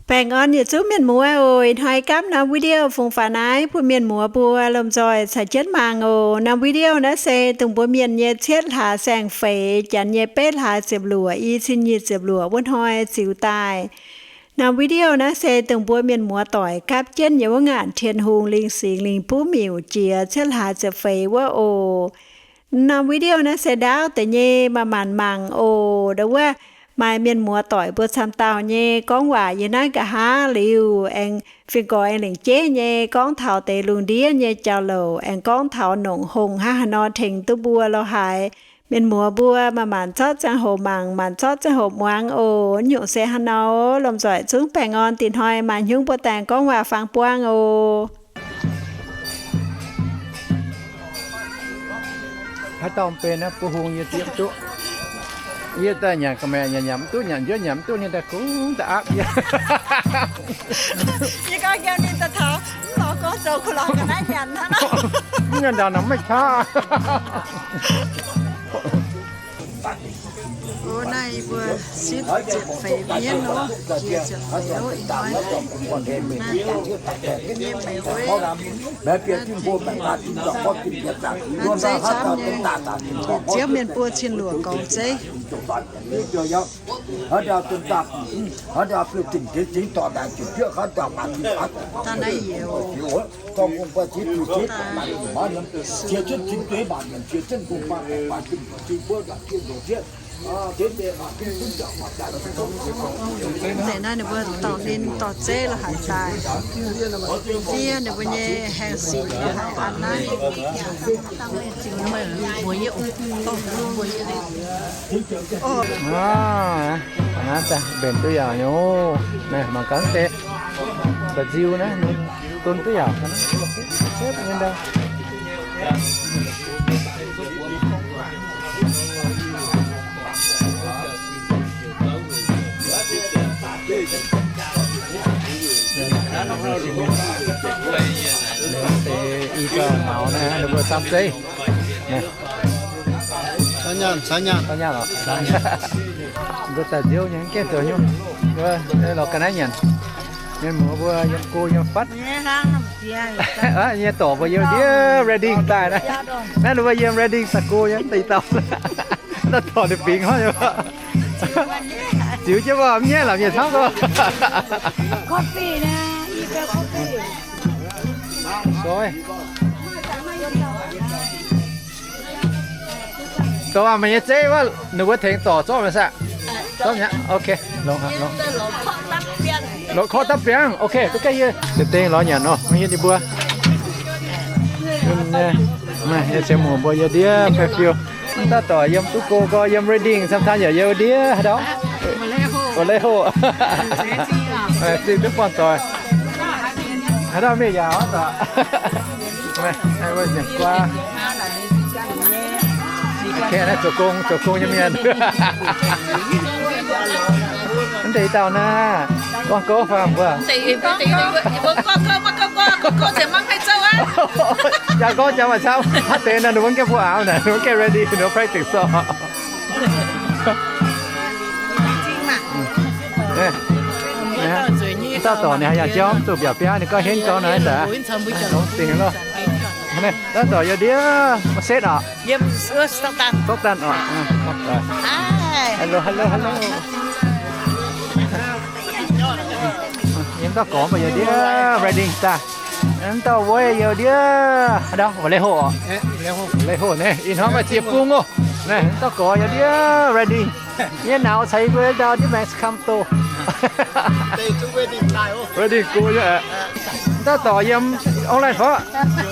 Baengh orn yietc zungv mienh muoz oc. Ih hnoi gapv norm video fungx faaux naaiv bun mienh muoz mbuo lomh nzoih caux jienv mangc oc. Norm video naaiv se dongh mbuo mienh nyei cietv hlaax saeng-feix, janx nyei betv hlaax ziepc luoqc, i cin nyic ziepc luoqc wuov hnoi ziux daaih. Norm video naaiv se dongh mbuo mienh muoz doic gapv jienv nyei wuov ngaanc Tin-Hungh lingh singx lingh buv miuc jiex cietv hlaax ziepc feix wuov oc. Norm video naaiv se ndaauv deix nyei, maaih maanc mangc oc. Ndau wuov maaih mienh muoz doic mbuo camv dauh nyei gorngv waac yiem naaiv nqa'haav liuz, aengx fingx gorx aengx lengc jeiv nyei gorngv taux deix lungh ndiev nyei jauv-louc, aengx gorngv taux nongc hongh hnangv haaix nor tengx duqv mbuo lo haaix. Mienh muoz mbuo maaih maanc zorqv ziangh hoc mangc, maanc zorqv ziangh hoc muangx oc. Nyungc se haaix nor, lomh nzoih zungv baengh orn, dinh hnoi maaih hnyungv mbuo daaih gorngv waac-fangx buangh oc. Haaix dauh benx naaiv, buo hung yie zieqv mv duqv. Yie daaih nyanc ga'maeqc nyanc nyanc mv duqv, nyanc njuov nyanc mv duqv, ninh daaih kungx da'aapv yie. Yie gorngv njaaux ninh daaih taux, mv lorz gorngv zoux kuh lorz ga'naaiv nyanc hnangv nor. Mv nyanc ndaangc nor maiv qaqv. O, naaiv yie mbuo sipv ziepc feix mienv oc, jiex ziepc feix oc, ih hnoi. Naaiv, nyei meix wuov, naaiv zeiv camv nyei. Ziouv mienh buo cin luoqc gorngv zeiv. Daaih naaiv youz. Mv deix naaiv ninh mbuo dorh ninh dorh zeiv lo haaix daaih. Fiev ninh mbuo nyei haengh sic lo haaix an naaiv. Aav, naaiv daaih mbenc duqv yaauc nyei. Naaiv mangc gaax deix, ba'nziu naaiv, don duqv yaauc. Deix i gauh nauz naaiv, ninh mbuo samv zeiv. Caux nyaanh, caux nyaanh. Mbuo daaih nziouv nyei, mv gaengh zoux nyungc. Lorz ga'naaiv nyanc. Mienh muoz mbuo yiem go yiem fatv. Nyei dorc mbuo yiem ndiev Redding daaih naaiv. Naaiv ninh mbuo yiem Redding daaih go nyei, deix dauh. Naaiv dorc ninh bingx hnangv nyei. Ziux jienv mbuo mv nyaiv lorqc, mienh camv gorngv. Dorc aac, meih nyei zeiv wuov, ninh mbuo tengx dorc zorqv mi'aqv saah? Zorqv mi'aqv. Ok, longx, longx. Longx korv dapv biangv. Ok, duqv gaengh yie deix dengh lorz nyanc nor, maiv hietv ninh mbuo. Maaih nyei, ziouc muoc mbuo yiem ndiev baeqv fiou. Mv dauh dorc yiem duqv go gorx, yiem Redding, camv-camv yaac yiem ndiev haaix dauh? Vallejo. Zingh duqv buangh doic. Haaix dauh mingh yaac oix dorc. Naaiv zoux gong, zoux gong nyei mienh. Mv deix dauh naaiv, gorngv gouv faam mbuo. Jaa gorngv jaa maaih camv, haaix deix naaiv ninh mbuo gaengh mbuo aaux naaic, ninh mbuo gaengh ready, ninh mbuo practice orqc. Dauh dorc ninh haaix yangh jauv mv zuqc mbiaauc biaa, ninh gorngv henv gau naaic daaih. Dingc loh. Dauh dorc yiem ndiev Merced orqc. Stockton orqc. Hello, hello, hello. Yiem dauh gorx mbuo yiem ndiev Redding daaih. Dauh wuov yiem ndiev haaix dauh, Vallejo orqc. Vallejo naaiv ih hnoi maaih ziex bung oc. Naaiv dauh gorx yiem ndiev Redding. Yie nauz caux yie mbuo ndau ndiev Mexico doh. Redding go nyei aqv. Dauh dorc yiem online fai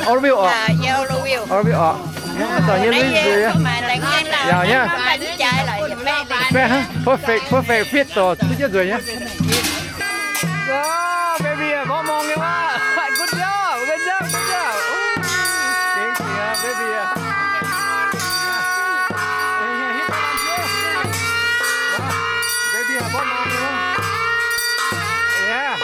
Oroville orqc? Oroville orqc. Dauh dorc yiem Louisville. Yaac nyei. Perfect, perfect fit dorc duqv jienv nzueic nyei. Baby, mborqv mong nyei wuov. Good job, good job, good job. Gengh jiex, baby. Baby, mborqv mong nyei wuov. Yeah.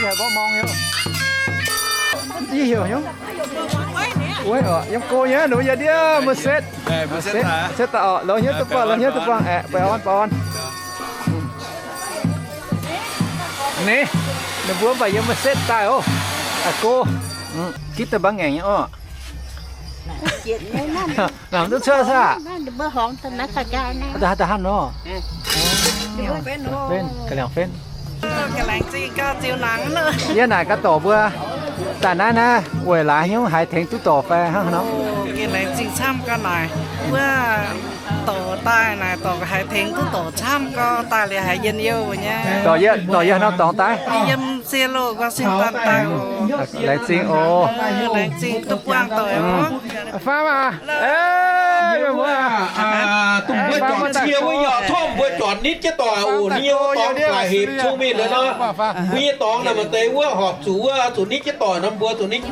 Mborqv morng nyei. Yie heuc hnyouv. Uaiv oc, yiem go nyei, ninh mbuo yiem ndiev mv setv. Setv daaih oc, longx hnyouv duqv buangh, longx hnyouv duqv buangh aeqv, baengh orn, baengh orn. Ninh, ninh mbuo mv baac yiem mv setv daaih oc. Aa, go. Gitv daaih mbaang ngaengc nyei oc. Namx duqv cuotv saah? Da'haav nor. Ga'liangc fen. Yie naaic gaax dorc mbuo, daaih naaiv naaiv weic laaix hnyouv haiz tengx duqv dorc fai hnangv haaix nor? Ga'laengz zingh camv ga'naaic wuov dorc daaih naaic dorc haiz tengx duqv dorc camv gau daaih liuz haiz njien-youh nyei. Dorc yie, dorc yie haaix norm dorngx daaih? Yiem Seattle, Washington daaih oc. Laengz zingh oc. Laengz zingh duqv buangh doic oc. Faam aac, mienh muoz, dongh mbuo juangc cie wuov yaac tov mbuo juangc nitv jienv doic oc. Ninh nyei dorngx guaax hepc cong-mengh liuz nor, mbuo nyei dorngx naaic maaih deix wuov horpc zuqc wuov zuqc nitv jienv doic nor mbuo zuqc nitv.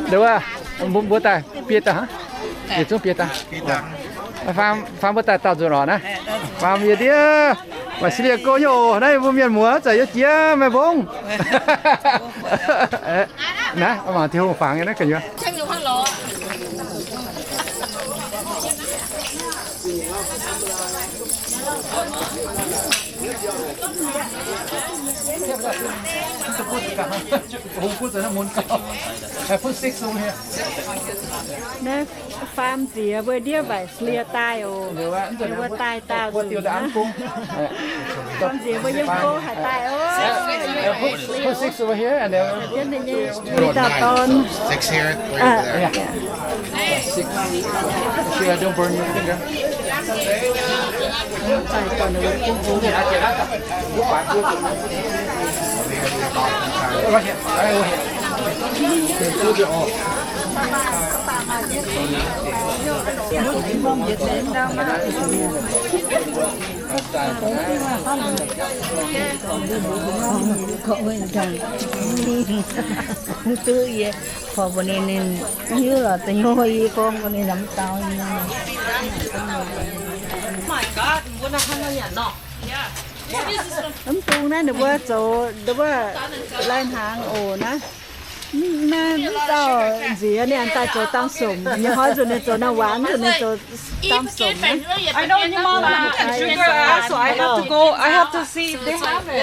Mbuo daaih biei daaih, yietc zungv biei daaih. Faam, faam mbuo daaih dauh nzunc orqc naaiv. Faam yie ndiev maaih silie go nyei oc. Naaiv mbuo mienh muoz zanc yie jiex maiv mbong. Naaiv mangc Tin-Hungh fangx nyei naaiv gu'nyuoz. Naaiv faam nziex mbuo ndiev waaic silie daaih oc. Ninh mbuo daaih dauh nzunc. Faam nziex mbuo yiem go haic daaih oc. Put six over here and then Six here, three over there. Six. Make sure I don't burn your finger. Right here, right over here. Mv duqv yie, korv mbuox ninh, ninh hiuv lorz da'nyeic yie gorngv mbuox ninh lamh dau nyei. Mv bung naaiv ninh mbuo zoux, ninh mbuo lai hnaangx oc naaiv. Mv, mv dauh nziex ninh daaih zoux dang somc, nyei hnoi nzunc ninh zoux naaiv, waanc nzunc ninh zoux dang somc naaiv. I know your mom put in sugar, so I have to go. I have to see if they have it.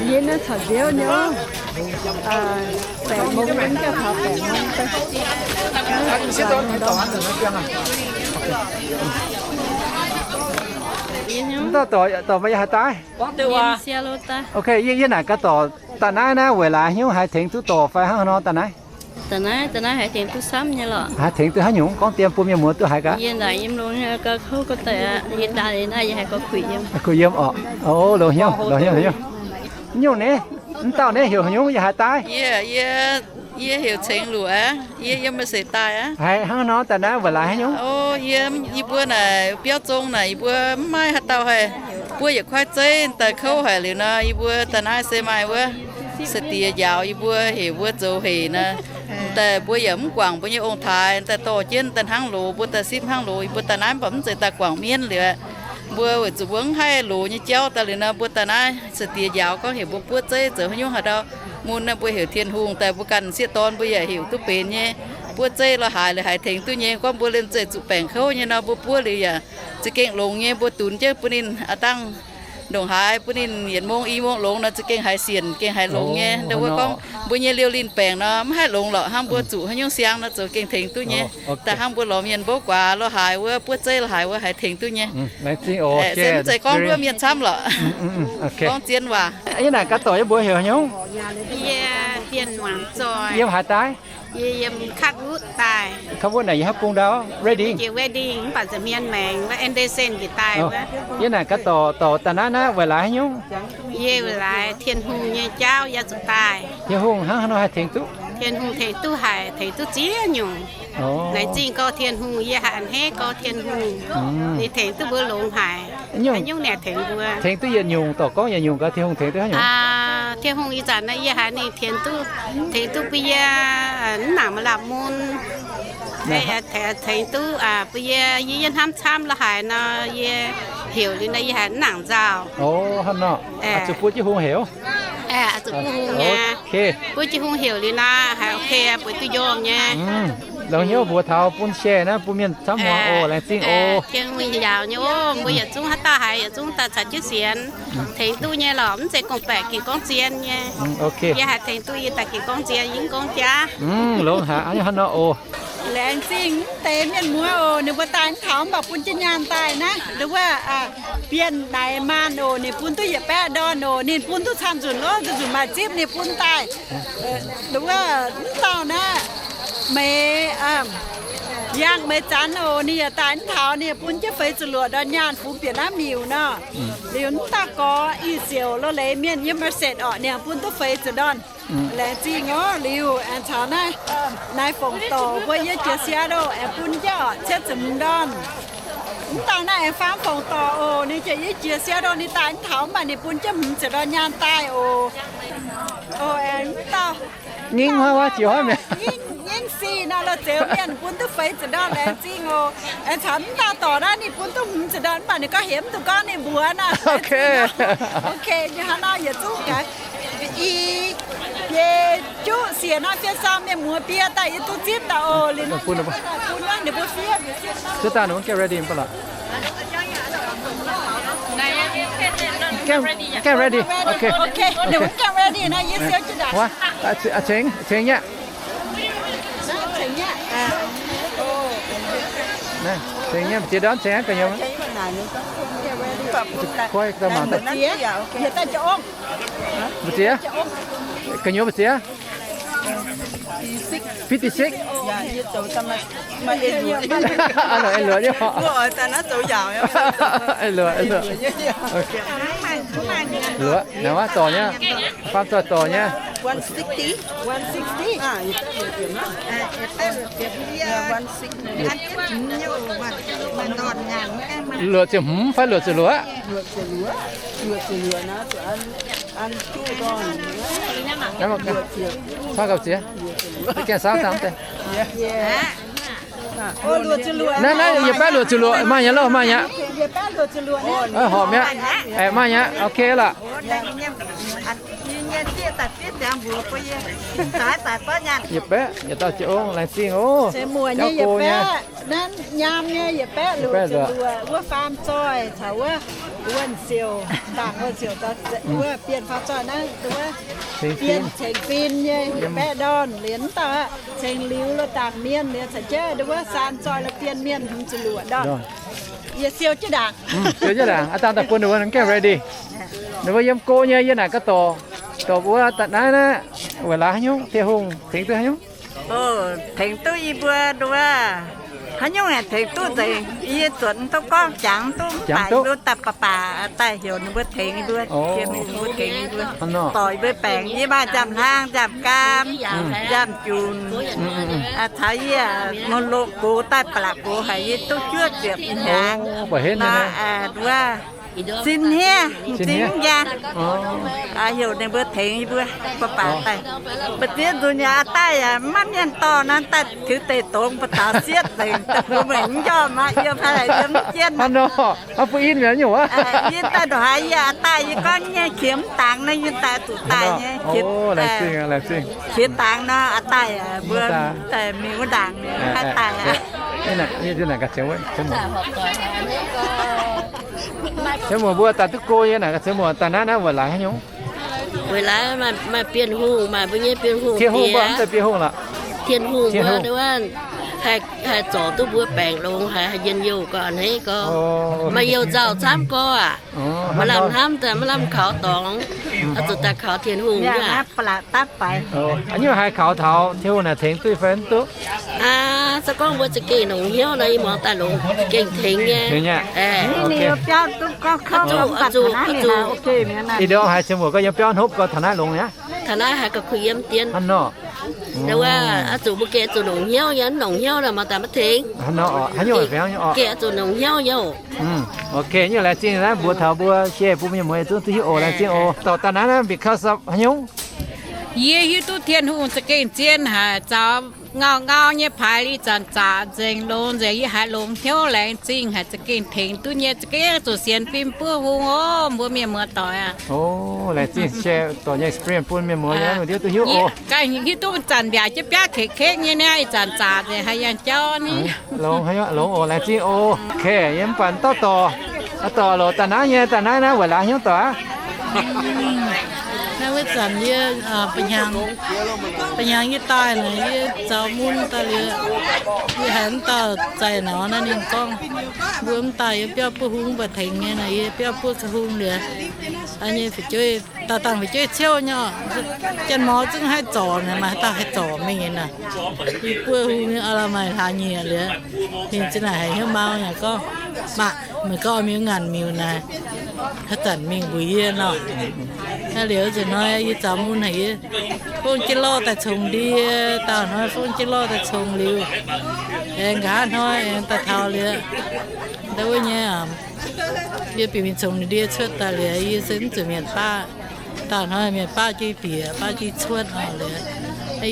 Yie naaiv caux nziouv nyei. Baeqc mong mv gauh taux baeqc mong. Mv dauh dorc, dorc meih yaac haih daaih? Ok, yie, yie naaic gaax dorc daaih naaiv naaiv weic laaix hnyouv haih tengx duqv dorc fai hnangv haaix nor daaih naaiv? Daaih naaiv, daaih naaiv haih tengx duqv camv nyei lorqc. Haih tengx duqv haaix nyungc? Gorngv dien bun mienh muoz duqv haiz gaax. Yie naaic yiem longx nyei gauh kouv gauh daic aqv. Yie daaih liuz naaiv yie haih gorngv kuic yiem. Kuic yiem orqc. O, longx hnyouv, longx hnyouv, longx hnyouv. Nyungc naaiv, mv dauh naaiv heuc haaix nyungc yaac haih daaih? Yie, yie, yie heuc Cengx Luoqc aqv. Yie yiem Meiv Seix daaih aqv. Haiz hnangv nor daaih naaiv weic laaix haaix nyungc? O, yie, yie mbuo naaic biauv zong naaic yie mbuo mv maaih haaix dauh haih. Buov yietc kuaaiv zeiv daaih kouv haic liuz nor, yie mbuo daaih naaiv se maaih wuov sai-diex njaaux yie mbuo heuc mbuo zoux hec nor. Daaih mbuo yaac mv guangc mbuo nyei ong-taaix, daaih dorh jienv daaih hnangv loz, mbuo daaih sipv hnangv loz, yie mbuo daaih naaiv mv baac mv zeiz daaih guangc mienv liuz. Mbuo weic zuqc mbuo mv haih loz nyei jauv daaih liuz nor, mbuo daaih naaiv sai-diex njaaux gorngv heuc mbuo buov zeiv zoux haaix nyungc haaix dauh. Mun naaiv mbuo heuc Tin-Hungh daaih, mbuo ganh sieqv dorn mbuo yaac heuc duqv benx nyei. Buov zeiv lorz haaix liuz haih tengx duqv nyei. Gorngv mbuo liemh zeih zuqc baengc kouv nyei nor, mbuo buov liuz yaac za'gengh longx nyei. Mbuo dunx jienv bun ninh aqv dangh ndongc haaix, bun ninh yietc mong i mong longx nor, za'gengh haiz sienc, gengh haiz longx nyei. Ndau wuov gorngv mbuo nyei liouh linh baengc nor, mv haih longx lorqc. Hnangv mbuo zuqc haaix nyungc siang nor, zoux gengh tengx duqv nyei. Daaih hnangv mbuo lorz mienh mbouv guaax lorz haaix wuov, buov zeiv lorz haaix wuov, haih tengx duqv nyei. Se mv zeiz gorngv mbuo mienh camv lorqc. Gorngv zien waac. Yie naaic gaax dorc yie mbuox heuc haaix nyungc? Yie Bienh Muangz Zoih. Yiem haaix daaih? Yie yiem Cutwood daaih. Cutwood naaic yiem haaix bung ndau? Redding. Jiex Redding mv baac nza'hmien maengx wuov Anderson njiec daaih wuov. Yie naaic gaax dorc, dorc daaih naaiv naaiv weic laaix haaix nyungc? Yie weic laaix Tin-Hungh nyei jauv yie zuqc daaih. Tin-Hungh hnangv haaix nor haih tengx duqv? Tin-Hungh tengx duqv haic, tengx duqv ziex nyungc. Laengz zingh gau Tin-Hungh, yie haiz a'hneiv gau Tin-Hungh. Ninh tengx duqv mbuo longx haic. Haaix nyungc ninh tengx mbuo? Tengx duqv yietc nyungc, dorc gorngv yietc nyungc gaax Tin-Hungh tengx duqv haaix nyungc? Aa, Tin-Hungh ih zanc naaiv yie haiz ninh tengx duqv, tengx duqv bun yie, aa, mv nangc maaih la'mun. Tengx duqv bun yie, yie, yie hnamv camv la'haic nor, yie heuc liuz nor yie haiz mv nangc nzauh. Zuqc bun jienv hungh heuc. Zuqc bun hungh nyei. Bun jienv hungh heuc liuz nor, haiz ok, bueix duqv njormh nyei. Longx hnyouv mbuox taux bun share naaiv bun mienh camv muangx oc. Laengz zingh oc. Tengx mbuo yaauc nyei oc. Mbuo yietc zungv haaix dauh haiz yietc zungv daaih caux jienv sienx. Tengx duqv nyei lorqc, mv zeiz gorngv-baeqc ging gorngv zien nyei. Yie haiz tengx duqv yie daaih ging gorngv zien, yie mv gorngv jaav. Longx haic hnangv nor oc. Laengz zingh mv deix mienh muoz oc, ninh mbuo daaih mv taux mv baac bun jienv nyaanh daaih naaiv. Nduov wuov, Bienh Naix Maanh oc, ninh bun duqv yietc baeqv ndorn oc. Ninh bun duqv camv nzunc lov, nzunc nzunc maaih zipv ninh bun daaih. Nduov wuov, mv dauh naaiv, Meix, Yangh Meix Zanx oc, ninh yaac daaih mv taux, ninh bun jienv feix ziepc luoqc ndorn nyaanh fungx bieqc naaiv miuc nor. Liuz mv dauh gorx Ih Siouc Lo Leiz Mienh yiem Merced orqc, ninh bun duqv feix ziepc ndorn. Laengz zingh oc. Liuz aengx caux naaiv, naaiv Fongc Dorc mbuo yiem jiex Seattle aengx bun jienv orqc cietv ziepc hmz ndorn. Mv dauh naaiv aengx faam Fongc Dorc oc, ninh jiex yie jiex Seattle, ninh daaih mv taux mv baac ninh bun jienv hmz ziepc ndorn nyaanh daaih oc. Oc, aengx mv dauh Nyingv hnoi wuov jiex hnoi mi'aqv. Nyingv sic nor, la'zioux mienh bun duqv feix ziepc ndorn, laengz zingh oc. Aengx caux mv dauh dorc naaiv ninh bun duqv hmz ziepc ndorn mv baac ninh gorngv hemx duqv gorngv ninh mbuox nor. Ok, hnangv nor yietc zungv gaax. I biei juqv siec nor fien sau mienh muoz biei daaih yie duqv zipv daaih oc. Liuz bun ninh mbuo fiev. Get ready. Ok. Ninh mbuo get ready nor, yie siou jienv ndaangc. Ceng, ceng nyei. Ceng nyei, ziex ndorm ceng gu'nyuoz. Koi daaih mangc daaih. Mbu'ziex? Gu'nyuoz mbu'ziex? Fifty six. Luoqc, luoqc. Luoqc, naaiv waac dorc nyei. Faam zoih dorc nyei. Luoqc ziepc hmz fai luoqc ziepc luoqc? Cau gauh ziex. Gaengh saauv dangh deix. Naaiv, naaiv yietc baeqv luoqc ziepc luoqc, maaih nyei loh, maaih nyei. Horpc mi'aqv. Maaih nyei, ok lorqc. Yietc baeqv, yietc dauh jiex ong, laengz zingh oc. Jauv go nyei. Naaiv nyaam nyei yietc baeqv luoqc ziepc luoqc, wuov faam zoih caux wuov wuonh siouc, ndaangc wuonh siouc, wuov bienh faam zoih naaiv, wuov bienh cengx fin nyei yietc baeqv ndorn. Liuz mv dauh aqv, cengx liuz lo dangc mienh liuz caux jienv wuov saan zoih lo bienh mienh hmz ziepc luoqc ndorn. Yie siou jienv ndaangc. Siou jienv ndaangc, aav dangh daaih bun ninh mbuo gaengh ready. Ninh mbuo yiem go nyei, yie naaic gaax dorc, dorc mbuo daaih naaiv naaiv, weic laaix haaix nyungc, Tin-Hungh tengx duqv haaix nyungc? Tengx duqv yie mbuo nduov, haaix nyungc aengx tengx duqv nzengc. Yie zuotc mv duqv gorngv, jangx mv duqv, mv baac yie mbuo daaih baac baac daaih heuc ninh mbuo tengx yie mbuo, ninh mbuo tengx yie mbuo, dorc yie mbuo baengc. Yie maaih nziaamv-hlang, nziaamv-gaam, nziaamv-junc, caux yie muoz-loqc gox daaih ba'laqc gox haic, yie duqv juov ziepc hnyangx. Nduov, sin hniev, m'zing njang. Heuc ninh mbuo tengx yie mbuo baac baac daaih. Mbu'ziex nzunc yaac a'daaih yaac maiv mienh dorh nor, daaih tiux deic dongz ba'daux sietv nzengc, daaih mbuo meih mv njormh aqv, yiem haaix yiem mv jienv. Hnangv nor, hnangv bun in mi'aqv nyungc aqv. Yie daaih ndongc haaix yie a'daaih yie gorngv nyei qiex mv dangx nor, yie daaih zuqc daaih nyei. Qiex dangx nor a'daaih mbuo daaih mingh wuov ndaangc haih daaih aqv. Cien muoc mbuo daaih duqv go nyei naaic, cien muoc daaih naaiv naaiv weic laaix haaix nyungc? Weic laaix maaih Bienh Hungh, maaih mbuo nyei Bienh Hungh, Tin-Hungh mbuo mv zeiz Bienh Hungh lorqc. Tin-Hungh mbuo wuov haih zorc duqv mbuo baengc longx haic, haih njien-youh gau a'hneiv gau. Maaih youh nzauh camv gau aqv. Maaih lamh hnamv daaih maiv lamh kaux dorngx, oix zuqc daaih kaux Tin-Hungh aqv. Nyungc haiz kaux taux Tin-Hungh naaic tengx duqv fai mv duqv? Se gorngv mbuo za'gengh longx hnyouv nor, yie muangx daaih longx, za'gengh tengx nyei. Ih ndorm haiz cien muoc gorngv yiem biauv hnopv gorx taux naaiv longx aqv. Taux naaiv haiz gauh kuh yiem dien. Hnangv nor. Wuov, oix zuqc mbuo gengh zuqc longx hnyouv nyei, mv longx hnyouv nor, muangx daaih maiv tengx. Hnangv nor oc, haaix nyungc fai haaix nyungc oc. Gengh zuqc longx hnyouv nyei oc. Ok, nyungc laengz zingh naaiv mbuox taux mbuo share bun mienh muoz zungv duqv hiuv oc, laengz zingh oc. Dorh daaih naaiv naaiv because of haaix nyungc? Yie hiuv duqv Tin-Hungh za'gengh zien haic, caux Ngau ngau nyei paaix, ih zanc zaqc nzengc, longx nzengc. Yie haiz longx hnyouv, laengz zingh haic, za'gengh tengx duqv nyei, za'gengh zuqc sienx fim buov hung oc, mbuo mienh muoz-doic aac. Laengz zingh share dorh nyei experience bun mienh muoz, lungh ndiev duqv hiuv oc. Ganh hiuv duqv zanc mbiaauc jienv biaav kekv kekv nyei niaa, ih zanc zaqc nzengc, haiz yangh jauv ni. Longx, longx oc, laengz zingh oc. Okay, yie mv baac dauh dorc, dauh dorc loc daaih naaiv nyei, daaih naaiv naaiv weic laaix hnyouv doic aqv. Naaiv wuov zanc yie, ba'hnyangx, ba'hnyangx yie daaih naaic, yie zaux mun daaih liuz, yie haiz mv dauh zaih naaic naaiv ninh gorngv, mbuo mv daaih yie biauv buov hung mv baac tengx nyei naaic, yie biauv buov ga'hung liuz, nyei fu'jueiv, dauh dangh fu'jueiv ciouv nyei oc. Janx-mor zungv haih zorc naaic, maaih dauh haih zorc mingh naaic. Yie buov hung nyei, maaih hlaax nyieqc liuz, ninh zinh naaic haiz hnyouv mau yaac gorngv, Maa, meih gorngv oix mingh ngaanc miuc naaic, haaix zanc mingh mbuox yie nor. Naaiv liuz nzunc hnoi yie zaux mun haic, yie fongv jienv lorh daaih congx ndie, dauh hnoi fongv jienv lorh daaih congx liuz, aengx nqa'haav hnoi aengx daaih taux liuz, ndau wuov nyei, yie bieqc mingh congx ndie cuotv daaih liuz, yie se mv zuqc mienh baav. Dauh hnoi mienh baav jienv bieqc, baav jienv cuotv liuz,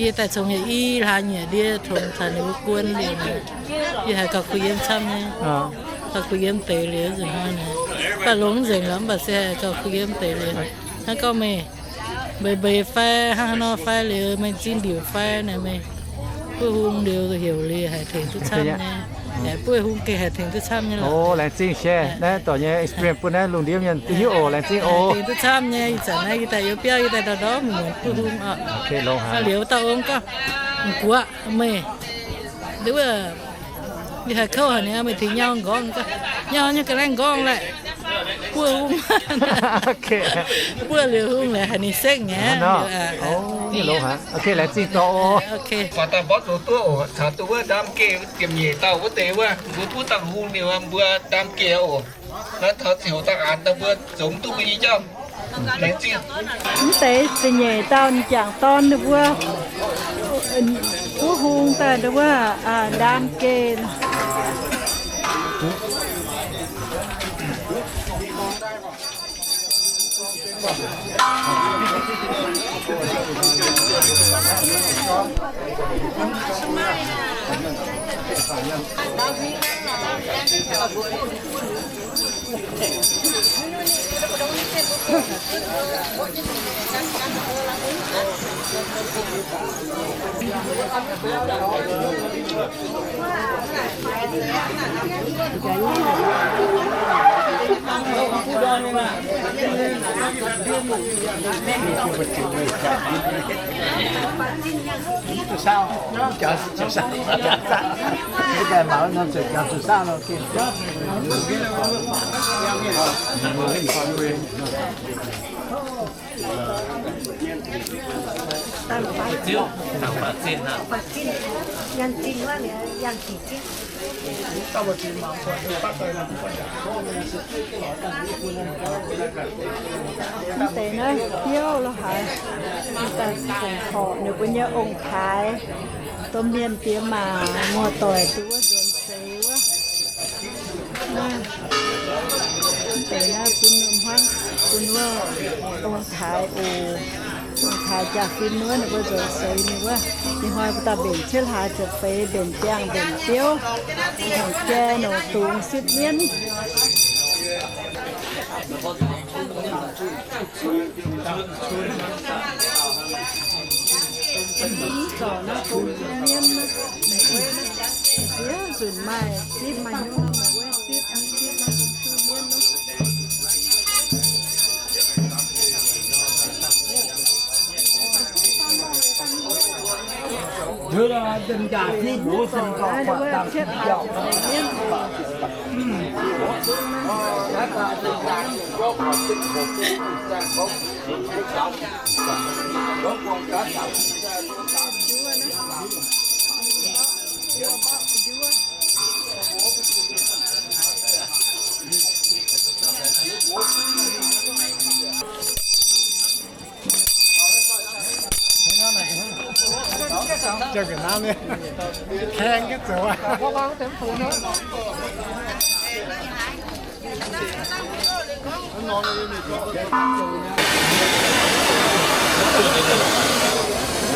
yie daaih congx yietc i hlaax nyieqc ndie, congx taux ninh mbuo guon liuz, yie haiz gauh kuh yiem camv nyei. Gauh kuh yiem deix liuz nzunc hnoi naaic, mv baac longx nzengc lorqc, mv baac se haiz gauh kuh yiem deix liuz. Hnangv gorngv meih mbeix mbeix fai hnangv haaix nor fai liuz, meih zinh ndiuc fai naaic, meih buov hung liuz heuc liuz haih tengx duqv camv nyei. Buov hung gengh haih tengx duqv camv nyei lorqc. Laengz zingh share naaiv dorc nyei experience bun naaiv lungh ndiev mienh duqv hiuv oc. Laengz zingh oc. Tengx duqv camv nyei, ih zanc naaiv yie daaih youz biauv, yie daaih ndorm ndorm muonz buov hung oc. Liuz dauh ong gorngv, M'guax meih, nduov, yie haiz kouv haic ni, meih tengx nyau nqorngv, nyau nyei ga'naaiv nqorngv laeh, buov hung. Buov liuz hung laeh haiz ninh sekv nyei. Faaux daaih mborqv zoux duqv oc. Caux duqv wuov ndaam geh ziepc nyeic dauh wuov deix wuov, mbuo buov dangh hung liuz mbuo ndaam geh oc. Naaiv taux ziouc daaih aanx daaih mbuo zoux duqv mbuo nyei jauv. Mv deix ziepc nyeic dauh m'jangc dorn ninh mbuo buov hung daaih ndau wuov ndaam geh. Mv deix naaiv biouv lo haaix, daaih congx horc ninh mbuo nyei ong-taaix, domh mienh diex maac muoz-doic duqv wuov nzuonx seix wuov. Mv deix naaiv bun hmuangv bun wuov ong-taaix oc. Ong-taaix jaa-fin wuov ninh mbuo nzuonx seix ninh wuov. Ih hnoi mbuo daaih mbenc cietv hlaax ziepc feix, mbenc ziangh mbenc biouv, nongc jai nongc dungz sipv mienv.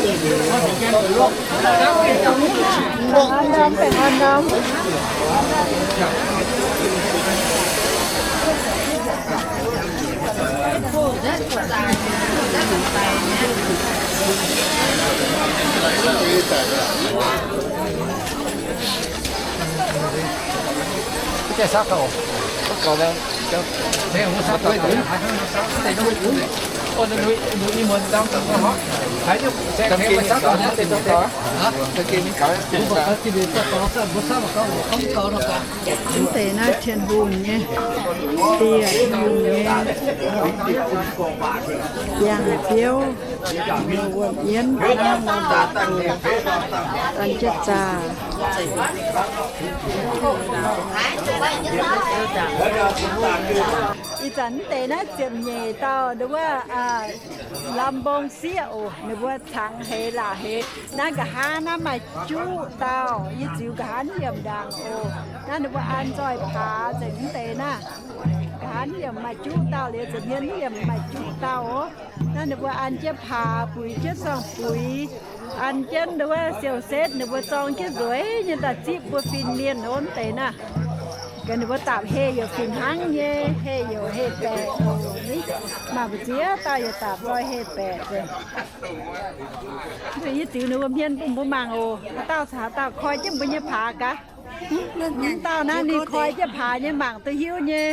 Mv deix naaiv Tin-Hungh nyei, Tin-Hungh nyei, yangh biouv, wuom-yienv, an jienv zaah. Ih zanc mv deix naaiv ziepc nyeic dauh, ninh mbuo, aa, lamh mbong sieqv oc, ninh mbuo cangx heix laatc heix. Naaiv nqa'haav naaiv maaih juqv dauh, yie ziux nqa'haav yiemc ndaangc oc. Naaiv ninh mbuo an nzoih paax nzengc mv deix naaiv. Nqa'haav yiemc maaih juqv dauh liuz, nza'hmien yiemc maaih juqv dauh oc. Naaiv ninh mbuo an jienv paax, buix jienv sorng-buix, an jienv nduov siou-setv, ninh mbuo zorng jienv nzueic nyei daaih zipv mbuo fin-mienh ov mv deix naaiv. Ga'naaiv ninh mbuo daapc heh youc fih hnangv nyei, heh youc heh baeqc oc. Mangc mbu'ziex dauh yaac daapc nzoih heh baeqc nzengc. Yie ziux ninh mbuo hmien bun mbuo mangc oc. Haaix dauh caux haaix dauh koi jienv mbuo nyei paax gaax. Mv dauh naaiv ninh koi jienv paax nyei mangc duqv hiuv nyei.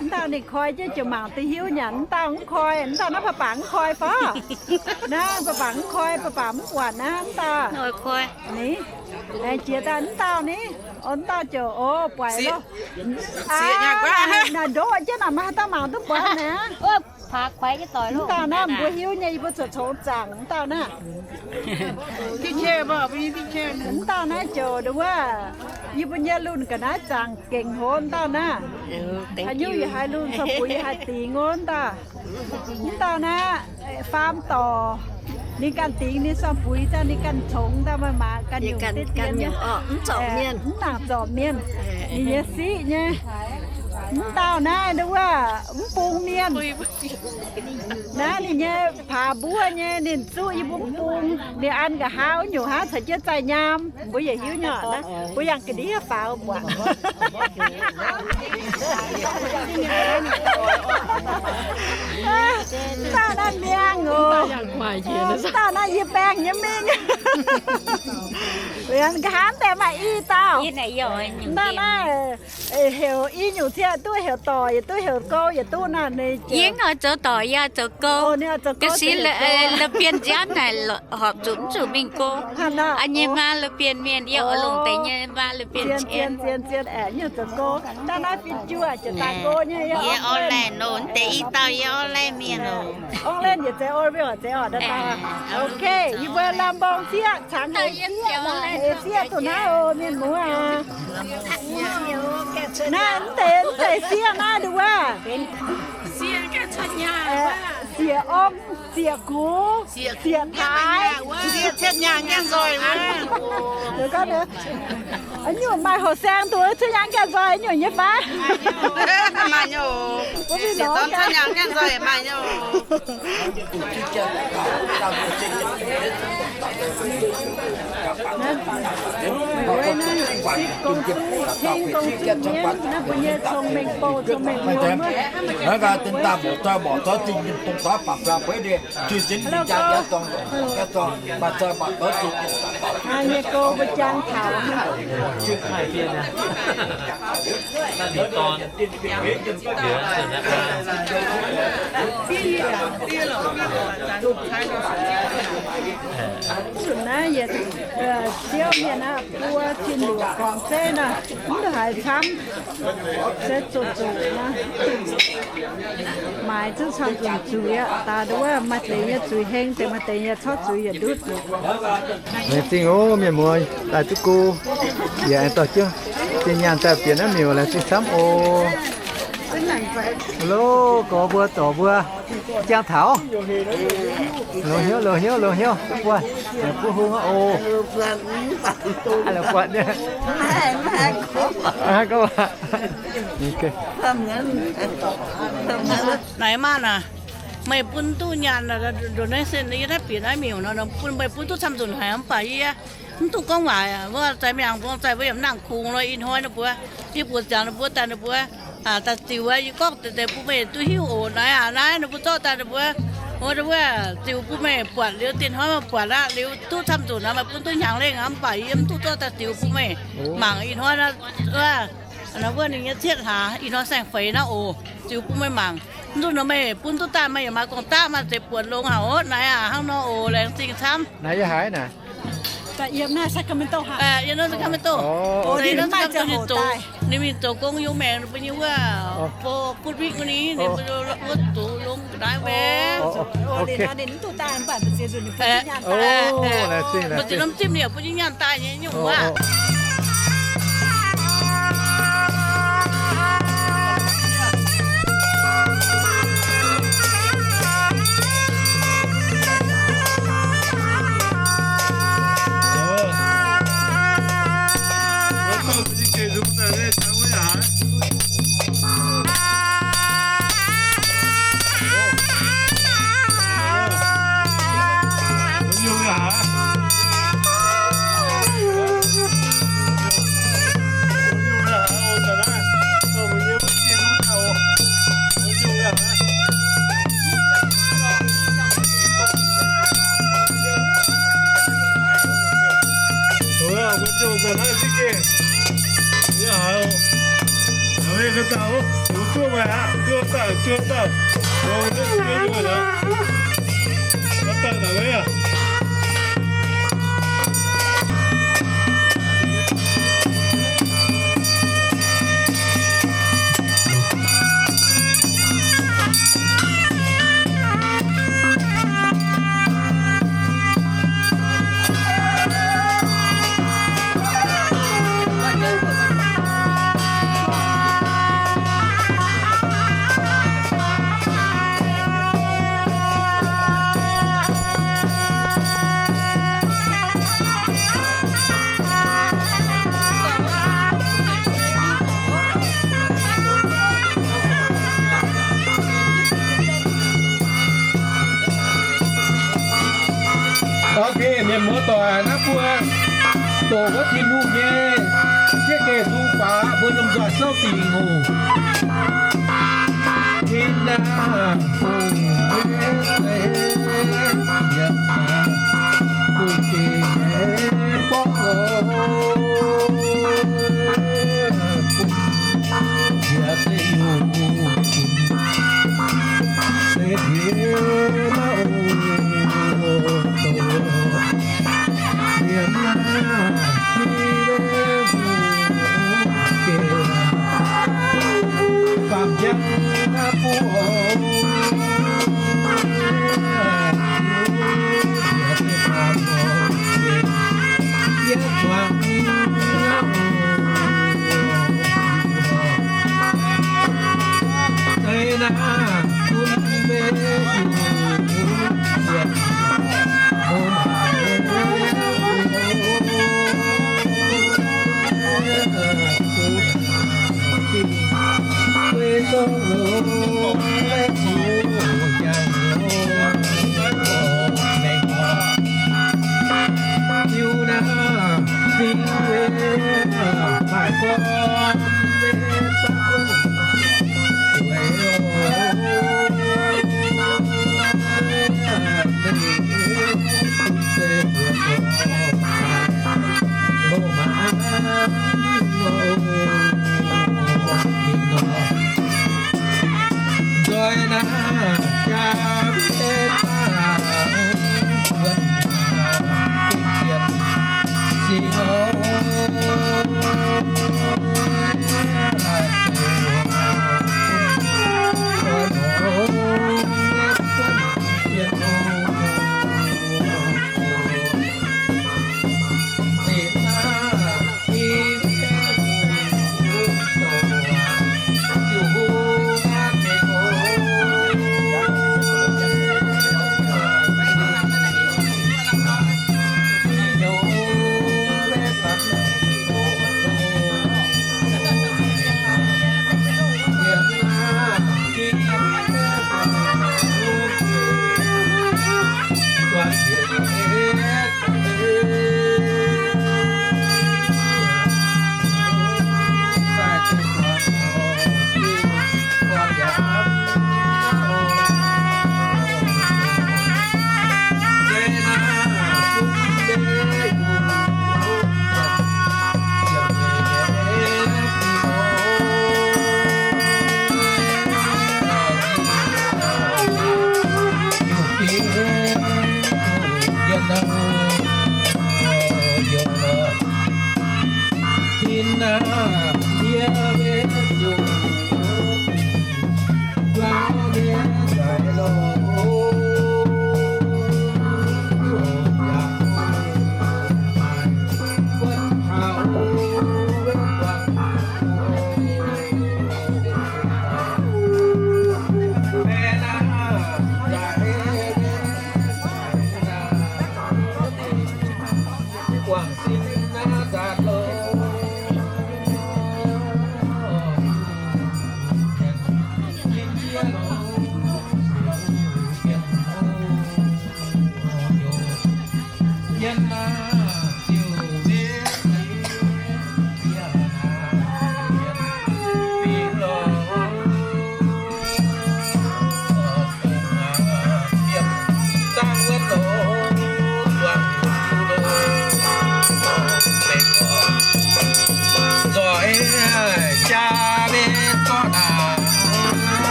Mv dauh ninh koi jienv ziouc mangc duqv hiuv nyanc. Mv dauh mv koi, mv dauh naaiv baac baac mv koi fai? Naaiv baac baac mv koi, baac baac mv buatc naaiv mv dauh. Ni, aengx jiex daaih mv dauh ni. O, mv dauh ziouc, o, buatc loh. Naaic ndoqv jienv naaic, maiv haaix dauh mangc duqv buatc naaic. Mv dauh naaiv mbuo hiuv nyei, yie mbuo corc congx zaangc mv dauh naaiv. Mv dauh naaiv ziouc nduov wuov, yie mbuo nyei lunh ga'naaiv zaangc gengh hlo mv dauh naaiv. Haaix nyungc yie haiz lunh, corc buix yie haiz dingx wuov mv dauh. Mv dauh naaiv faam dorc, ninh ganh dingx ninh sorng-buix daaih, ninh ganh congx daaih, maaih maaz ganh nyungc deix dien nyei, mv nangc zorpc mienh. Ninh nyei siqv nyei. Mv dauh naaiv nduov wuov mv bung mienh. Naaiv ninh nyei paax mbuov nyei, ninh zuqv yie mbuo mv bung, ninh an nqa'haav nyungc hnangv caux jienv zaih nyaam. Mbuo yietc hiuv nyei oc. Mbuo yangh ga'ndiev faaux mbuo. Mv dauh naaiv miangh oc. Mv dauh naaiv yie baengh nyei mingh. Liuz nqa'haav deix maaih i dauh. Mv dauh naaiv heuc i nyungc ziec duqv, heuc dorc yaac duqv, heuc gouv yaac duqv naaiv. Yie oix zoux dorc, yie zoux gouv. Ga'sic la'bienh nziaamv naaic horpc zuqc mv zuqc mingh go. A'nyei maa la'bienh mienh, yie oix longc deix nyei maa la'bienh zien. Zien, zien, aengx zoux go. Daaih naaiv fin-juoh ziouc daaih go nyei. Yie orv laeh nor, mv deix i dauh yie orv laeh mienh oc. Orv laeh yietc zeiz orv laeh zeiz oc. Ok, yie mbuo lamh mbong sieqv cangx heix sieqv, heix sieqv duqv naaiv oc mienh muoz aac. Naaiv mv deix, mv deix sieqv naaiv nduov wuov. Sieqv orm, sieqv gux, sieqv taaix. Nyungc maaih houx saeng duqv cuotv nyaanh gaengh nzoih nyungc nyei fai? Maaih nyungc. Sieqv dorn cuotv nyaanh gaengh nzoih maaih nyungc. Naaiv, meih wuov naaiv, zipv gong zuqv, tengx gong zuqc mienv, naaiv mbuo nyei cong-mengh bou, cong-mengh muoz wuov. Hello, gouv. Nyei gouv mbuo jangx taux. Zuqc naaiv yietc, ziouv mienh aqv, buo tin-luoqc gormx zeiv nor, mv haiz camv, se zuqc zuqc nor. Maaiz zungv camv zuqc zuqc aqv. Daaih nduov maaih deix nyei zuiz heng, deix maaih deix nyei corc zuiz yietc ndutv. Laengz zingh oc mienh muoz, daaih duqv go, yaac aengx dorh jienv zinh nyaanh daaih bieqc naaiv miuc laengz zingh camv oc. Lo, gorx mbuo, dorc mbuo, jangx taux. Longx hnyouv, longx hnyouv, longx hnyouv, buov, buov hung oc. Naaiv maah naaic. Meih bun duqv nyaanh, ndongc naaiv se yie naaiv bieqc naaiv miuc nor, bun meih bun duqv camv nzunc haic mv baac yie mv duqv gorngv waac. Mbuo zaaix miangc mbuo zaaix mbuo yaac mv nangc kungx lo. Ih hnoi ninh mbuo, yie buoz ziangx ninh mbuo daaih ninh mbuo daaih ziux aqv. Yie gorngv deix deix bun meih duqv hiuv oc. Naaiv aac naaiv ninh mbuo zorqv daaih ninh mbuo, o, ninh mbuo ziux bun meih buatc liuz, diex hnoi meih buatc aqv liuz duqv camv nzunc nor, meih bun duqv hnyangx lengh aqv. Mv baac yie mv duqv zorqv daaih ziux bun meih mangc. Ih hnoi wuov ninh nyei cietv hlaax, ih hnoi saeng-feix naaiv oc, ziux bun meih mangc. Mv duqv nor meih bun duqv daaih meih yaac maaih gorngv daav maaih zeix buonc longx haic oc. Naaiv aac hnangv nor oc, laengz zingh camv. Naaiv yie haiz naaic. Yie nor Sacramento. Ninh mingh zoux gong yungz maengc ninh mbuo nyei wuov, butv witv wuov ni, ninh mbuo wuov zoux longx ga'naaiv maengc. Mbuo zinh norm zipv ninh yaac bun yie nyaanh daaih nyei nyungc wuov. Ok, mienh muoz-doic, naaiv mbuo doqc wuov Tin-Hungh nyei sieqv geh nzung faaux, mbuo lomh nzoih souv dingc oc. Tin-Hungh nyei za'eix yiem naaiv, bun geh nyei borngz oc. Bun jiex deic-nyuoqc bun se ndiev maiv oc. Liemh naaiv ti leiz geh faam jienv naaiv buov oc.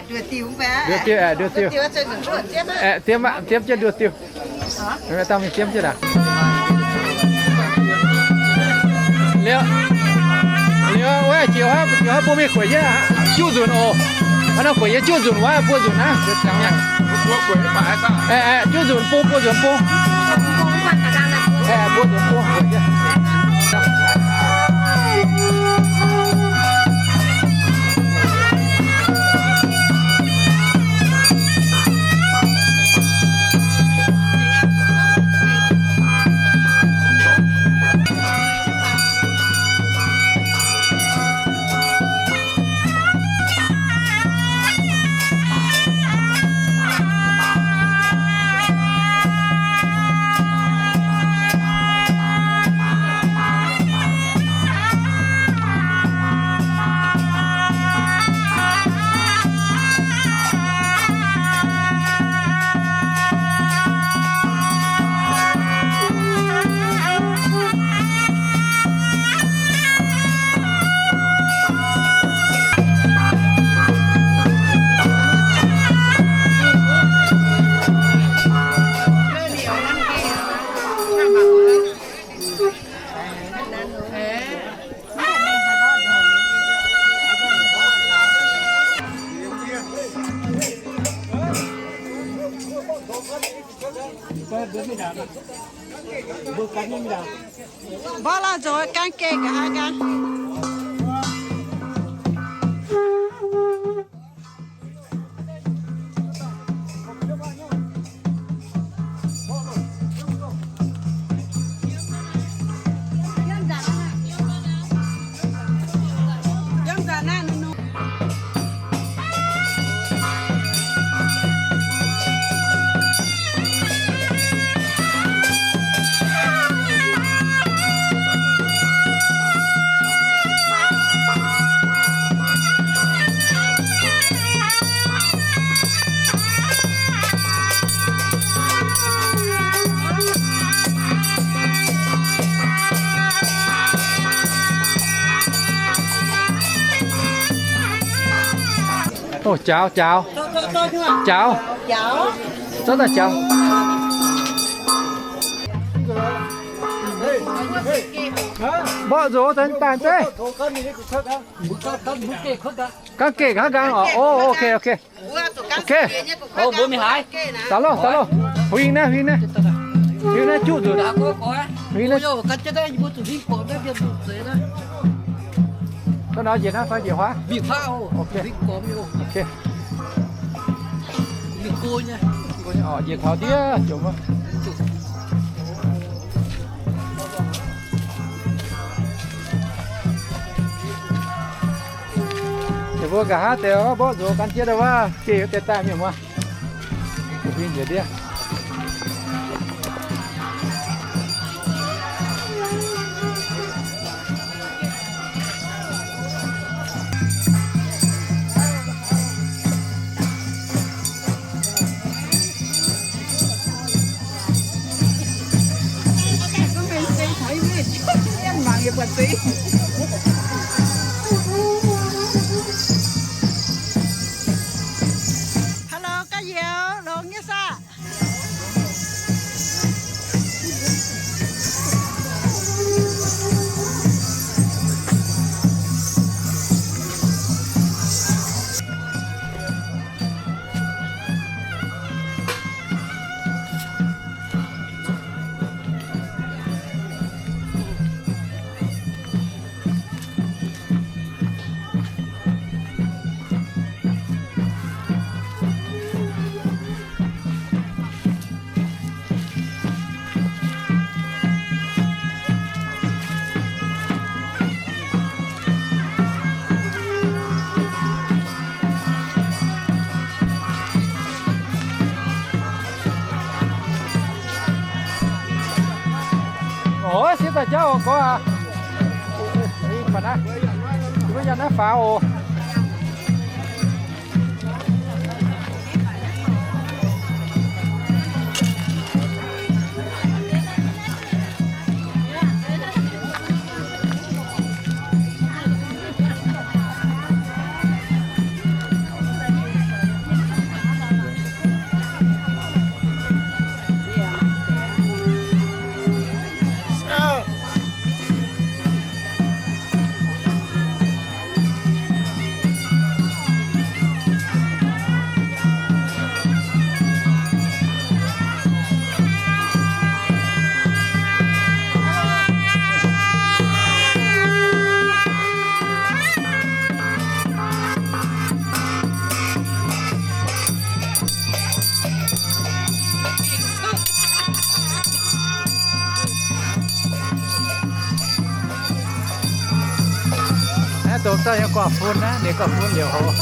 Nduov diuh, nduov diuh. Aeqv, diemv, diemv jienv nduov diuh. Dangh mingh diemv jienv aqv. Liuz, liuz wuov jiex wuov, jiex wuov bun mingh gueic jienv juqv nzunc oc. Hnangv naaiv gueic jienv juqv nzunc wuov, buo nzunc naaiv. Aeqv, juqv nzunc bung, buo nzunc bung. Aeqv, buo nzunc bung. Mborqv lorh nzox gaanv geh nqa'haav nqaang. Ov, jaaux, jaaux. Jaaux. Zorqv daaih jaaux. Mborqv nzox zanc daaih zeiv. Gaanv geh nqa'haav nqaang oc. Ov, ok, ok. Ok. Mbuo mingh haaix? Daux lauh, daux lauh. Huing naaiv, huing naaiv. Huing naaiv juqv nzunc. Huing naaiv. Da'naaiv njiec naaiv fai njiec huaav? Ok. Ok. Njiec taux ndiev jomc. Ninh mbuo nqa'haav deix mborqv nzox gan jienv daaih wuov, geh deix daaih mienh muoz. Huing njiec ndiev. Hello, gaav youz longx nyei saah? Oc, sieqv daaih jauv oc, gorx aac. Mbuo yangh naaiv faaux oc. Dongh dauh nyei guaax fun naaiv, ninh guaax fun liouc hoc.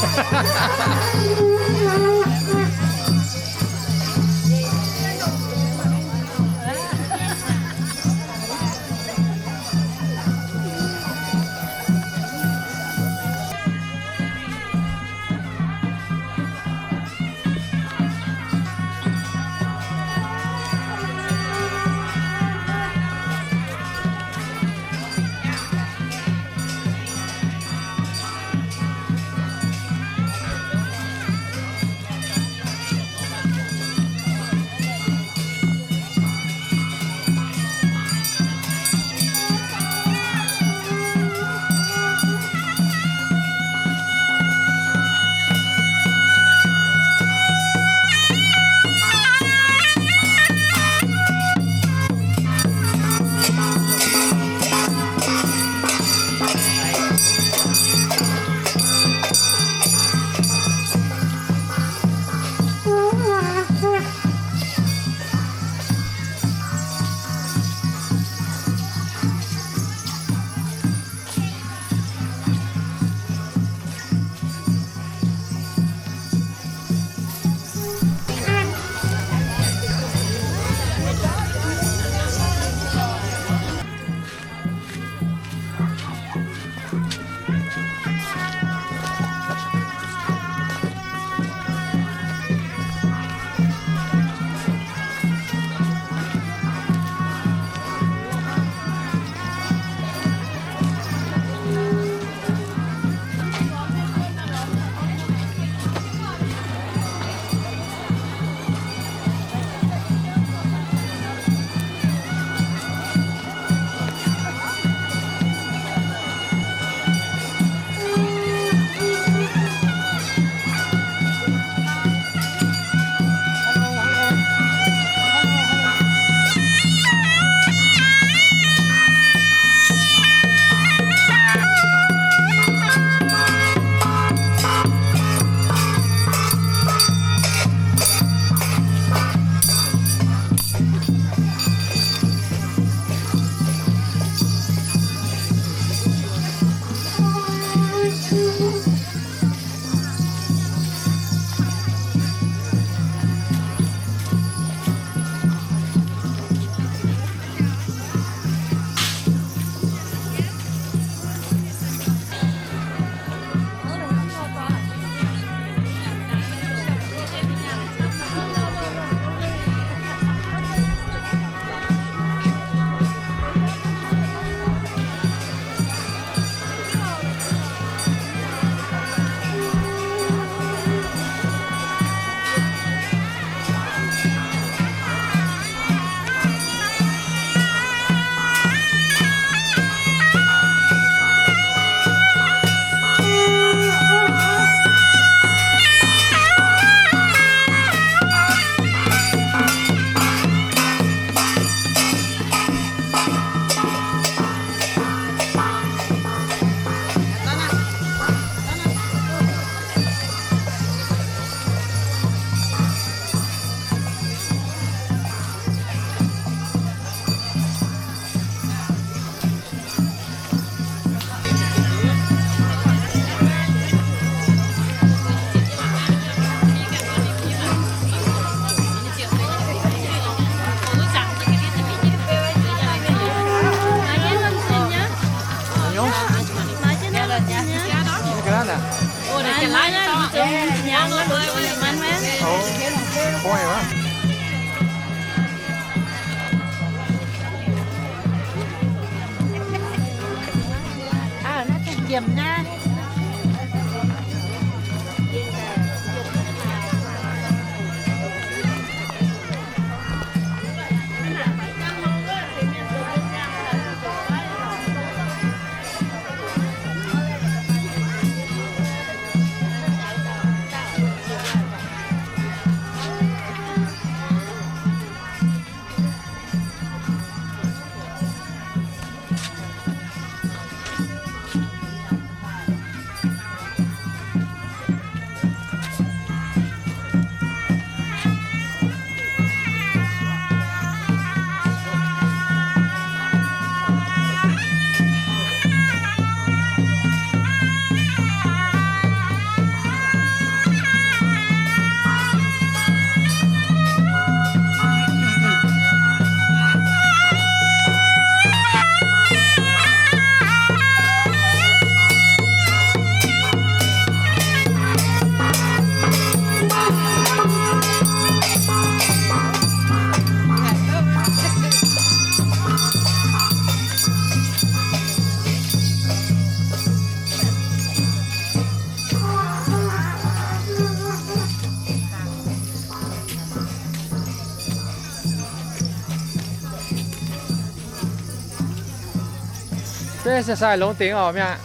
Sai sai longx dingc oc mi'aqv.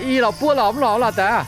I lorz buov lorz mv lorz lorz daaih.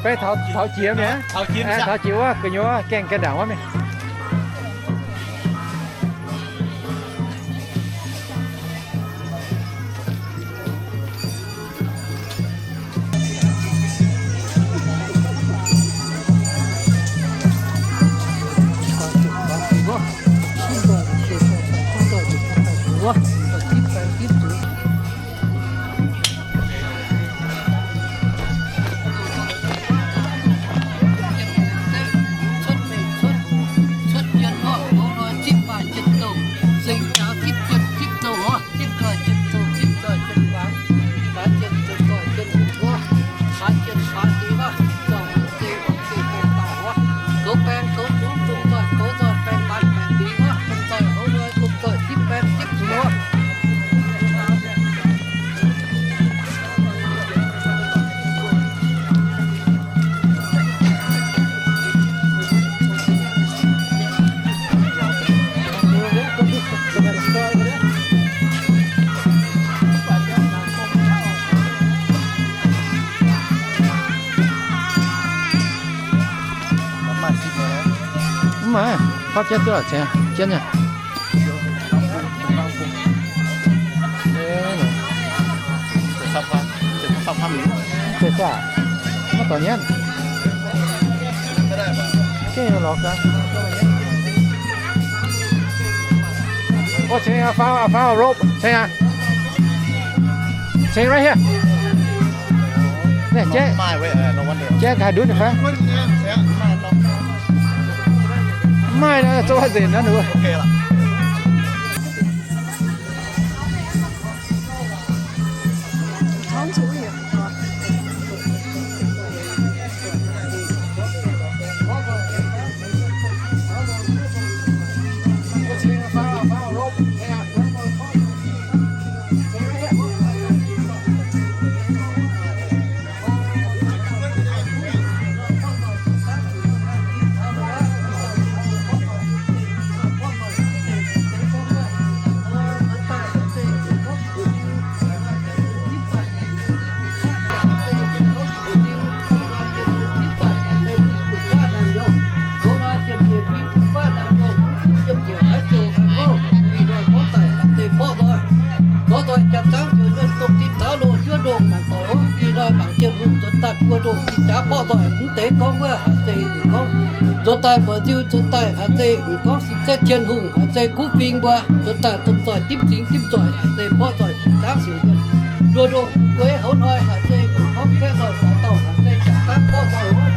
Beiv taux, taux jiex mi'aqv. Taux jiex wuov gu'nyuoz gaengh gaengh ndaangc wuov mingh. Mv maaih, gapv jienv duqv cingx jienv nyei. Maiv dorh nyienv. Gengh lorz gaax. Oh, ceng, I found, I found a rope. Ceng aqv. Ceng right here. Naaiv jaiv, jaiv haih ndutv fai? Mv maaih, zoux haaix nzengc naaiv nduov. Mborqv nzoih jaax zaangv njoux nyuonh dongh tin taux loz juov ndongh mangc doic ov. Ih hnoi mangc Tin-Hungh nzuonx daaih buo ndongh tin jaax mborqv nzoih mv deix gorngv wuov haaix zeiz gorngv nzuonx daaih mbuox nziu nzuonx daaih haaix zeiz gorngv sipv setv Tin-Hungh haaix zeiz kuv fing mbuo nzuonx daaih domh nzoih dimv cingx dimv nzoih haaix zeiz mborqv nzoih tin zaangv siouc nyuonh nduov ndongh gueix houv hnoi haaix zeiz gorngv kaeqv nzoih faaux dauh haaix zeiz jaax zaangv mborqv nzoih ov.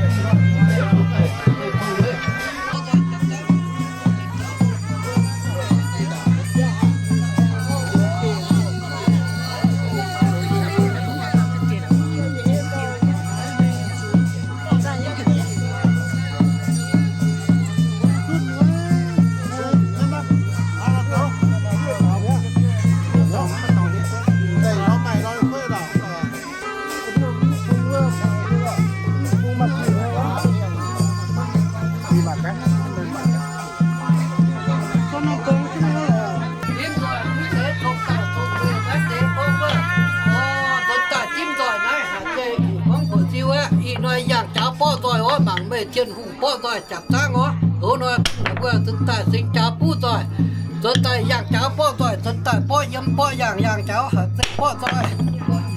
Ih hnoi yangh jaax mborqv nzoih oc, mangc meih Tin-Hungh mborqv nzoih jaax zaangv oc. Houv hnoi mbuo nzuonx daaih singx jaax buv nzoih. Nzuonx daaih yangh jaux borqv nzoih, nzuonx daaih borqv yiem borqv yangh, yangh jaux haaix zeiz borqv nzoih.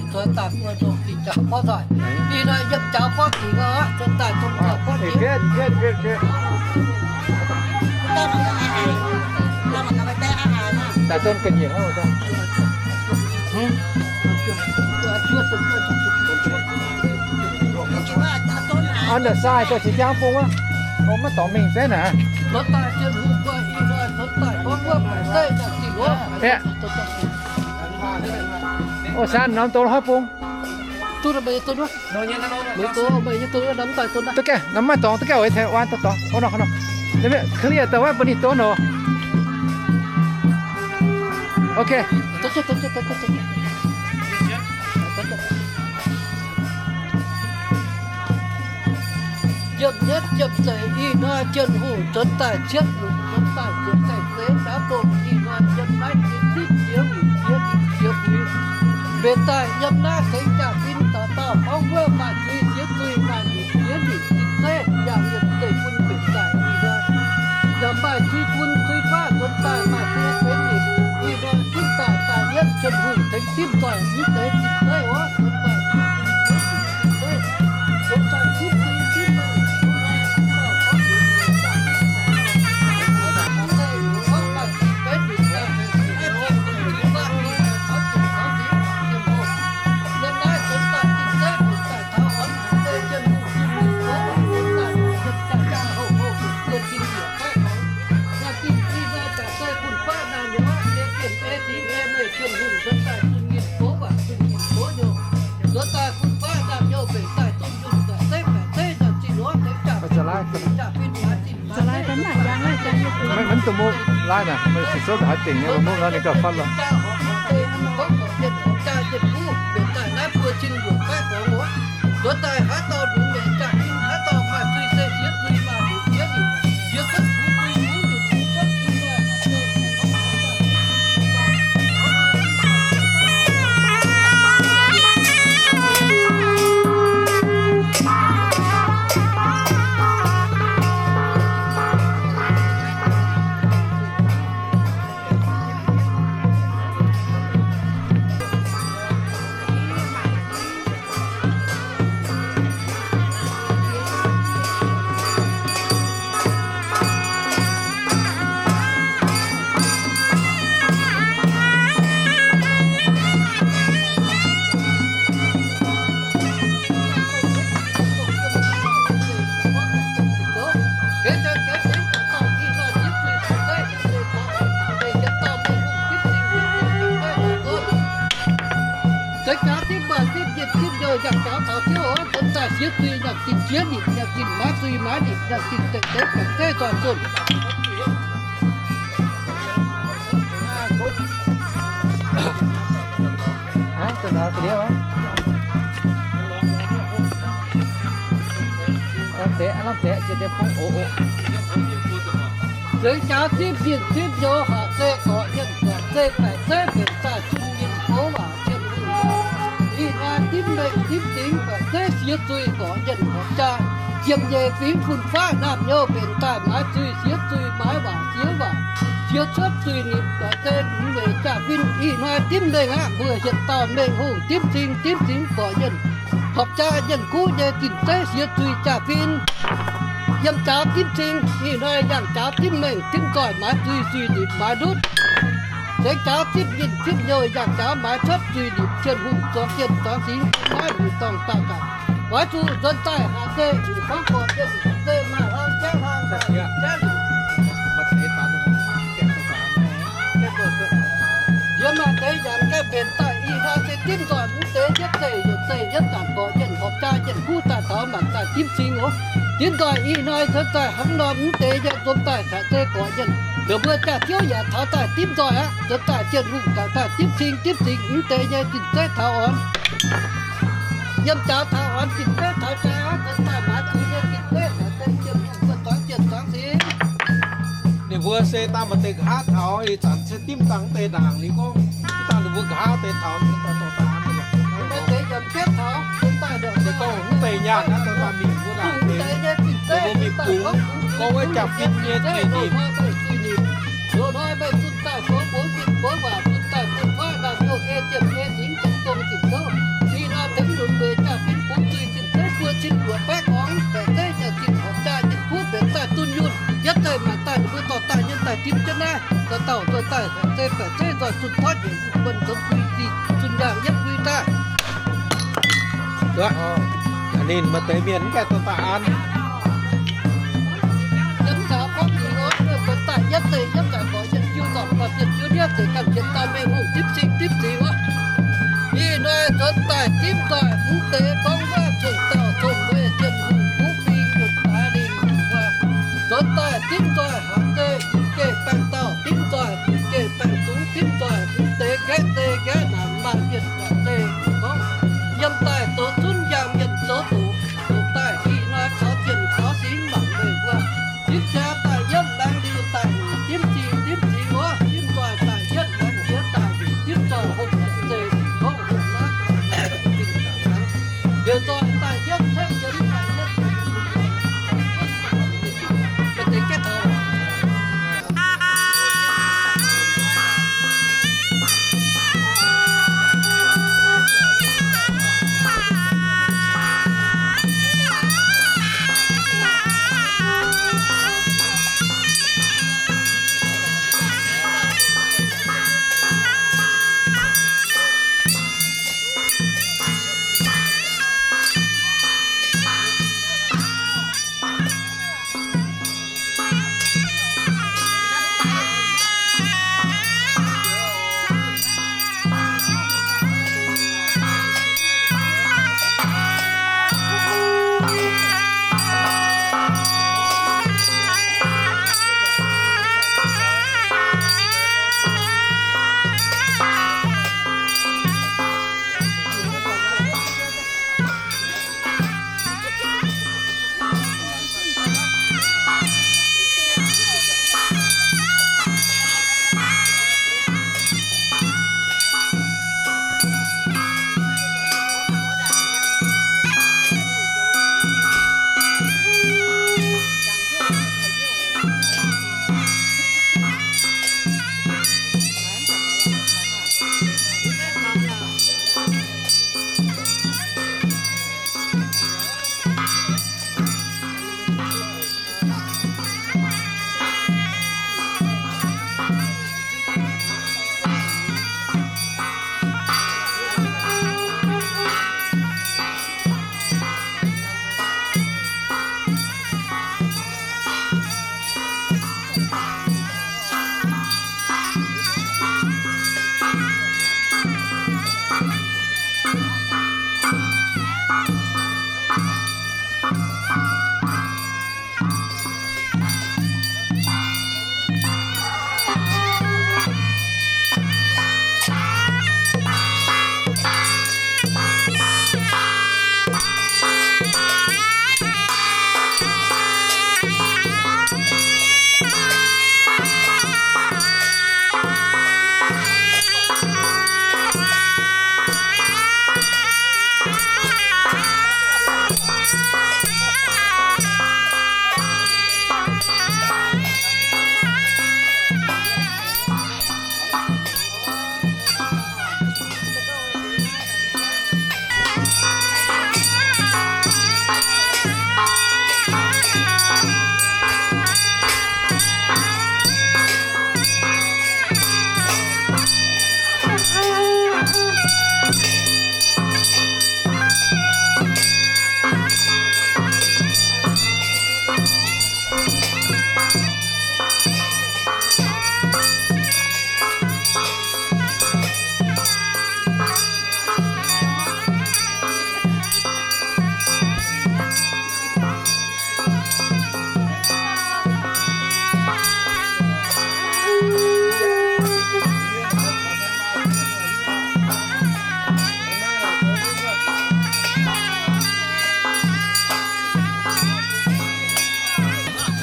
Nzuonx daaih buo ndongh dingc jaux borqv nzoih. Ih hnoi yiem jaux borqv dingc oc, nzuonx daaih dongh nzoih borqv dingc. Daaih zon ga'nyiec hnangv. On the side, daaih ziex jangv bung aqv. Maiv dorngx mingh zengv naaic. Ov, san norm doz haaix bung? Duqv gaengh, maiv dorngx, duqv gaengh oix tengx oan dorngx. Clear daaih wuov bun ninh doz nor. Ok. Yiem yietv yiem zeiz ih hnoi Tin-Hungh nzuonx daaih cietv lungc, nzuonx daaih nzuonx daaih zeix jaax dongh ih hnoi yiem naaiv jiex zipv jiex wuic jiex ninh jiex fuix, mbenc daaih yiem naaiv tengx jaa-fin dauh dauh gorngv wuov maaih zuiz siex zuiz, maaih ninh siex ninh, zinh zeiv yangh yiem zeiv bun mbenc daaih ih hnoi. Yaac maaih zuiz bun zuiz baav nzuonx daaih maaih zuiz siex ninh, ih hnoi zipv daaih daaih yietv Tin-Hungh tengx dimv nzoih mv deix zinh zeiv oc. Maiv duqv muqv laaiv naaic, meih se souv daaih haaix dingc nyei, muqv nor ninh gauh fatv lorqc. Zeix jaax zipv maaih zipv njien zipv njoux yangh jaax taux Ziouv oc, nzuonx daaih siex zuiz yangh zinh jiex ninh, yangh zinh maaiz zuiz maaiz ninh, yangh zinh deix deix baengc zeiv nzoih zunh. Zeix jaax zipv njien zipv njoux haac zei gorqv yienh, gorqv zei baeqc zeiv mbenc daaih zunh ninh goux waac Tin-Hungh. Ih hnoi dimv mengh dimv dingx baeqc zeiv siex zuiz gorqv yienh horpc jaa, jiem nyei fingx fun-faqv naamh nyouz mbenc daaih maaiz zuiz siex zuiz, maaiz waac siex waac, siex cuotv zuiz nimc baeqc zei lungx weic jaa-fin. Ih hnoi dimv mengh aqv, mbuo hietc dauh mengh hungh dimv cing dimv fingx gorqv yienh, horpc jaa yienh guv nyei zinh zeiv siex zuiz jaa-fin. Yiem jaax dimv cing, ih hnoi yangh jaax dimv mengh dimv nzoih maaiz zuiz zuiz nimc maaiz ndutv. Zeix jaax zipv njien zipv njoux yangh jaax maaiz cuotv zuiz nimc Tin-Hungh zuangx yienh zuangx singx, maiv hungh dorngh dauh gaax. Oix zuqc nzuonx daaih haac zei, zuqc gorngv gorqv yienh, gorqv zei maaih hlang jaav hlang, jaav liuc. Yie maaih deix yangh gaengh mbenc daaih ih hnoi se dimv nzoih mv deix yietv zeiv yietc zeiv yietv zanc gorqv yienh horpc jaa yienh kuv daaih taux mangc daaih dimv cing oc. Dimv nzoih ih hnoi nzuonx daaih hnangv nor mv deix yie nzuonx daaih haac zei gorqv yienh. Ninh mbuo jaax-ziouv yaac taux daaih dimv nzoih aqv. Nzuonx daaih Tin-Hungh taux daaih dimv cing dimv cing mv deix nyei zinh zeiv taux orn. Yiem jaax taux orn zinh zeiv taux jaax aqv. Nzuonx daaih maaiz zuiz nyei zinh zeiv haac zei Tin-Hungh mbuo zuangx yienh zuangx singx. Ninh mbuo se daaih maaih deix nqa'haav taux, ih zanc se dimv dangh deix ndaangc liuz gorngv, dangh ninh mbuo nqa'haav deix taux, ninh daaih dorh daaih an. Ninh mbuo deix yaac mv gaengh taux, daaih ndongc se gorngv mv deix nyaanh naaiv dorh daaih mingh wuov ndaangc deix, ninh mbuo mingh bungx gorngv wuov jaa-fin nyei zuiz nimc. ei ziepc ei zingx ziepc dongh ziepc zouv, fih nor tengx lunc weic jaa-fin bungx zuiz zinh zeiv buo cin luoqc baeqv gorngx, baeqc zeiv jaa-zinh horpc jaa nyei kuv mbenc daaih dunh yunh, yietv zeiv maanc daaih ninh mbuo dorh daaih nyei daaih dimv jienv naaiv, dauh dauh nzoih daaih baeqc zeiv, baeqc zeiv nzoih zunh totv yietc buonc nzuonx bui dih zunh yaangh yietv bui daaih. Ninh maaih deix mienh mv gaengh dorh daaih an. Yiem zaux gorngv dingc oc, nzuonx daaih yietv zeiv, yiem zaux gorx yietv jiu zorpc, gorx yietv jiu nietv zeiv ganh jienv dauh mengh hungh dimv cing dimv cingx oc. Ih hnoi nzuonx daaih dimv nzoih mv deix gorngv wuov cong-dauh cong-mueiz Tin-Hungh kuv fing yunh daaih lingh wuov. Nzuonx daaih dimv nzoih haaix deix mv gengh baengh dauh, dimv nzoih mv gengh baengh zungx, dimv nzoih mv deix nqaeqv zei nqaeqv naanc maaih mienh guangc zei gorngv, yiem daaih zoux zunv njaamv mienh zoux doqc, doqc daaih ih hnoi kaux zienh kaux singx mangc meih mbuo. Dimv jaax daaih yietv laengz liuz daaih dimv zingh dimv zingx wuov, dimv nzoih daaih yietv laengz jiex daaih dimv nzoih hopv zeiz hopv hopv naaiv daaih zinh daaih cangx. Liuz nzoih daaih yietv cetv yiem daaih yietv, maaih deix gaeqv taux.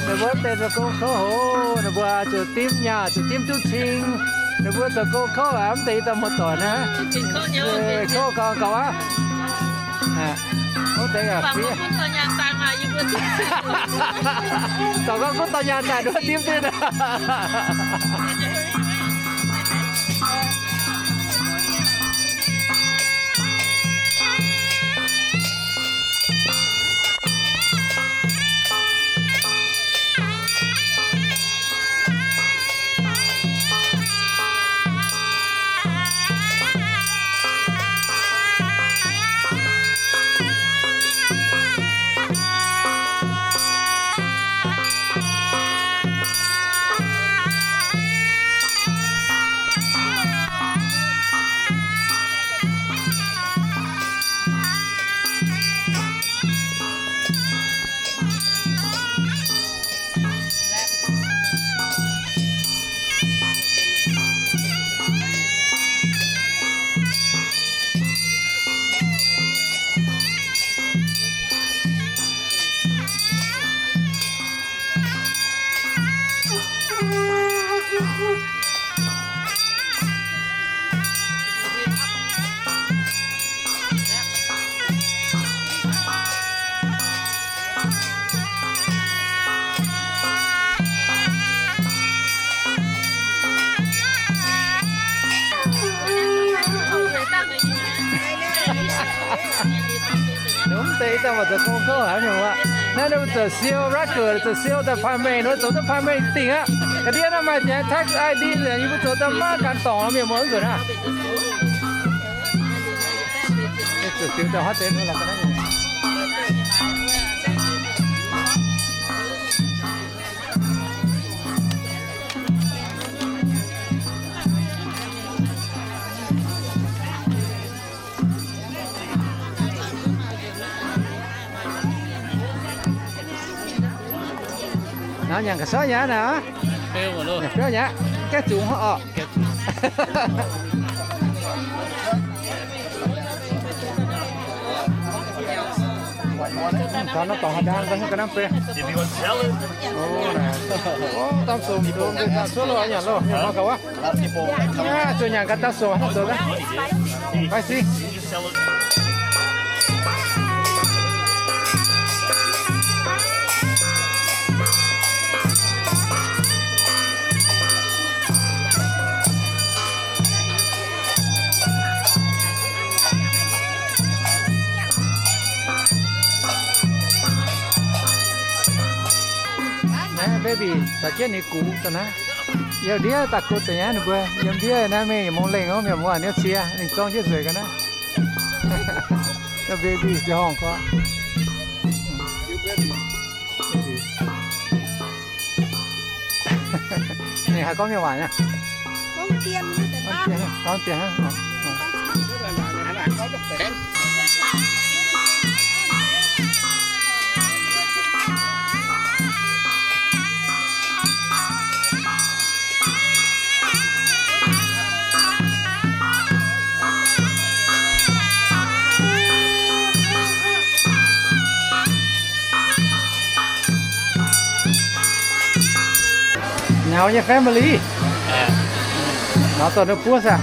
Ninh mbuo deix zoux gong kouv hoc, ninh mbuo zuqc dimv nyaah, zuqc dimv duqv cing. Ninh mbuo zoux gong kouv aqv, mv deix daaih muoz-doic naaiv. Kouv gauh gauh aqv. Mv deix aqv, fiev. Dorh gorngv gunv dorh nyaah daaih nduov dimv duqv. Ninh mbuo mv deix ih zanc mbuo zoux gong kouv haic mienh muoz. Naaiv ninh mbuo zoux siou record, zoux siou daaih ภาพ mengh, ninh mbuo zoux duqv ภาพ mengh dingc aqv. Ga'ndiev naaiv maaih ziangx tax I D nzengc, yie mbuo zoux daaih maiv gan dorngc mienh muoz mv nzunc aqv. Zoux siou daaih haaix deix Nyanc ga'sorv nyei aqv naaic. Nyanc biauv nyei aqv, gaengh zungx oc. Taux naaiv dorngx haaix dang, ga'hnangv beiv. Dam sung, dam sung, nyanc loh, nyanc mv gaux wuov. Zuqc nyanc gaax dam sung, zoux daaih. Maiv sic. Naaiv baby daux jienv ninh gux daaih naaiv. Yiem ndiev daaih gux daaih nyei ninh mbuo. Yiem ndiev naaiv mingh mongh lengh wuov mienh muoz, ninh cie ninh zorng jienv nzueic ga'naaiv. Naaiv baby ziangh horngh gorngv. Ninh haaix gorngv mienh waac nyei? Gorngv dien, gorngv dien. Nauz nyei family. Nauz dorh ninh buov saah.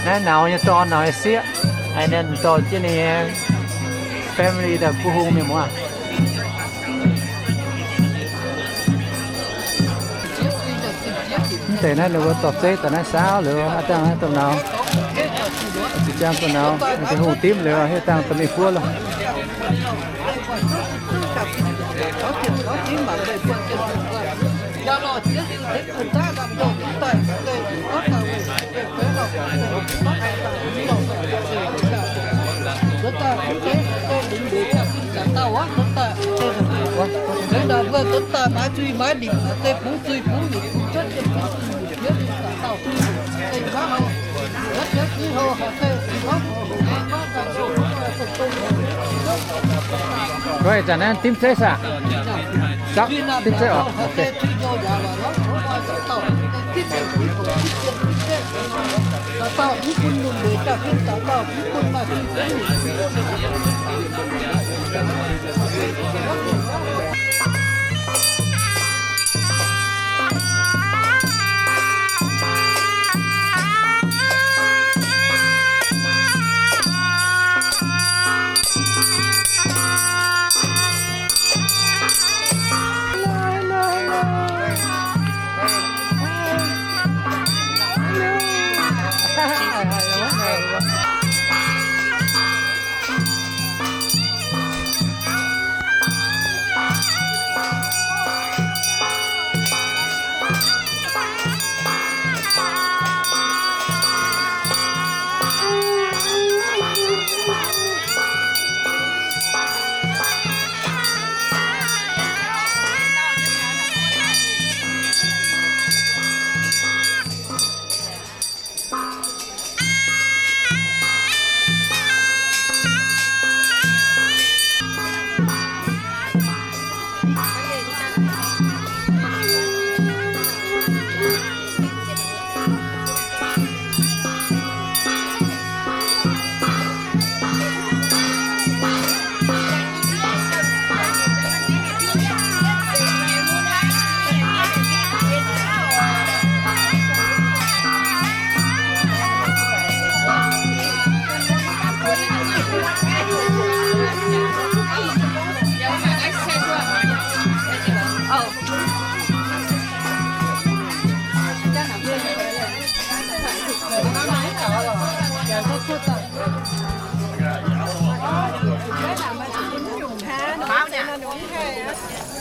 Naaiv nauz nyei dorn, nauz nyei sieqv, haiz ninh dorh jienv ninh nyei family daaih buov hung mienh muoz. Mv deix naaiv ninh mbuo dorh zeiv daaih naaiv saauv liuz, aav dangh naaiv domh nauz, ziqc ziangh domh nauz, Tin-Hungh dimv liuz, aav dangh dorh mingh buov loh. Ov, ih zanc naaiv dimv zeiv saah? Zaqv dimv zeiv oc.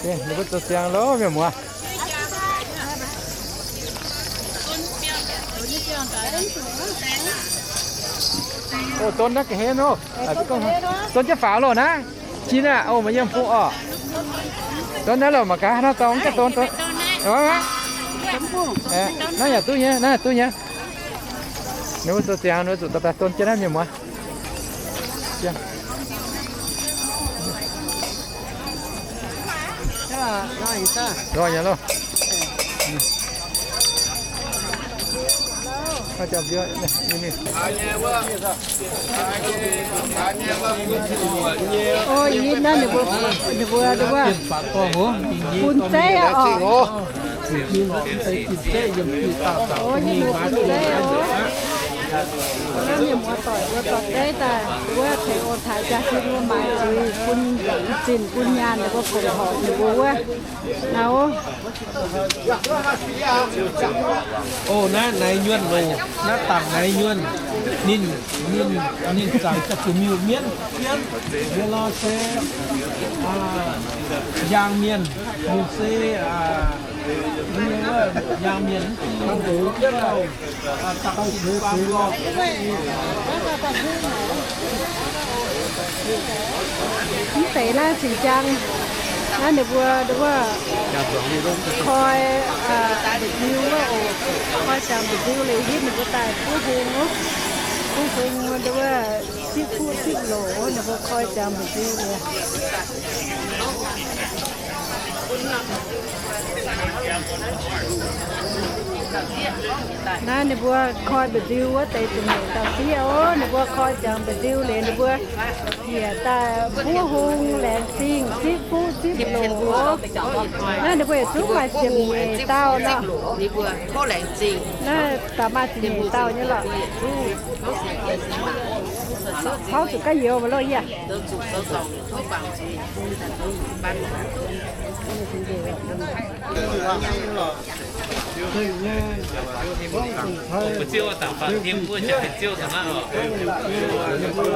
Ninh mbuo zoux ziangx loh, mienh muoz. O, don naaiv ga'hlen oc. Don jienv faaux loh naaiv. Jiex naaiv, o, maaih yiem bung orqc. Don naaiv loh, mangc gaax naaiv dorngx ga'don, don. Naaiv yaac duqv nyei, naaiv yaac duqv nyei. Ninh mbuo zoux ziangx, ninh mbuo zuqc dorh daaih don jienv naaiv, mienh muoz. Nqoi nyei loh. O, ih naaiv ninh mbuo, ninh mbuo, ninh mbuo bun zeiv aqv orqc. O, ninh mbuo bun zeiv oc. Naaiv mienh muoz doic mbuo dorh zeiv daaih wuov tengx ong-taaix jaa-fin mbuo maaiz zuiz bun zinh bun nyaanh ninh mbuo fongc horc ninh mbuo wuov. Naaiv o. O, naaiv Naaiv Nyuonh oc. Naaiv dangc Naaiv Nyuonh. Ninh, ninh, ninh zanc da'gu'nyuoz mienv, mienv, mienv lorh se, aa, njang mienh, ninh se, aa, njang mienh, aa, da'gu'nyuoz faam lorh. Mv deix naaiv cing-jang, naaiv ninh mbuo, ninh mbuo koi, aa, mba'nziu wuov oc. Koi ziangx mba'nziu liuz hitv ninh mbuo daaih buov hung oc. Buov hung wuov sipv fuqv sipv loc, ninh mbuo koi ziangx mba'nziu liuz. Naaiv ninh mbuo koi mba'nziu wuov deix zuqc nyeic dauh sieqv oc. Ninh mbuo koi ziangx mba'nziu liuz ninh mbuo yaac daaih buov hung, laengz zingh, sipv fuqv sipv loc oc. Naaiv ninh mbuo yietc zungv maaih ziepc nyeic dauh nor. Naaiv daaih maaih ziepc nyeic dauh nyei lorqc. Hoz zuqc ga'youz mv loh yie.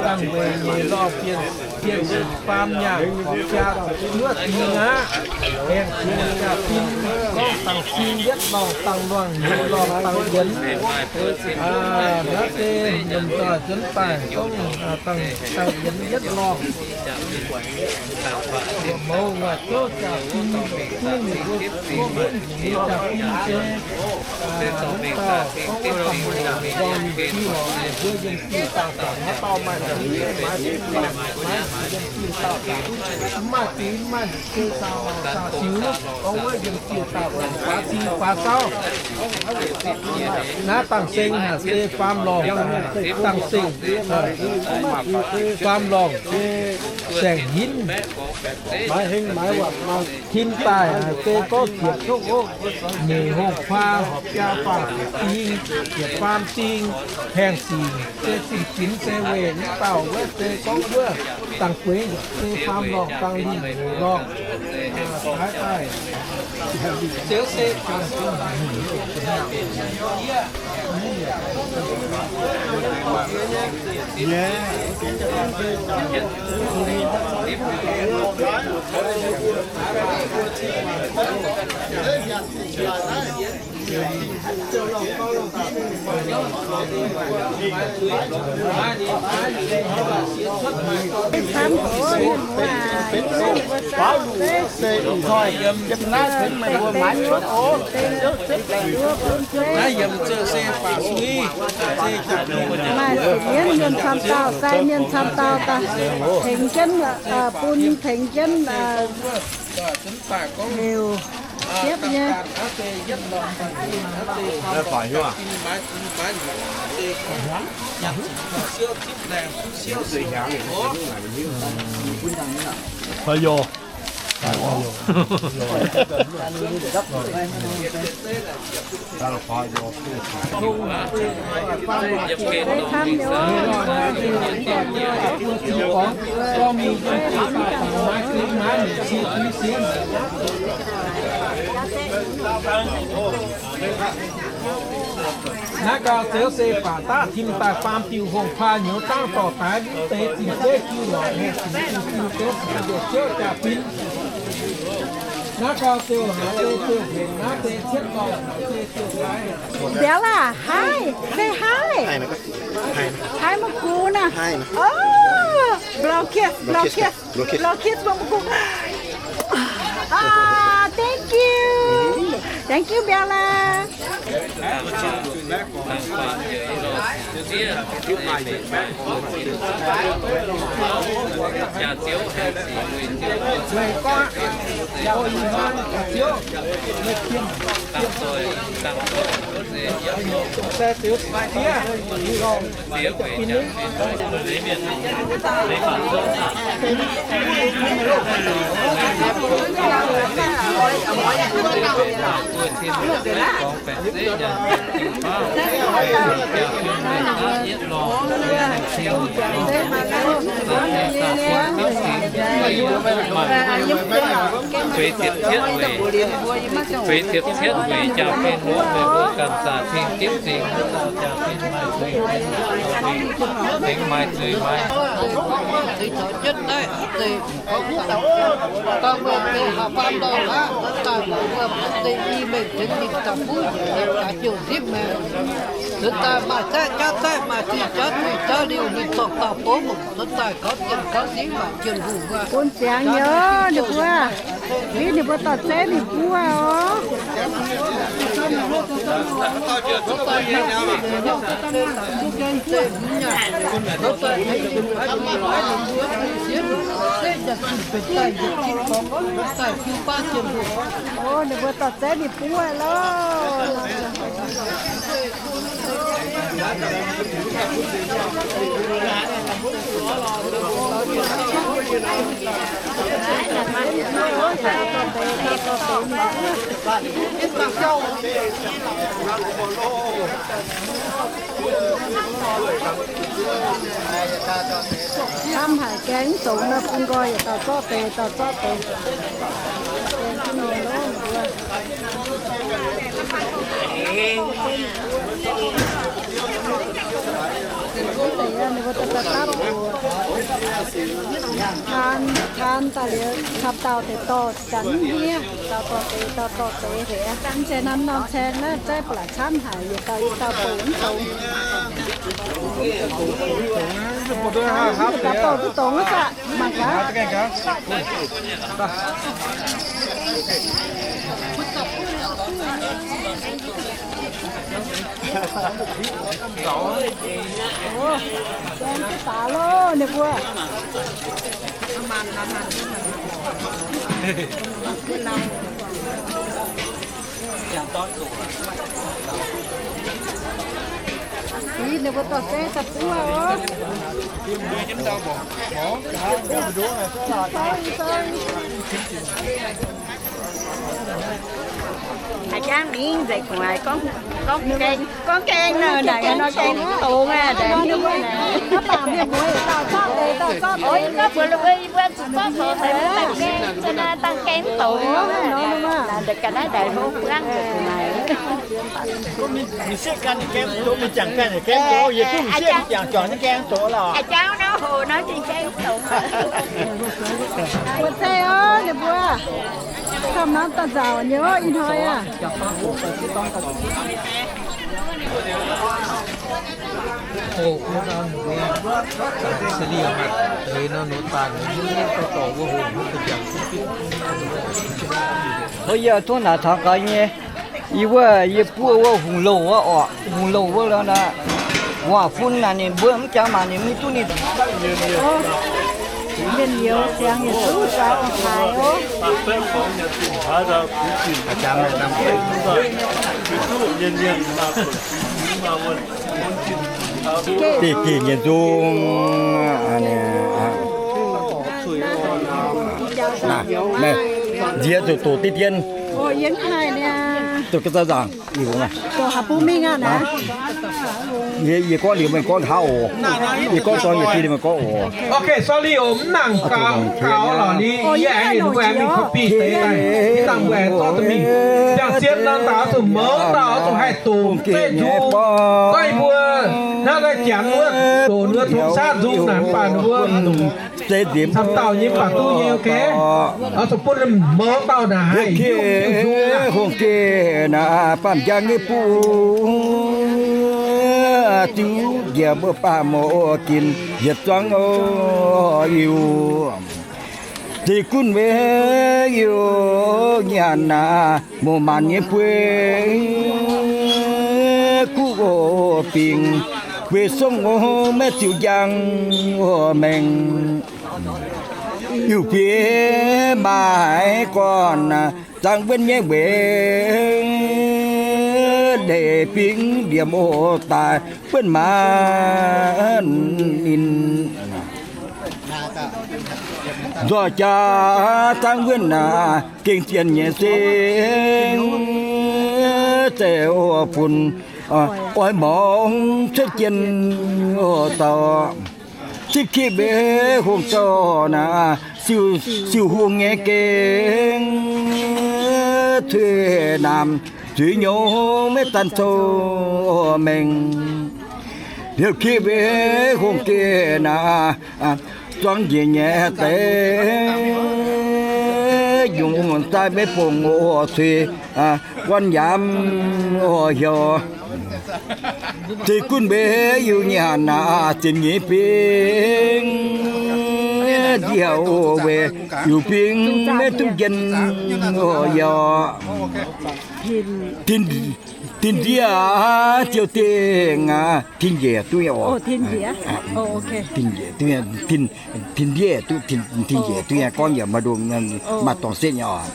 Dangh weic nyei lorh bienh, bienh faam nyaanh, jaa zuqc luov dingh aqv. Aengx jaa-fin gorngv dangh sin yietv lorngh dangh luangh, nyic lorngh dangh yienx. Naaiv se lomh nzoih zunv daaih gorngv dangh, dangh yienx yietv lorngh. Mouz Nguaaic Zouv jaa-fin, ninh mbuo, ninh mbuo jaa-fin se, ninh dauh gorngv wuov dangh mbuo nzorng ninh jiu lorqc, ninh mbuo yiem jiu dauh zanc, haaix dauh maaih zingx, maaih zingx, maaih zingx yiem jiu dauh zanc, mv maaih zingx, mv maaih zingx se zaah siux, gorngv wuov yiem jiu dauh zanc faaux zingx faaux zauv. Naaiv dangh seng naaic se faam lorngh, dangh seng, faam lorngh, saeng-hinv. Tin daaih naaic se gorngv ziepc tokv oc, nyeic hongh kuaa, horpc jaa faah ding, ziepc faam ding, haengh sic se zinh ginx se weic mv dauh wuov se gorngv wuov dangh gueix se faam lorngh, dangh lingh lorngh. Zeux se Naaiv yiem zeux se faah sui, maaih siec mienv mienh camv dauh, sai mienh camv dauh daaih tengx jienv, bun tengx jienv heuc siepv nyei. Naaiv gauh Ziouv se baac daav tim daaih faam diuh hungh paa nyouz dangv dorh daaih mv deix zinh zeiv jiu lorqc, hengh zinh jiu, Ziouv jaa-fin. Bella, hi. Say hi. Hi, Ma'gux naaic. Oh, blow kiss, blow kiss, blow kiss, Ma'gux. Ah, thank you. Thank you, Bella. Feix ziepc cietv weic, feix ziepc cietv weic jaa-fin wuov, meih mbuo ganh zaah cing jienv cing, jaa-fin maaih zuiz, tengx maaih zuiz maaih. Daaih meih deix haaix faam ndau aqv, daaih meih mbuo deix i mengh tengx ninh daaih buv njiec daaih jiouv nzipv maengx. Zuqc daaih maaih zaeqv jaav zaeqv, maaih zuiz jaav zuiz jaav liuz, ninh zorqv dauh bouv mangc, zuqc daaih gauv jien gauv nzingv maaih jien hungh wuov. Bun ziangx nyei, ninh mbuo. Mv, ninh mbuo dorh zeiv mingh buov oc. O, ninh mbuo dorh zeiv mingh buov loh. Camv haic, gaeng mv dongz nor, bun nqoi yietc dauh zorqv deix, dauh zorqv deix. Taan, taan daaih liuz, camv dauh deix dorh janx miev, dauh dorh deix, dauh dorh deix haic. Mv zeiz norm norm caeng naaiv, zeiv ba'laqc camv haic, yietc dauh yietc dauh bouc mv dongz. Yietc dauh bouc duqv dongz wuov zanc, mangc gaax. O, gaeng duqv daaih loh, ninh mbuo. Ih, ninh mbuo dorh zeiv daaih buov oc. A'jang mingh nzengc gu'nguaaic gorngv, gorngv gaeng, gorngv gaeng nor, naaic nor gaeng mv dongz aqv, naaic mv dongz aqv. Mv baac mienh muoz yietc dauh zorqv deix, dauh zorqv deix. Mbuo, mbuo, mbuo zuqc zorqv zoux daaih mv dangh gaeng, se naaiv dangh gaeng mv dongz. Naaic ndaaih ga'naaiv ndaaih hlo buangv nzengc naaic. Mingh sieqv gan nyei gaeng doz, mingh jangc gan nyei gaeng doz, yie duqv mingh sieqv jangc juangc nyei gaeng doz lorqc. A'jang nor hoc nor jiex gaeng doz. Mbuo zeiv oc, ninh mbuo camv norm daaih nzauc nyei oc, ih hnoi aqv. Ov, yie tov naaic taux gaax nyei, yie wuov, yie buov wuov hungh louh wuov oc, hungh louh wuov lorqc, waac-fun naaic ninh mbuo mv jangx mangc ninh mv duqv ninh. Mienh youz ziangx yietc zungv zuangx haaix oc. Deix geh nyienz nzung. Naaiv, nziex zuqc doqc diqv dien. Doqc ga'zauh nzaangc. Yie gorngv liuz meih gorngv nqa'haav oc. Yie gorngv dorng yietc diqv liuz meih gorngv oc. Ok, sorry oc, mv nangc gaux, mv gaux lorqc ni. Yie aengx ninh mbuo aengx mingh copy deix daaih, mv nangc mbuo aengx zorqv duqv mingh. Jangx zien nor, daaih oix zuqc mouz, daaih oix zuqc haih doqc zeiv nzung. Gorngv yie mbuo Naaiv janx wuov, doqc nduov tong saav nzung naaic mv baac nduov, camv dauh nyei baac duqv nyei, ok. Oix zuqc bun mouz dauh naaic haih hiuv duqv nzung aqv. Hungh geh naaic baamh njang nyei buv, ziux njiec mbuo baamh mouc ginc yietc zuangx oc. Iu zeiv gunv weic iu nyanc naaic, mouz maanc nyei bueix guv oc bingx, bueix songv oc maiv ziux njang oc maengx. Iu-Bieqc maaih gorn zaangc wuonv nyei weic, leiz bingx ndiemc oc daaih buonv maanc ninh. Nzoih jaax zaangv wuonv naaic, gengh zienh nyei seng, zeiz oc bun oix morngx cuotv jien oc dauh. Zipv kipv mbuo hungh dauh naaic, siou, siou hungh nyei gengh cuiv naamh zuiz nyouz maiv daan cou maengx. Liouh kipv mbuo hungh geh naaic, zuangx njiec nyei deix, nyungc daaih maiv bungx oc cuiv guan yaac oc heuc. Zeiv gunv mbuo iu nyanc naaic, zinh nyei bingx ndie oc weic, iu bingx maiv duqv njien oc yauc. Tin ndiev ziouc dingh aqv, tin njiec duqv nyei oc. Tin njiec duqv, tin ndiev duqv, tin njiec duqv nyei, gorngv yaac maaih ndongc, maaih dorngx setv nyei oc.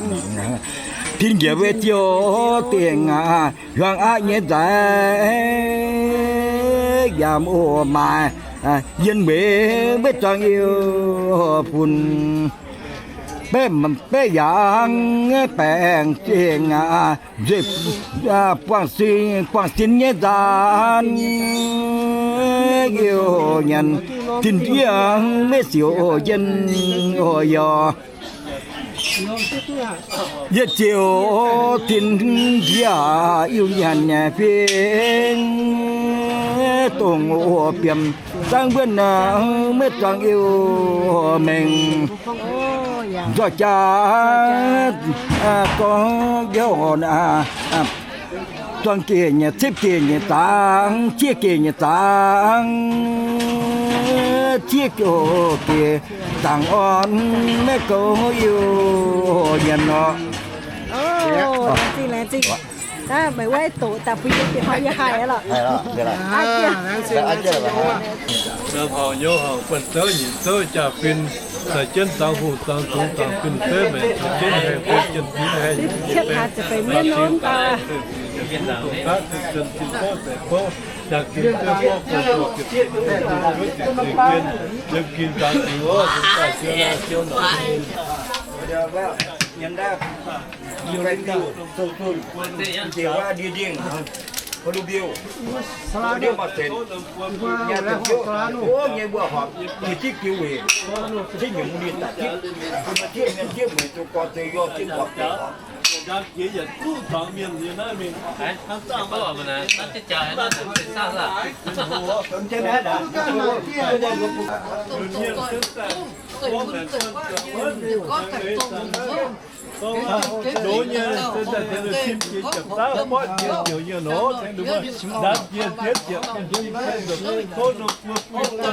Tin njiec mbuo ziouc dingh aqv, hiuang aqv nyei nzaaix yaac oc maaih yien mueiz maiv zuangx iu bun. Baeqv, baeqv yaangh baengc zingh aqv, nzueic buangh sin, buangh sin nyei nzaanx, iu nyanc tin ndiev maiv siouc njien oc yauc. Yietc ziouc tin ndiev iu nyanc nyei fingx, dongh oc biemc zaangv wuonv maiv zuangx iu mengh. Nzoih jaax gorngv biauv zuangx geh nyei, cipv geh nyei zaangc, zieqv geh nyei zaangc, zieqv geh zaangc orn maiv goux iu nyanc nor. Laengz zingh, laengz zingh. Meih wuov doqc daaih bun yie bieqc hnoi yie haih lorqc. Horngc nyouz horngc buonv zouv nyic zouv jaa-fin, zaaih jienv zaangc hungh zaangc zungx zaangc fin zeiv maengc, zaaih jienv haengh bun jien-tingv haengh, jaax-fin dongh gaav, fin zuonx fin bouv deix bouv, jaa-fin zeiv bouv, gong-zoh ziepc zuoqv ziepc zuoqv ziepc zuoqv ziepc zuoqv, yiem gin zaangc dingc oc, dongh daaih siou naaic siou naaic. Ndoqv nyei, sin jiex ziepc zaav mborqv jiex njoux nyei nor, tengx ninh mbuo ndaamv jiex zieqv ziepc, tov norm buo buo, yiem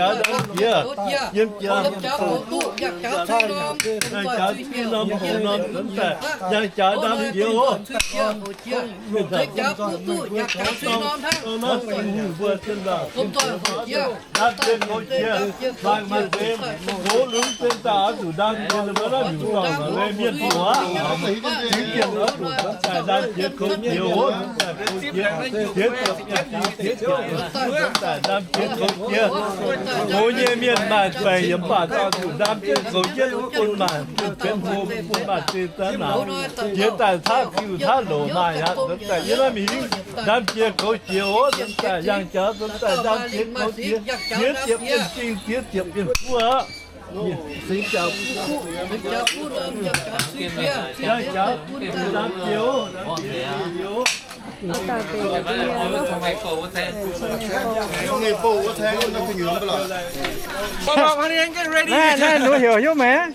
jaax, yiem jaax, yiem jaax, yangh jaax norm, norm, norm, yangh jaax ndaamv jiex oc. Ndaamv jiex goux jiex, maaih, maaih zeix, goux lunx zeix daaih oix zuqc ndaamv jiex, ninh mbuo naaiv nyungc dorngh naaic mienh zuqc aqv. Zingx jienv oix zuqc daaih ndaamv jiex goux jiex oc. Jiex ziepc, jiex ziepc, daaih ndaamv jiex goux jiex. Goux nyei mienh maaih baengc yaac mv baac oix zuqc ndaamv jiex goux jienv bun maaih, bun benx hlo, bun maaih zeix zaav naanc. Jiex daaih taav diuh taav louc maaih aqv. Nzuonx daaih yiem naaiv mingh hingv ndaamv jiex goux jiex oc. Nzuonx daaih yangh jaax, nzuonx daaih ndaamv jiex goux jiex. Ziex ziepc mienh zingh, ziex ziepc mienh kuv aqv. Naaiv, naaiv heuc hnyouv maengx.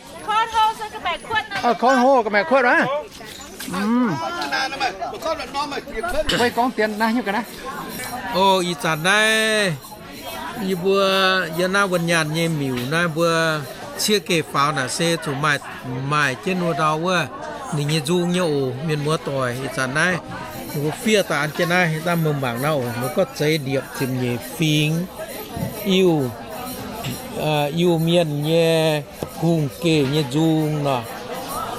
Cornhole ga'maeqc kuotv aqv. Weic gorngv dien naaiv hnyouv ga'naaiv. O, ih zanc naaiv yie mbuo yiem naaiv wuonh nyaanh nyei miuc naaiv mbuo ciev geh faaux naaic se zuqc maaih, maaih jienv wuov ndau wuov ninh nyei nzung nyei oc. Mienh muoz doic, ih zanc naaiv ninh mbuo fiev daaih an jienv naaiv, naaiv meih mangc naaiv oc, ninh gorngv zeiz ndiepc ziepc nyeic fingx Iu-, Iu-Mienh nyei hungh geh nyei nzung nor.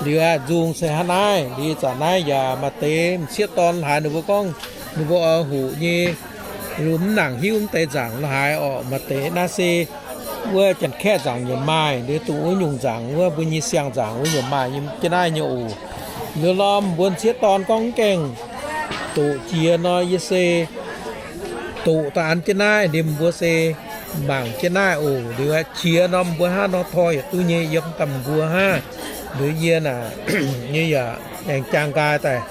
Liuz aqv, nzung se hnangv naaiv. Liuz ih zanc naaiv yaac maaih deix m'sieqv dorn haaix ninh mbuo gorngv ninh mbuo oix hoqc nyei, liuz mv nangc hiuv mv deix nzaangc lo haaix orqc. Maaih deix naaiv se wuov Janx-Kaeqv nzaangc yaac maaih, liuz dongh wuov nyungc nzaangc wuov mbuo nyei siang-nzaangc wuov yaac maaih yiem jienv naaiv nyei oc. Liuz norm mbuo m'sieqv dorn gorngv mv gaengh doqc jiex nor, yie se doqc daaih an jienv naaiv, ninh mbuo se mangc jienv naaiv oc. Liuz qiex norm mbuo hnangv nor tor yietc duqv nyei yiem daaih mbuo hnangv. Liuz yie naaic nyei yaac aengx jaang nqaai daaih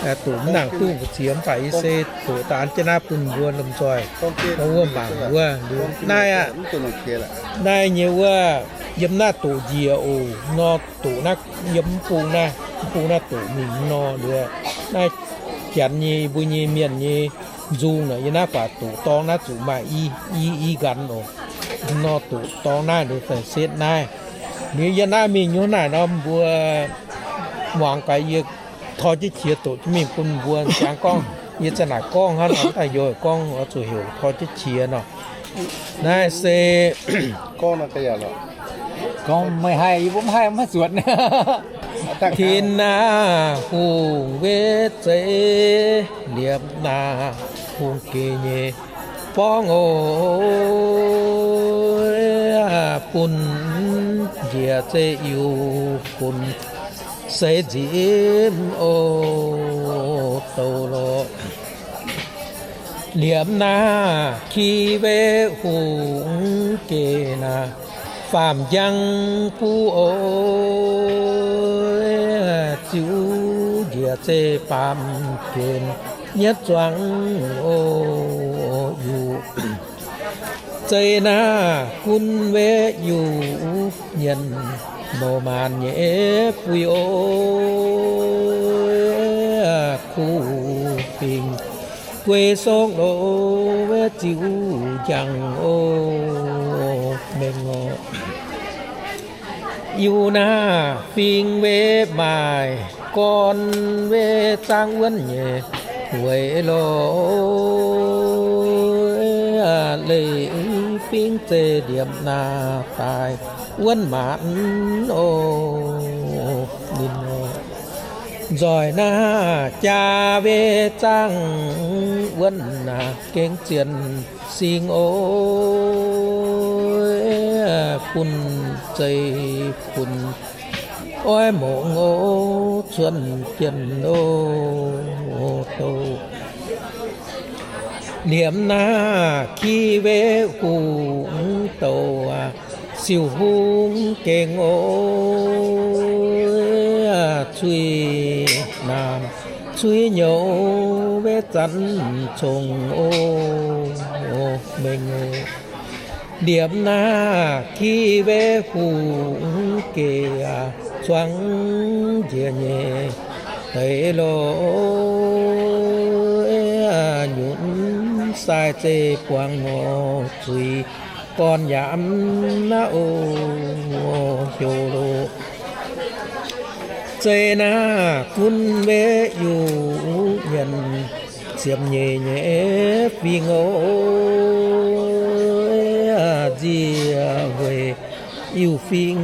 doqc mv nangc duqv mbu'ziex, mv baac yie se doqc daaih an jienv naaiv bun mbuo lomh nzoih wuov mangc wuov. Liuz naaiv aqv, naaiv nyei wuov yiem naaiv doqc njiec oc. Nor doqc naaiv yiem mv bung naaiv, mv bung naaiv doqc mingh nor. Liuz naaiv Janx nyei, mbuo nyei mienh nyei nzung naaic yiem naaiv baac doqc dorng naaiv zuqc maaih i, i, i nqanx oc. Nor doqc dorng naaiv liuz daaih setv naaiv. Liuz yiem naaiv mingh nyei naaic nor mbuo muangx gaax, yie tor jienv qiex doqc jienv mingh bun mbuo jangx gorngv. Yie za'naaic gorngv hnangv nor daaih youz gorngv oix zuqc heuc tor jienv qiex nor. Naaiv se gorngv meih haih, yie mbuo mv haih, mv haih zuotc. Tin naaiv hungh wetv zeiv, liepc naaiv hungh geh nyei borngv oc. Bun njiec zeiv Iu-Gunv seix nzipc oc, douc lorqc. Liepc naaiv ki wetv hungh geh naaiv faam njang buv oc. Ziux njiec zeiv baamh gen nyietv zuangx oc. Yuc zeiv naaiv gunv wetv Iu-Mienh mouz maanc nyei fuiv oc. Kuv fingx guei songv loz wetv ziux njang oc, mengh oc. Iu naaiv fingx wetv maaih gorn wetv zaangv wuonv nyei weic loz. Leih fingx zeiv liepc naaiv daaih wuonv maanc oc, ninh oc. Nzoih naaiv jaa wetv zaangv wuonv naaiv gengh zien singx oc. Funx zeiv funx oix mongc oc, cuotv jienh oc, douc. Liemh naaiv ki wetv hungh douc aac, siou hungh gengh oc. Cuiv naamh cuiv nyouz wetv zanc congx oc, mengh oc. Liemh naaiv ki wetv hungh geh aac, zuangx njiec nyei deix loz, nyunc sai zeiv buangh ngorc zuiz gorn yaac mv naaiv oc, heuc loz. Zeiv naaiv gunv wetv Iu-Mienh ziepc nyeic nyei fingx oc. Nzie weic Iu-Fingx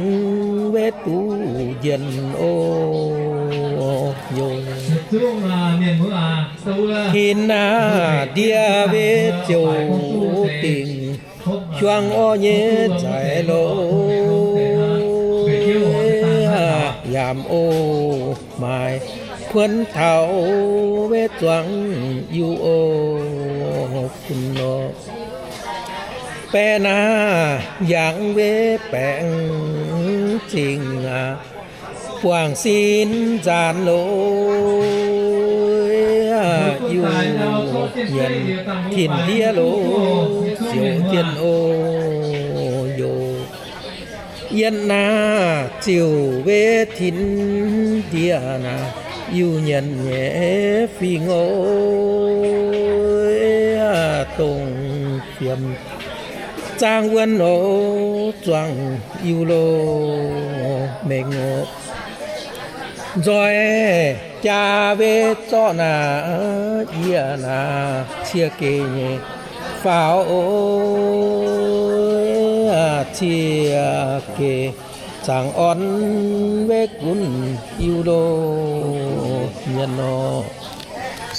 wetv duqv njien oc, heuc. Tin naaiv ndie wetv ziouc dingc hiuang orv nyei nzaic loz, yaac oc maaih kuonx taux wetv zuangx Iu oc, bun nor. Baeqc naaiv yangh wetv baengc zingh aqv, buangh sin nzaanx loh, Iu-Mienh tin-ndiev loh, siouc jienv o yoc. Yiem naaiv ziouc wetv tin-ndiev naaiv, Iu-Mienh nyei fingx o, dongh fiem zaangv wuonv o, zuangx Iu-Lo mengh o. Nzoih jaa wetv zorqv naaiv, yie naaiv cie geh nyei faaux o, cie geh zaangc orn wetv gunv Iu-Lo mienh nor.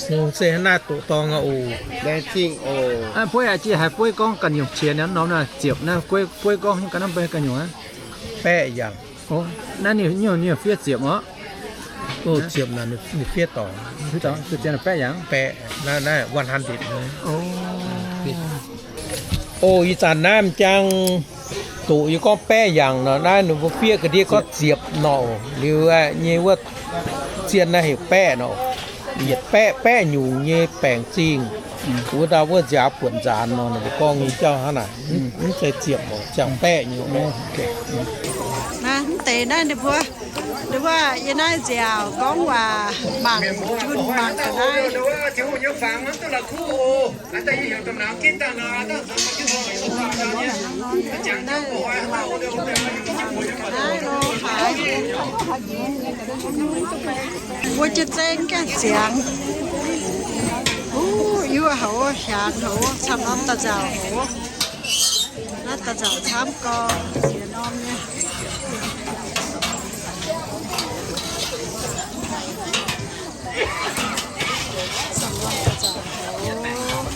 Nungx se naaiv doqc dorngx aqv oc. Laengz zingh oc. Bueiv aqv, jiex haiz bueiv gorngv ganh nyungc qiex norm naaiv ziepc naaiv, bueiv gorngv ganh norm baeqv ganh nyungc aqv. Baeqv yangh. Naaiv ninh fiev ziepc oc. Ziepc naaiv ninh fiev dorngx. Baeqv yangh. Baeqv, naaiv, naaiv one hundred. O, ih zanc naaiv m'jangc doqc yie gorngv baeqv yangh nor, naaiv ninh mbuo fiev ga'ndiev gorngv ziepc nor. Liuz nyei wuov zien naaiv heuc baeqv nor. Yietc baeqv, baeqv nyungc nyei baengc zingh. Wuov dauh wuov nziaaux buonc nzaanx nor, ninh mbuo gorngv nyei jauv hnangv naaic, mv zeiz ziepc oc, ziangh baeqv nyei. Naaiv mv deix naaiv ninh mbuo, ninh mbuo yie naaiv nziaaux gorngv waac mangc, mangc naaiv. Mbuo jienv zengv gaengh ziangx. Uv, yie houc hiaangx houc camv norm da'nzauc houc. Naaiv da'nzauc camv gorx, ziex norm nyei. Camv norm da'nzauc houc.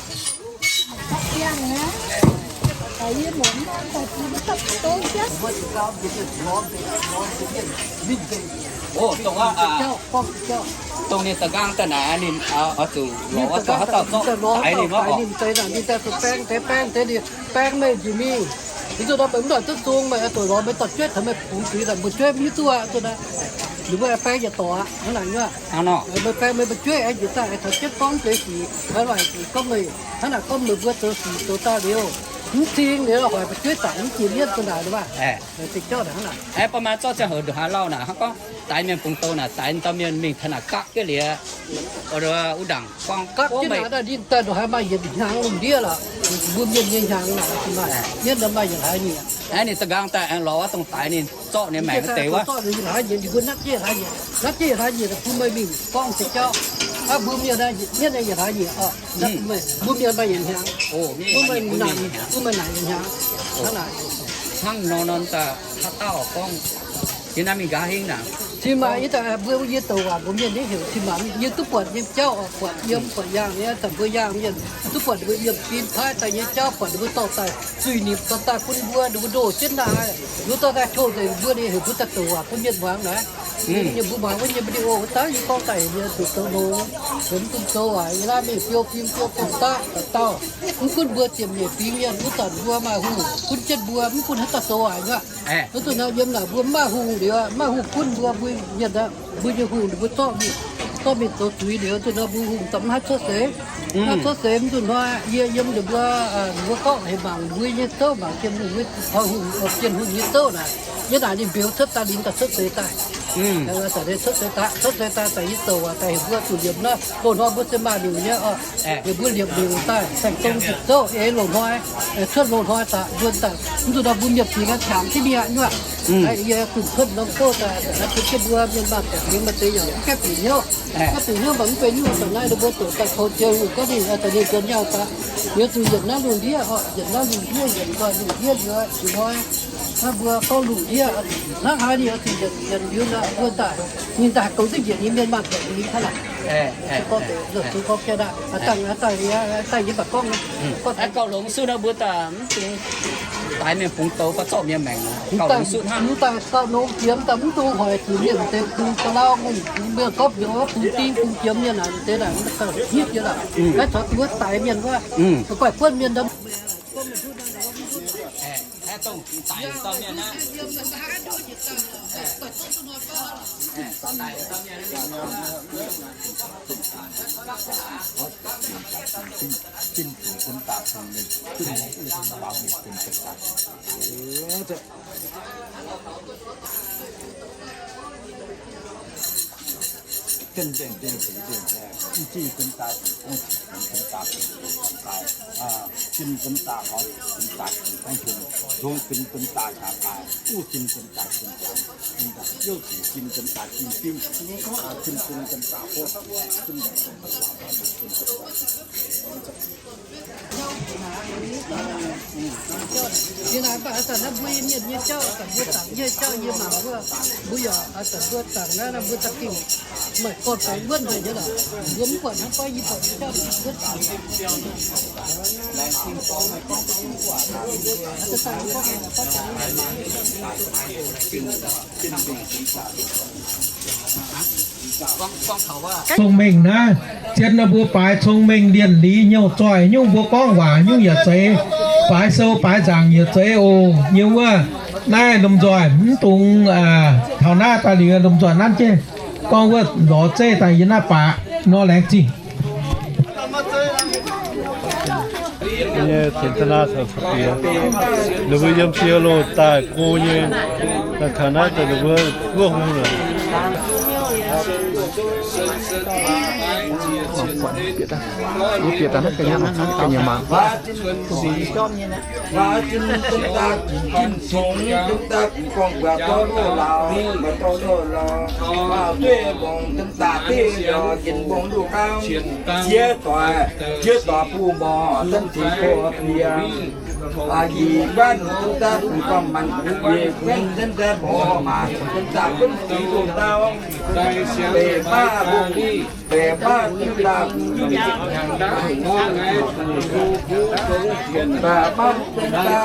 โอ้ ตรงว่า อ่า ตรงนี้ตะกร้างตะไหนอันนี้ เอา เอาสู่หลอกว่าตัวเขาเจ้าเจาะสายนี่มาออก ninh deix naaic ninh deix baeng deix baeng deix ninh baeng meih njiec mingh. Ninh zuqc nor meih mv ndoic duqv zung meih oix doic lorz meih dorh jueiv taux meih bungx zuiz naaic mbuo jueiv mv hiuv duqv aqv zuqc naaic. Ninh mbuo aengx baeng yietc dorc aqv hnangv naaic nyei. Meih baeng meih mbuo jueiv aengx njiec daaih aengx taux jienv gorngv deix sic, hnangv naaic gorngv meih, hnangv naaic gorngv meih mbuo zoux sic zoux daaih liuz, mv cing liuz hoic mbuo jueiv daic mv jiex mienv zuqc naaic ninh mbuo. Aeqv, baac maaih zorqv ziangh hoc ndongc haaix lauh naaic, hnangv gorngv daix mienh bungx douz naaic, daix dauh mienh mingh taux naaic gapv jienv liuz, wuov ndaangc gorngv gapv jienv naaic, ninh daaih ndongc haaix maaih yietc hnyangx lungh ndiev lorqc, mbuo mienh nyei hnyangx naaic, maaih mienv maaih yietc hlaax nyieqc. Aeqv, ninh da'nqaang daaih aengx lorz wuov dongh daix ninh zorqv ninh maengc deix wuov. Ninh mbuo natv jienv yietc hlaax nyieqc, natv jienv yietc hlaax nyieqc da'bung meih mingh gorngv deix jauv. Aav, mbuo mienh naaiv yietc mienv naaiv yietc hlaax nyieqc oc. Mbuo mienh maaih yietc hnyangx. Mbuo maaih naaic, mbuo maaih naaic yietc hnyangx. Hnangv naaic. Hnangv nor nor daaih haaix dauh gorngv, yie naaiv mingh nqa'haav hingv naaic. Cin-maanc yie daaih mbuo yie douc waac mbuo mienh nyei heuc cin-maanc, yie duqv buatc nyei jauv oc, buatc yiem buatc yaangh nyei, daaih mbuo yaangh mienh duqv buatc ninh mbuo yiem fin paaiv daaih nyei jauv, buatc ninh mbuo dorh daaih zuiz-nimc dorh daaih bun mbuo, ninh mbuo ndoh jienv naaic, ninh mbuo dorh daaih qouh nzengc mbuo, ninh heuc mbuo daaih douc waac bun mienh muangx naaic. Ninh mbuo muangx wuov nyei video wuov daaih yie gorngv daaih heuc mbuo zuqc zoux longx, heuc mv bun zoux waac, yie naaiv mingh biou fim biou fim daaih dauh dauh. Mv gunv mbuo ziepc nyeic fingx mienh wuov zanc mbuo maaih hungh gunv jienv mbuo, mv gunv haaix dauh zoux waac nyuoqc. Wuov zanc naaiv yiem naaic mbuo mv maaih hungh liuz, mv maaih hungh gunv mbuo, mbuo mienh, mbuo nyei hungh ninh mbuo zorqv mingh, zorqv mingh zoux zuiz liuz, wuov zanc naaiv mbuo hungh daaih mv haih cuotv seix. Mv haih cuotv seix, mv zuqc hnoi yie yiem ninh mbuo, ninh mbuo gorngv heuc mangc mbuo nyei zouv, mangc Bienh Hungh, Bienh Hungh nyei zouv naaic, yie naaic ninh mbeux cuotv daaih, ninh daaih cuotv seix daaih. Cuotv seix daaih, cuotv seix daaih daaih yie douc waac daaih heuc mbuo zuqc liemh naaiv, loz-hnoi mbuo se maaih liuc nyei oc. Heuc mbuo liemh liuc daaih, saeng-dong zuqc zouv eix loz-hnoi, cuotv loz-hnoi daaih mbuo daaih, mv zuqc nor mbuo mienh fingx aengx qangx jienv mi'aqv nyuoqc. Yie zuqc cuotv norm gouv daaih, naaiv bun jienv mbuo mienh maanh baeqc fingx maaih deix yaac mv gaengh bieqc hnyouv. Mv gaengh bieqc hnyouv mangc mv benx nyungc, daaih naaiv ninh mbuo douc daaih kou Bienh Hungh gorngv ninh daaih ninh nzuonx nyaanh daaih, yie zuqc yietc naaiv lungh ndiev oc, yietc naaiv lungh ndiev, yietc nzoih lungh ndiev liuz, ih hnoi naaiv mbuo gorngv lungh ndiev hnangv haaix ninh oix zuqc yietc liuz naaic mbuo daaih, ninh daaih goux duqv njiec nyei mienh maanh baeqc fingx hnangv naaic. Gorngv deix longc zuqc gorngv jienv aqv, dangh daaih yie mv baac gorngv, gorngv deix gauh longx suv nor mbuo daaih mv dungx daix mienh bungx douz fai zorqv mienh maengc nor, gauh longx suv hnangv. Mv daaih gauh longx jiex, mv daaih mv dungx hoic zuqc mienh deix bungx ga'lauh, bungx mienh gorngv mbuox bungx ding bungx jiex mienh naaic deix naaic mv daaih gauh hiuv jiex aqv. Naaiv caux duqv daix mienh wuov, guaih buonv mienh ndau Dongh daic dauh mienh aqv. Tin-Hungh duqv daaih cong-mengh, Tin-Hungh duqv baaux mienh bun daaih. Zinh zinh zinh zinh zinh, i zinh zinh daaih, zinh zinh daaih, zinh zinh daaih, zinh zinh daaih, zinh daaih, zinh daaih, zong zinh zinh daaih, daaih, uv zinh zinh daaih, zinh daaih, zinh daaih, youv zinh zinh daaih, zinh diuv, zinh zinh daaih, zinh daaih, zinh daaih. Yie naaiv baac a'zanc naaiv mbuo yie mienh nyei jauv, a'zanc mbuo zaangc yie jauv yie mangc wuov, mbuo yaac a'zanc mbuo zaangc naaiv, naaiv mbuo da'gengh meih gorn-baengx wuonv haic nyei lorqc. Mbuo mv buatc hnangv, baav yie buatc nyei jauv wuonv. Cong-mengh naaiv, zien naaiv mbuo baaix cong-mengh, ndienh liz, hnyouv zoih nyungc, mbuo gorngv waac nyungc yaac zeiz, baaix sou baaix nzaangc yaac zeiz oc. Nyei wuov, naaiv lomh nzoih mv dungx, taux naaiv daaih liuz lomh nzoih nanv jienv gorngv wuov lorz zeiv daaih yiem naaiv baac nor laengz zingh. Nyei tengx da'naaiv caux fu'jueiv, ninh mbuo yiem sie loh daaih go nyei, daaih taux naaiv daaih ninh mbuo guoqv hung naaic. Mbuo bieqc daaih naaiv ga'nyiec, ga'nyiec mangc. Waac zinh daaih jin congx, zinh daaih gorngv mbuox dorh loh laauh, mbuox dorh loh laauh. Waac dueiv longc zinh daaih div yaac jin mbong loh gaang. Ziex doic, ziex doic bun morc zinh daaih bieqc. Aa, yie guanh zinh daaih bun gorngv manc, yie guanh zinh daaih mborqv maac, zinh daaih gunv dingc loh ndau. Beiv baav, beiv baav zinh daaih, beiv baav zinh daaih bun gorngv, zinh daaih bun gorngv, aa,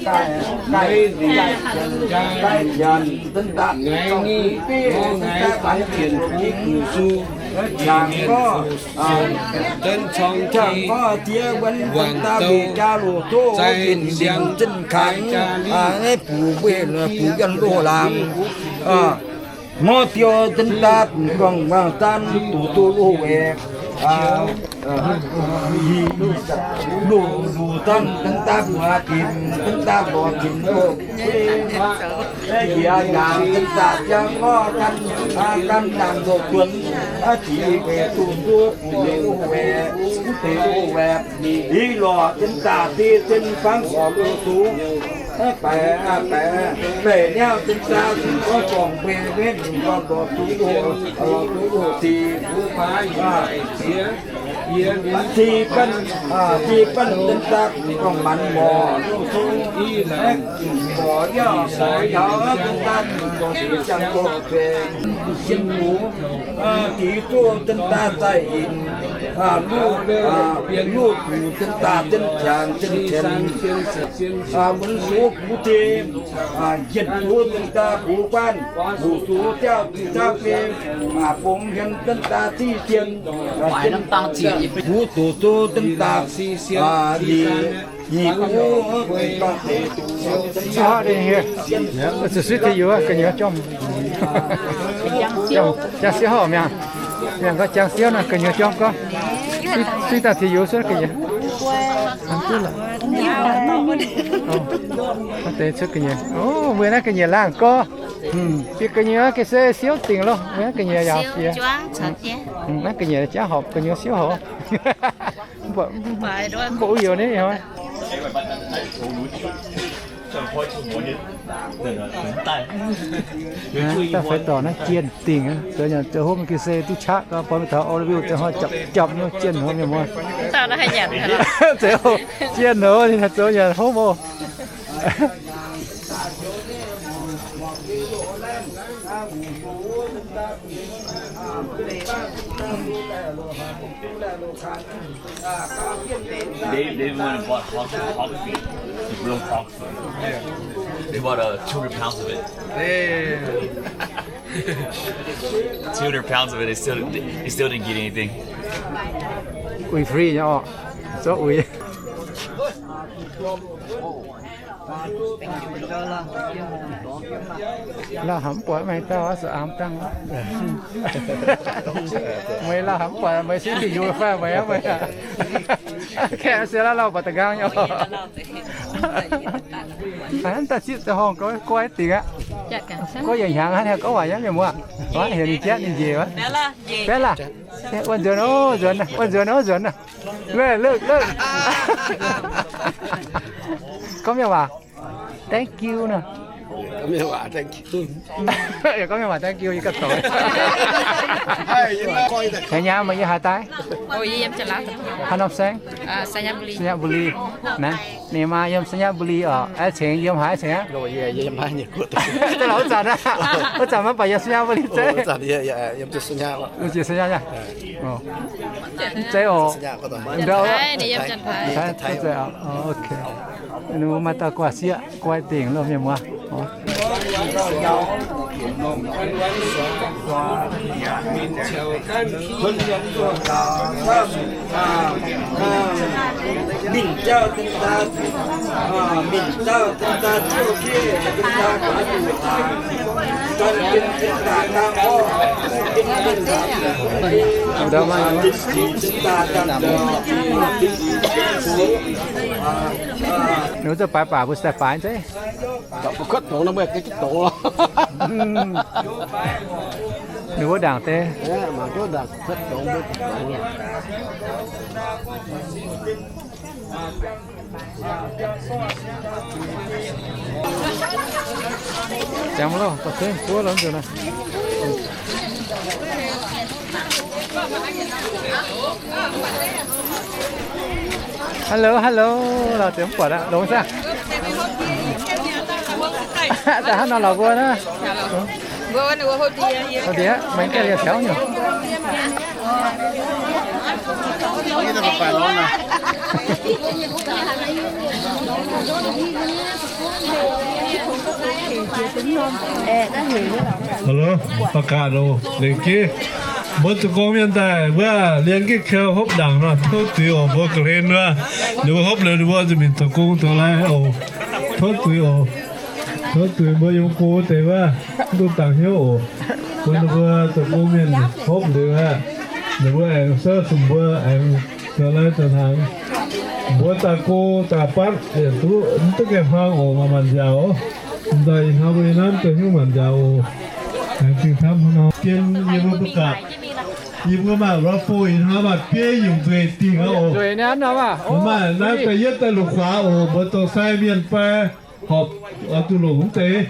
gaaih, gaaih, gaaih, gaaih, zinh daaih bun gorngv, zinh daaih bun gorngv, jangx gorngv, jangx gorngv diex wuonx zinh daaih mbuo jaa loz-zoh, zinh kangx, aa, buc mbuo, buc yienh loz-laangz, aa, mor diou zinh daaih bun gorngv wangc zanc duqv duqv loz-waeqc, aa, loz-nduqc zanc zinh daaih mbuox dinc, zinh daaih mborqv dinc loh. Yie yangh zinh daaih jangx gorngv gan, gan nangc ndoqc duonx, ziqc weic duqv duqv buc loz-waeqc, mv deix loz-waeqc, yie lorz zinh daaih deix zinh fangv sorc loz-nduqc. Baeqc, baeqc, baeqc niaa zinh daaih gorngv zorngc mbuo mienh gorngv lorz duqv loh, lorz duqv loh sic, sic banh, sic banh zinh daaih gorngv manc morc loz-nduqc, gorx yaac gorx yaac zinh daaih gorngv sic ziangh gorx benx jien buc, dic zuoqv zinh daaih zaih yinc, luv, luv buc zinh daaih zinh qangx zinh qienx, wuonx suqv buv deix, yienc zuqv zinh daaih buv guanh, buc zuqv jauv zinh daaih fei, bungx hmien zinh daaih ziqv sien, buv doqc zuqv zinh daaih, nyic, nyic buv, Jangx siouv hov, gu'nyuoz jorm. Jangx siouv hov mi'aqv. Mi'aqv, gorngv jangx siouv naaiv gu'nyuoz jorm gorngv. Suiv daaih tiux youz cuotv gu'nyuoz. Deix cuotv gu'nyuoz. O, mbuo naaiv gu'nyuoz laangh gorngv. Bieqc gu'nyuoz ga'sie siouv dingc loh. Mbuo naaiv gu'nyuoz yaac fiev. Naaiv gu'nyuoz jaav horpc, gu'nyuoz siouv horpc. Mv baac, mv baac uv youz ni. Daaih fai dorc naaiv jienh dingc, zoux nyanc zoux hopv ga'sie duqv qaqv gau, bun mingh taux O W ziangh hnoi japc japc nyei jienh hnoi mienh muoz. Zoux jienh hnoi ninh zoux nyanc hopv oc. They, they went and bought hog, hog feet, the real hog foot. They bought, uh, two hundred pounds of it. Two hundred pounds of it, they still, they still didn't get anything. Uix free nyei orqc, zouv uix. Lauh hamx buatc meih dauh oix zuqc aamx dangh. Meih lauh hamx buatc meih se diuh yuoz fai meih aqv meih. Kaeqv se lauh lauh buatc da'nqaang nyei. Hnangv daaih zipv deix horngh goiv dingc aqv. Goiv yietc hnyangx hnangv haaix gorngv waac nyei mienh muoz. Hienx ninh jatv ninh njiec wuov. Baeqv laac. Wuov nzuonx, wuov nzuonx, wuov nzuonx, wuov nzuonx. Gorngv mienh waac, thank you nor. Gorngv mienh waac thank you yie ganh doix. Haaix nyungc meih yiem haaix daaih? Haaix norm saengv? Sanyabuli. Naaiv ninh maa yiem Sanyabuli orqc? Aengx cingx yiem haaix cingx aqv? Wuov zanc, wuov zanc maiv baac yiem Sanyabuli zeiv. Zeiv oc. Ninh maaih dauh gu'nguaaz sieqv guai dingc loh mienh muoz. Ninh mbuo zungv baaix baac mbuo sai baaix zeiv. Kuotv dongz nor mbuo gengh kuotv dongz lorqc. Ninh mbuo ndaangc deix. Jangx loh, baac zengv buov lorz nzunc naaiv. Hello, hello, lorz ziepc mv buatc aqv, longx saah? Daaih hnangv nor lorz mbuo naaiv. Houv ndiev, meih ganh liemh taux nyungc. Hello, ประกาศ oc, lengc jeiv. Mbuo zoux gong mienh daaih wuov, liemh gengh kouv hopv ndaangc nor, tov zuiz oc, mbuo ga'hlen wuov. Ninh mbuo hopv liuz ninh mbuo zuqc mingh zoux gong zoux lai oc. Tov zuiz oc. Tov zuiz mbuo yiem go deix wuov, mv dungx dangx hnyouv oc. Bun ninh mbuo zoux gong mienh hopv liuz aqv, ninh mbuo aengx sov sumx mbuo aengx zoux lai zoux hnaangx. Mbuo daaih go daaih batv yietc duqv mv duqv gaengh hmuangx oc, maaih maanc nziaauc. M'daaih ih hnoi mbuo yiem naaiv zoux hnyouv maanc nziaauc oc. Aengx zingh camv hnangv nor. Gien yie mbuo mbuo gapv, yie mbuo maaih rifle ih hnoi maaih biei nyungc nzueic dingc aqv oc. Maaih naaiv da'yietv daaih longc guaax oc, mbuo dorh sai mienh fai horpc oix zuqc longc mv deix.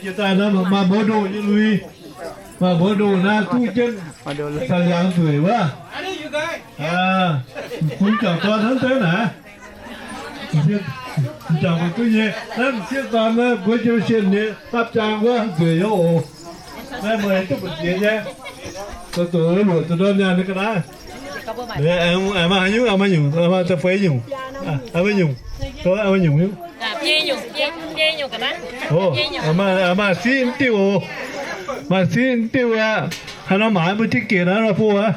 Jiex daaih naaiv maaih mbuo ndoh nyei lui, maaih mbuo ndoh naaiv duqv jienv saah yangh nzueic wuov. Bun jangc dorn hnangv deix naaiv. M'jangc mbuo duqv nyei, naaiv m'sieqv dorn naaiv mbuo jiu sienh nyei dapv jaang wuov nzueic nyei oc. Naaiv meih duqv mbu'ziex nyei. Zoux zuqc luoqc zuqc ndorm nyaanh nyei ga'naaiv. Maaih haaix nyungc, maaih nyungc, maaih da'feix nyungc, maaih nyungc, maaih nyungc nyungc. Maaih siqv mv diuh oc. Maaih siqv mv diuh aqv. Haaix norm maaiz mbuo ticket naaiv nor bov aqv?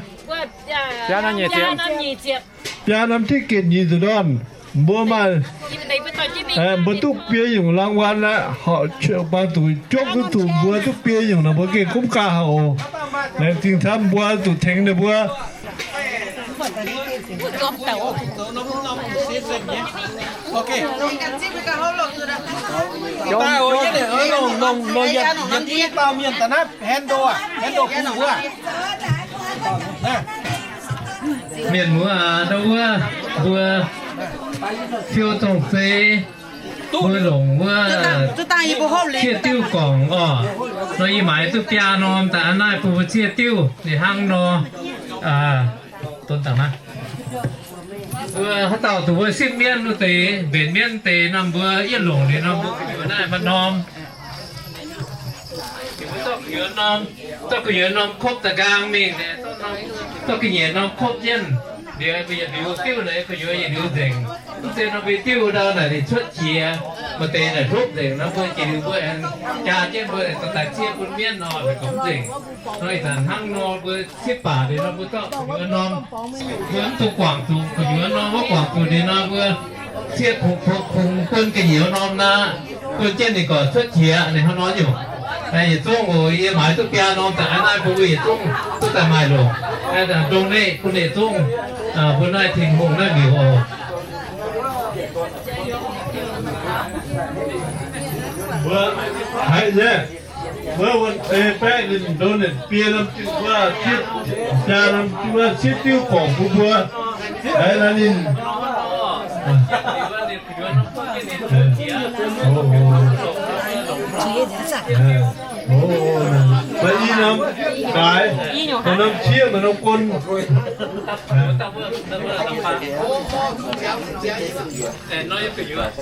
Biaa norm ticket nyic ziepc ndorn. Mbuo maaih, mbuo duqv biei nyungc รางวัล aqv. Horpc baan zuqc jopv duqv zuqc mbuo duqv biei nyungc nor mbuo gengh gomv gaax haic oc. Laengz zingh camv mbuo zuqc tengx ninh mbuo. Mienh muoz aac, ndau wuov mbuo siou zong-zei, mbuo longc wuov zieqv diuv gorngc oc. Nor yie maaiz duqv biaa norm daaih aqv, naaiv bun mbuo zieqv diuv ninh hnangv nor. Mbuo haaix dauh dongh mbuo sipv mienv wuov deix, mbenc mienv deix nor, mbuo yietv longc liuz nor, mbuo gu'nyuoz naaiv maaih norm. Ninh mbuo zorqv gu'nyuoz norm, zorqv gu'nyuoz norm kopv da'nqaang mingh, zorqv ga'nyiec norm kopv jienv. Liuz mbuo yietc liuz diuv naaic, gu'nyuoz yietc liuz nzengc. Mv zeiz nor mbuo diuv ndau naaic ninh cuotv qiex, maaih deix naaic hlopv nzengc nor, mbuo jiex liuz mbuo aengx jaa jienv mbuo daaih ciev bun mienv nor, ninh gorngv nzengc. Nor ih zanc hnangv nor mbuo ciev baac liuz nor mbuo zorqv gu'nyuoz norm, mbuo mv dungx guangc zuqc, gu'nyuoz norm mv guangc zuqc liuz nor mbuo ciev kungx kungx bun ga'nyiec norm naaic, bun jienv ninh gorqv cuotv qiex ninh hnangv nor nyungc. Yietc zungv oc, yie maaiz duqv biaa norm, da'naaiv bun mbuo yietc zungv duqv daaih maaih longc. Donate bun yietc zungv, mbuo naaiv Tin-Hungh naaiv liuz oc. Mbuo haiz nyei, mbuo wuov deix baeqv ninh donate biaa norm, mbuo ciev, biaa norm, mbuo ciev diuv gorngc bun mbuo. Haiz naaiv ninh Maaih i norm gaaix, maaih norm ciev, maaih norm gon.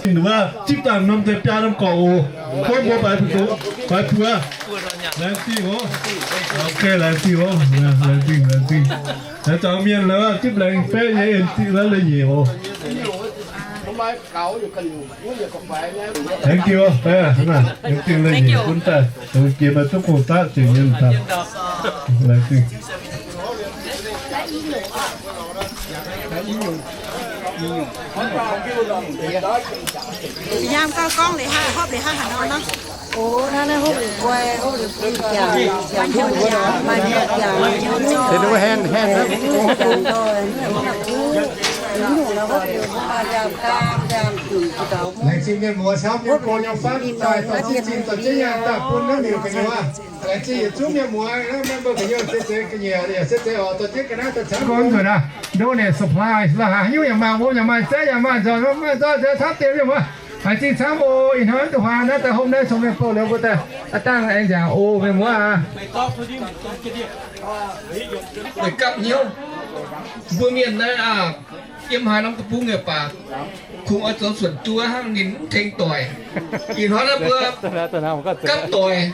Ninh mbuo zipv daaih norm deix biaa norm gorngv oc. Gorngv mbuo baix buoz, baix buoz. Laengz zingh oc. Ok, laengz zingh oc. Laengz zingh, laengz zingh. Laengz zingh mienh, laengz zipv laengz baeqv nyei en zingh la'leiz nyeic oc. Laengz zingh oc, laengz zingh la'leiz nyeic bun daaih, jiex maaih duqv gong-daqv zingc mienh daaih. Laengz zingh. Yangh gauh gorngv liuz hnangv, hopv liuz hnangv haaix nor nor. Ov, naaiv naaiv hopv liuz guai, hopv liuz guai jangx, jangx hopv jangx, maaih jangx, jangx hopv, jangx doic, jangx hopv, jangx hopv, jangx hopv. Laengz zingh mienh muoz camv nyei go nyei fatv daaih dorh zinh zinh dorh jienv nyaanh daaih bun naaiv miuc gu'nyuoz. Laengz zingh yietc zungv mienh muoz, naaiv mbuo gu'nyuoz se zeiz ga'nyiec, se zeiz oc, dorh jienv ga'naaiv daaih camv. Gorngv nzunc aqv, donate supplies la'haaix nyungc yaac maaih, wuom yaac maaih, zeiv yaac maaih, nzormc maaih, nzormc camv deix mienh muoz. Laengz zingh camv oc. Ih hnoi duqv huaax naaiv daaih hopv naaiv cong mienh bouh liuz mbuo daaih aqv dangh aengx nziaauc oc mienh muoz aac. Meih gapv hnyouv, mbuo mienh naaiv aac, yiem haaix norm deic-bung yaac baac, kungx oix zoux suonc duov hnangv, ninh mv tengx doic. Ih hnoi naaiv mbuo gapv doic,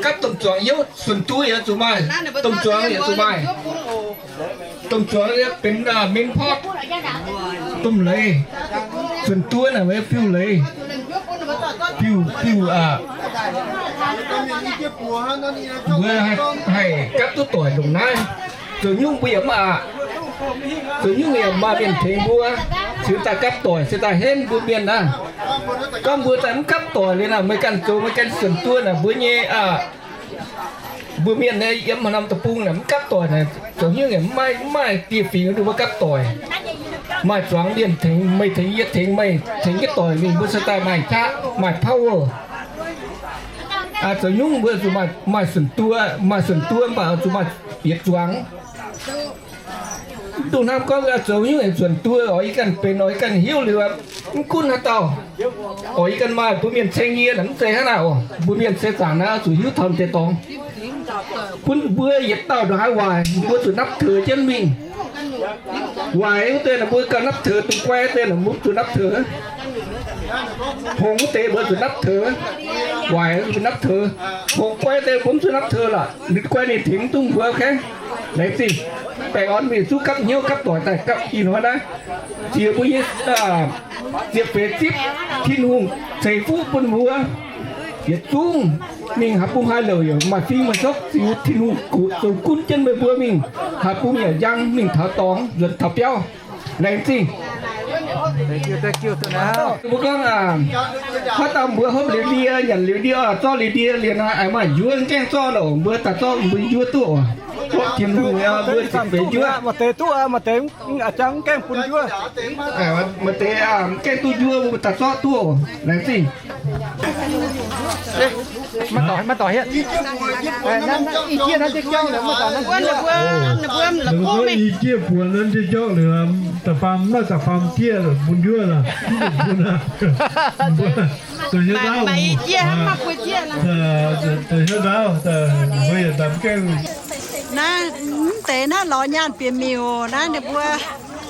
gapv domh zuangx hnyouv, suonc duov yaac zuqc maaih, domh zuangx yaac zuqc maaih. Domh zuangx yaac benx, aa, mengh porv, domh leiz, suonc duov naaic mbuo fiuv leiz, fiuv, fiuv, aa, mbuo haih gapv duqv doic ndongc naaiv. Zoux nyungc mbuo yaac mv aqc, zoux nyungc yaac maaih mienh tengx mbuo, se daaih gapv doic, se daaih henv mbuo mienh aav. Gorngv mbuo daaih mv gapv doic liuz naaic, meih ganh zoux meih ganh suonc duov naaic mbuo nyei, aa, mbuo mienh naaiv yiem haaix norm deic-bung naaic mv gapv doic naaic, zoux nyungc yaac mv maaih, mv maaih dieh fingx mbuo gapv doic. Maaih zuangx mienh tengx meih, tengx yie, tengx meih, tengx jienv doic mingh, mbuo se daaih maaih qaqv, maaih power. Zoux nyungc mbuo zuqc maaih, maaih suonc duov, maaih suonc duov mv baac zuqc maaih yietc zuangx. Mv dungx hnamv gorngv zoux nyungc aengx suonc duov, oix yie ganh benx, oix yie ganh hiuv liuz, mv gunv haaix dauh, oix yie ganh maaih, mbuo mienh ceng yie naaic mv zeiz hnangv naaic oc. Mbuo mienh se zaangc naaiv zuqc hiuv taux deix dorngx. Bun mbuo yietc dauh ndongc haaix waaic, mbuo zuqc napv teux jienv mingh. Waaic wuov deix naaic mbuo gauh napv teux, dongh guai deix naaic mbuo zuqc napv teux. Hngongx wuov deix mbuo zuqc napv teux. Waaic mbuo napv teux. Hngongx guai deix mbuo mv zuqc napv teux lorqc. Ninh guai ninh tengx mv duqv mbuo, ok? Laengz zingh. Baengh orn mingh zungv gapv hnyouv gapv doic daaih gapv ih hnoi naaiv. Ziex mbuo nyei, aa, ziepc feix zipv, Tin-Hungh ceix fuqv bun mbuo yietc zungv. Mingh haaix bung haaix louc yaac maaih fing maaih sokv, ziux Tin-Hungh zoux gunv jienv meih mbuo mingh. Haaix bung yaac njang mingh taux dorngx nzuonx taux biauv. Laengz zingh. Mbuo gorngv, aa, haaix dauh mbuo hopv liuz ndie, nyanc liuz ndie, zorqv liuz ndie, liuz naaiv aengx maaih njuov gaengh zorqv oc. Mbuo daaih zorqv mbuo njuov duqv oc. Hopv Tin-Hungh mbuo ziepc feix njuov. Maaih deix duqv, maaih deix gaengh bun njuov. Maaih deix gaengh duqv njuov, mbuo daaih zorqv duqv oc. Laengz zingh. Maiv dorh, maiv dorh hietv. Ih jieqv buonc naaiv jauv liuz, da'faam maiv da'faam jieqv bun njuov lorqc. Mbuo da'hnyouv ndaauv, da'hnyouv ndaauv, mbuo yietc daaih mv gaengh. Naaiv mv deix naaiv lorz nyaanh bieqc miuc naaiv ninh mbuo.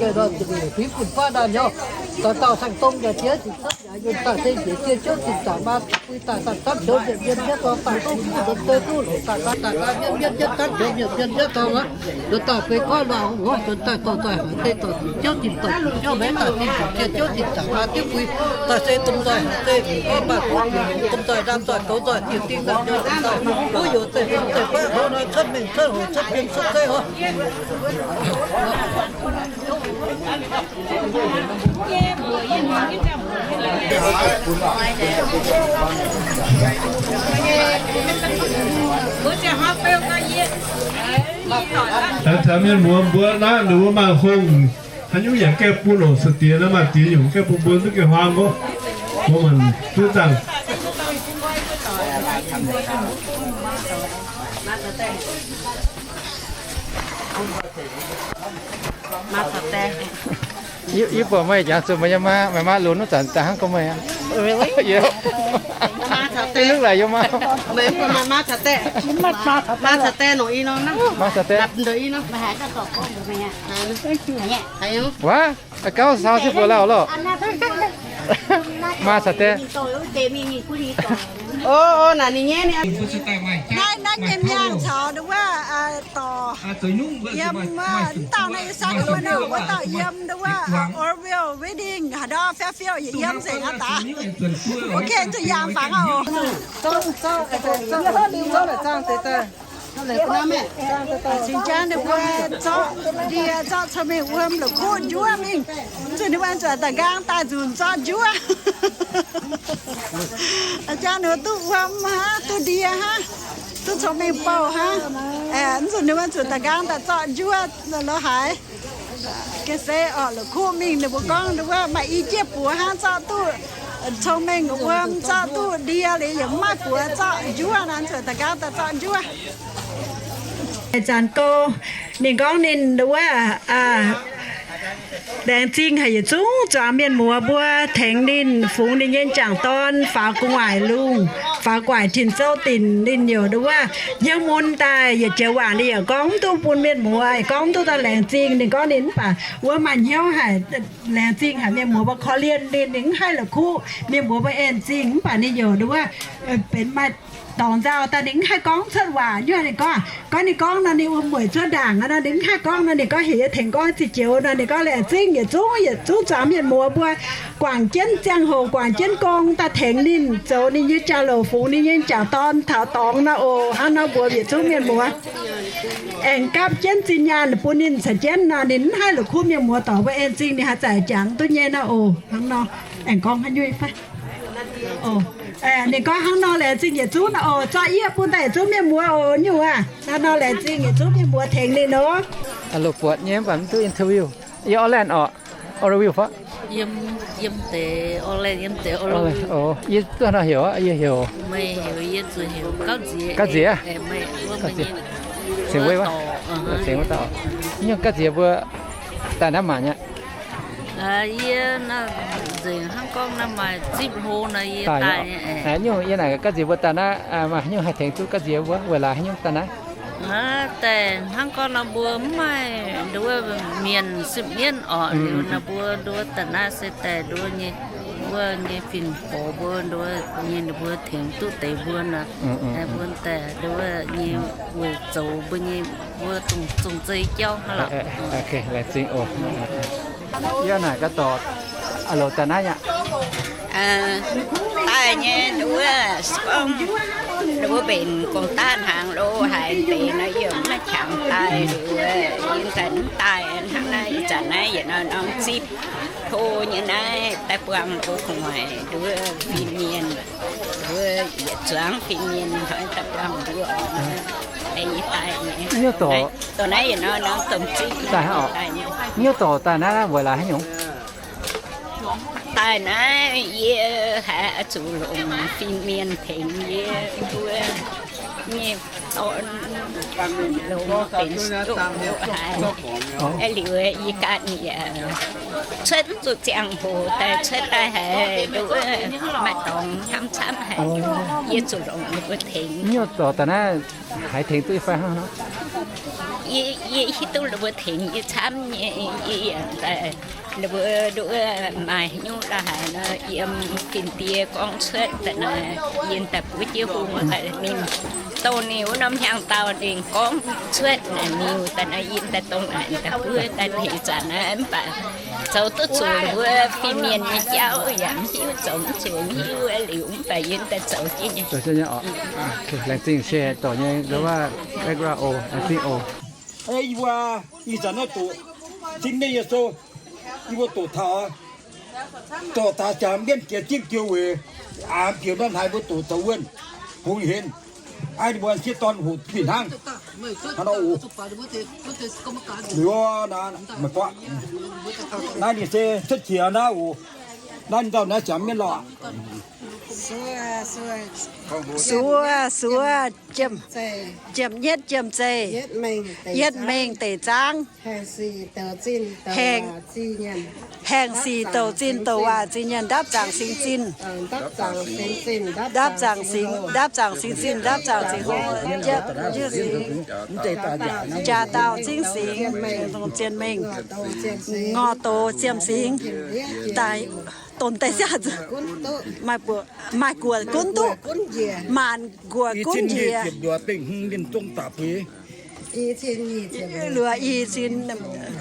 gaengh nor, fingx funx faatv naaiv hnyouv, dauh dauh saeng-dong yaac jiex zinh dapv yaac yunh daaih se njiec jiex ziouv zinh zaangc maa bui daaih daaih dapv joux nziepc mienh jienv dorngx daaih duqv kuv nzuonx deix duqv loc daaih daaih daaih daaih mienh mienh jienv dapv joux nziepc mienh jienv dorngx aqv. Nzuonx daaih fei gorngv waac hngongx nzuonx daaih dorh nzoih haaix deix dorh zinh ziouv zinh dorh zinh ziouv maengx daaih zinh ziouv mbaeqv daaih zinh ziouv zinh zaangc maa diuv bui daaih se domh nzoih haaix deix gorngv maaih duqv domh nzoih ndaam nzoih goux nzoih diuc ding ndaamv nyouz domh nzoih buov youz zeiv hmz zeiv baav hoz nor cuotv mengh cuotv hoc cuotv biem cuotv zeiv oc. Taux mienh muoz mbuo naaiv ninh mbuo maaih hungh, haaix nyungc yaac gaengh bun oc. Sa'diex naaiv maaih diex nyungc gaengh bun mbuo duqv gaengh huaang oc. Mbuo maanc duqv zaangh. Yie, yie buatc meih jangx zuqc meih nyei maa, meih maa lunx wuov zanc daaih hnangv gorngv meih aqv. Really? Yep. It look like your mom. Meih mbuo maa, maa caux daeh. Maa caux daeh nongc i norm naaiv. Maa caux daeh. La'ndorh i norm. Waac, gauh caux jienv mbuo lauh loh. Maa caux daeh. O, o, naaic ninh nyei ni. Naaiv, naaiv nyei mienh caux nduov wuov, dorh yiem, wuov dauh naaiv yie sav duqv nor, wuov dauh yiem nduov wuov, Orville Reading haaix ndau, Fairfield yietc yiem nzengc aqv daaih. Ok, zuqc yangh fangx oc. Cingx jangv ninh mbuo zorqv ndie, zorqv cong-mengh wuom la'kuqv njuov mingh. Mv zuqc ninh mbuo zuqc da'nqaang daaih nzunc zorqv njuov. Jangv ninh mbuo duqv wuom hnangv, duqv ndie hnangv, duqv cong-mengh bouh hnangv. Mv zuqc ninh mbuo zuqc da'nqaang daaih zorqv njuov lo haaix. Ga'sie orqc, la'kuqv mingh ninh mbuo gorngv nduov wuov maaih i jieqv buoz hnangv zorqv duqv cong-mengh wuom, zorqv duqv ndie liuz yaac mv maaih buoz zorqv njuov nor, zuqc da'nqaang daaih zorqv njuov. Zanc go, ninh gorngv ninh nduov wuov, laengz zingh haic yietc zungv zuangx mienh muoz mbuo tengx ninh fungx ninh nyei m'jangc dorn faaux gu'nguaaic lungh, faaux gu'nguaaic tin-souv dinc. Ninh yaac nduov wuov hnyouv mun daaih yietc joux waac ninh yaac gorngv mv duqv bun mienh muoz, gorngv mv duqv daaih laengz zingh. Ninh gorngv ninh mv baac wuov maaih hnyouv haic, laengz zingh haic mienh muoz mbuo korv-lienh ninh, ninh mv haih la'kuqv mienh muoz mbuo en zingh. Mv baac ninh yaac nduov wuov benx maaih dorngx nzauh daaih ninh mv haih gorngv cuotv waac. Nyuoz ninh gorngv, gorngv ninh gorngv nor ninh wuom-mueic cuotv ndaangc nor, ninh mv haih gorngv nor ninh gorngv heuc yie tengx gorngv ziqc joux nor. Ninh gorngv laengz zingh yietc zungv, yietc zungv zuangx mienh muoz mbuo guangc jienv ziangh hoc, guangc jienv gong daaih tengx ninh zoux ninh nyei jauv-louc, fungx ninh nyei m'jangc dorn taux dorngx nor oc. Hnangv nor mbuox yietc zungv mienh muoz aengx gapv jienv zinh nyaanh bun ninh caux jienv nor, ninh mv haih la'kuqv mienh muoz dorh mbuo en zingh. Ninh haaix zanc jangx duqv nyei nor oc. Hnangv nor, aengx gorngv haaix nyungc fai? Ninh gorngv hnangv nor laengz zingh yietc zungv nor oc. Zorqv yie bun daaih yietc zungv mienh muoz oc. Nyungc aac, hnangv nor laengz zingh yietc zungv mienh muoz tengx ninh nor. Loz buatc nyei mv baac mv duqv interview. Yie orv laanh orqc, interview fai? Yiem, yiem deix Orqv Laengh, yiem deix Orqv Laengh. Yie duqv nor heuc, yie heuc. Meih heuc yie zuqc heuc Gauv Nziex. Gauv Nziex? Gauv Nziex. Nyungc Gauv Nziex mbuo daaih naaiv mangc nyei. Yie nzengc hnangv gorngv naaiv maaih zipv hlo nor yie daaih nyei. Nyungc yie naaic Gauv Nziex mbuo daaih naaiv, maaih nyungc haih tengx duqv Gauv Nziex mbuo weic laaix haaix nyungc daaih naaiv? Daaih hnangv gorngv nor mbuo mv maaih nduov mienh sipv mienv orqc, liuz nor mbuo nduov daaih naaiv se daaih nduov nyei, wuov nyei fin-hoc mbuo nduov nyei ninh mbuo tengx duqv deix mbuo nor, mbuo daaih nduov nyei weic zoux mbuo nyei, mbuo zong, zong zei jauv hnangv lorqc. Laengz zingh oc. Yie naaic gaax dorc, a'loc daaih naaiv yaac daaih nyei nduov, se gorngv ninh mbuo mbenc gong-daqv hnaangx lo haaix deix nor, yie mv maaih qangx daaih nduov, yie daaih mv daaih hnangv naaiv. Ih zanc naaiv yietc norm norm zipv hlo nyei naaiv daaih buangh mbuo gu'nguaaic nduov fin-mienh, nduov yietc zuangx fin-mienh hnoi daaih buangh mbuo. Yie daaih nyei, dorh naaiv yietc norm norm domh zipv daaih. Nyei dorc daaih naaiv weic laaix haaix nyungc? Daaih naaiv yie haiz zuqc longc fin-mienh tengx yie nduov nyei dorn longx benx doqv haic. Liuz yie ganh yaac cuotv zuqc ziangh hoc daaih cuotv daaih haiz nduov maaih dorngx hnamv camv haic, yie zuqc longc ninh mbuo tengx. Nyei dorc daaih naaiv haiz tengx duqv yie fai hnangv nor? Yie, yie hiuv duqv ninh mbuo tengx yie camv nyei, yie yaac daaih ninh mbuo nduov maaih nyungc la'haic nor, yiem fin-die gorngv cuotv daaih naaiv, yie daaih buov jienv hung daaih ninh dongh ninh wuov norm hnyangx-daauh ninh gorngv cuotv naaic, ninh daaih naaiv yie daaih dongh naaic daaih buov daaih tengx zanc naaiv, mv baac zoux duqv zuqc wuov fin-mienh nyei jauv yaac mv hiuv, zoux mv zuqc mv hiuv liuz, mv baac yie daaih zoux jienv nyei. Laengz zingh share dorc nyei, nduov, background oc, laengz zingh oc. Yie mbuo ih zanc naaiv doqc zingv mienh nyei sou, yie mbuo doqc taux dorc daaix ziangx mienv jiex zipv jiex weic, aamx jiex norm haaix mbuo doqc zoux wuonh, hungx henv. Aa, ninh mbuo sieqv dorn hoqc fih hnangv. Hnangv nor oc. Liuz naaiv, meih buatc naaiv ninh se cuotv jiex naaiv oc. Naaiv ninh dauh naaiv ziangx mienv lorqc. Suov, suov, jiem, jiem-yietv jiem-zeih, yietv mengh deic zaangv, haengh sic douc zinh douc waac zinh nyienc, ndapv zaangc singx zinh, ndapv zaangc singx, ndapv zaangc singx zinh, ndapv zaangc singx hlo, jaax dauh zingv singx, zien mengh, ngorc doz ziemx singx, daaih donx deix siaah, maaih guoqv gunv duqv, maanc guoqv gunv njiec. Luoqc i cin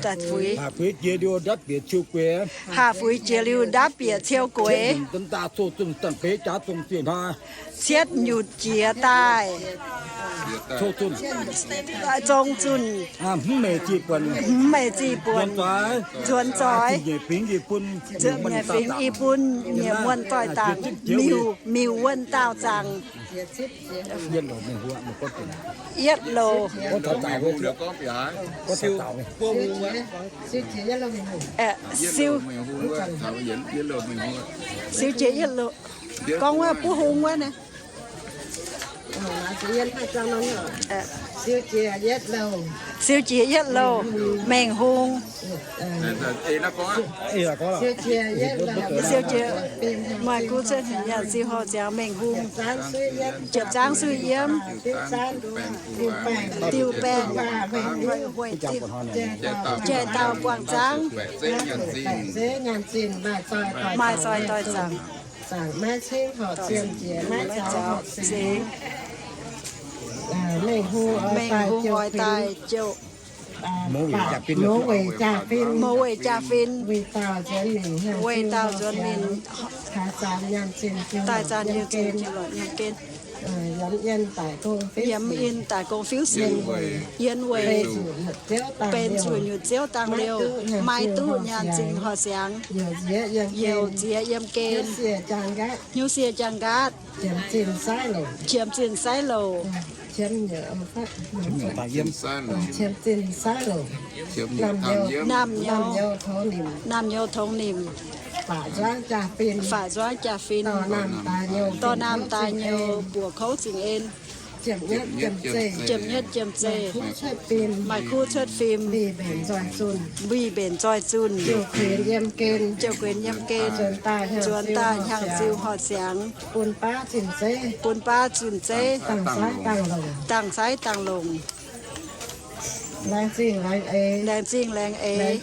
daaih fuix. Haah fuix jiex liuz ndapv bieqc ciou gueix. Cietv nyutc jiex daaih. Zong zunh. Hmz meic zih buonc. Nzuonx zoix. Nyei fingx i bun nyiemc wuonh doix-dangc, miuc, miuc wuonh daauh zaangc. Yietv louc. Siou jiex yietv louc. Gorngv wuov buv hung wuov naaiv. Siou jiex yietv louc, mengh hung. Siou jiex, maaih gu cuotv nyanc ziux horpc ziangx mengh hung. Jiepc zaangv suiv yiem, diuh baengh, hueic diuh, jai dauh buangh zaangv, maaih zoih doix zaangc. Mengh hung oix daaih jouh, mouz weic jaa-fin, weic dauh nzuonx mingh, daaih zanc yiem gen, yiem in daaih gong-fiuv sin, yien weic benx zuqc nyutc ziouv dangh liouh, maiv duqv nyaanh zingh horqc siangx, youc nziex yiem gen, hnyouv sie jaang nqaatv, qiemx zinh saiv louc, Qiemx zinh saaiv longc, naamh nyouz tongx nimc, faaux nzuangv jaa-fin, dorh naamh daaih nyouz, buoqc kouv zingh en, jiem-nyetv jiem-zeih, maaih kuv cuotv fim, mbic mbenc nzoih zunh, jouh kuinx yiem gen, nzuonx daaih hnyangx-ziu horh siangx, bun baav zunh zeiv, dangh saiv dangh longc, laengz zingh laengz eix,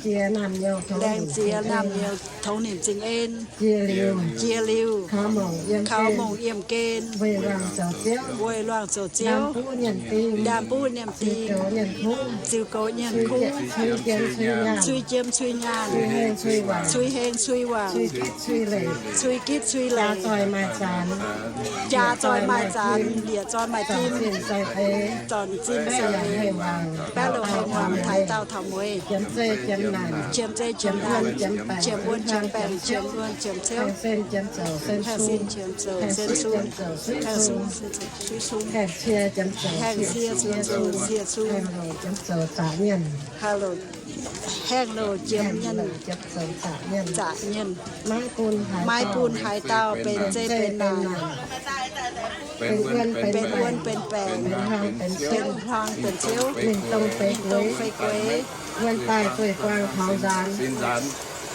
laengz ziex naamh nyouz tongx nimc zingh en, jiex liuz, kaux mongc yiem gen, weih luangh zoux ziouv, ndaam-buv nyienh dingh, ziux goux nyienh kungv, cui jiem cui nyaanh, cui heng cui wangc, cui gitv cui leic, jaa zoih maaih zanc, liec zoih maaih dimh, zornc zinh se, baeqv loz-heng wangc, taaix dauh taux mueiz, qiemx zei qiemx naanc, qiemx wuonh qiemx baengc, qiemx wuonh qiemx ciouv, haengh sin qiemx zoux sen sun, haengh cie qiemx zoux cie sun, haengh cie qiemx zoux zaqc mienh, haengh louc qiemx mienh, zaqc mienh, maiv bun haaix dauh benx zei benx naanc, benx wuonh benx baengc, benx hmuangx benx ciouv, mingh dongh fei gueix, wuonh daaih zueih buang taux nzaanx,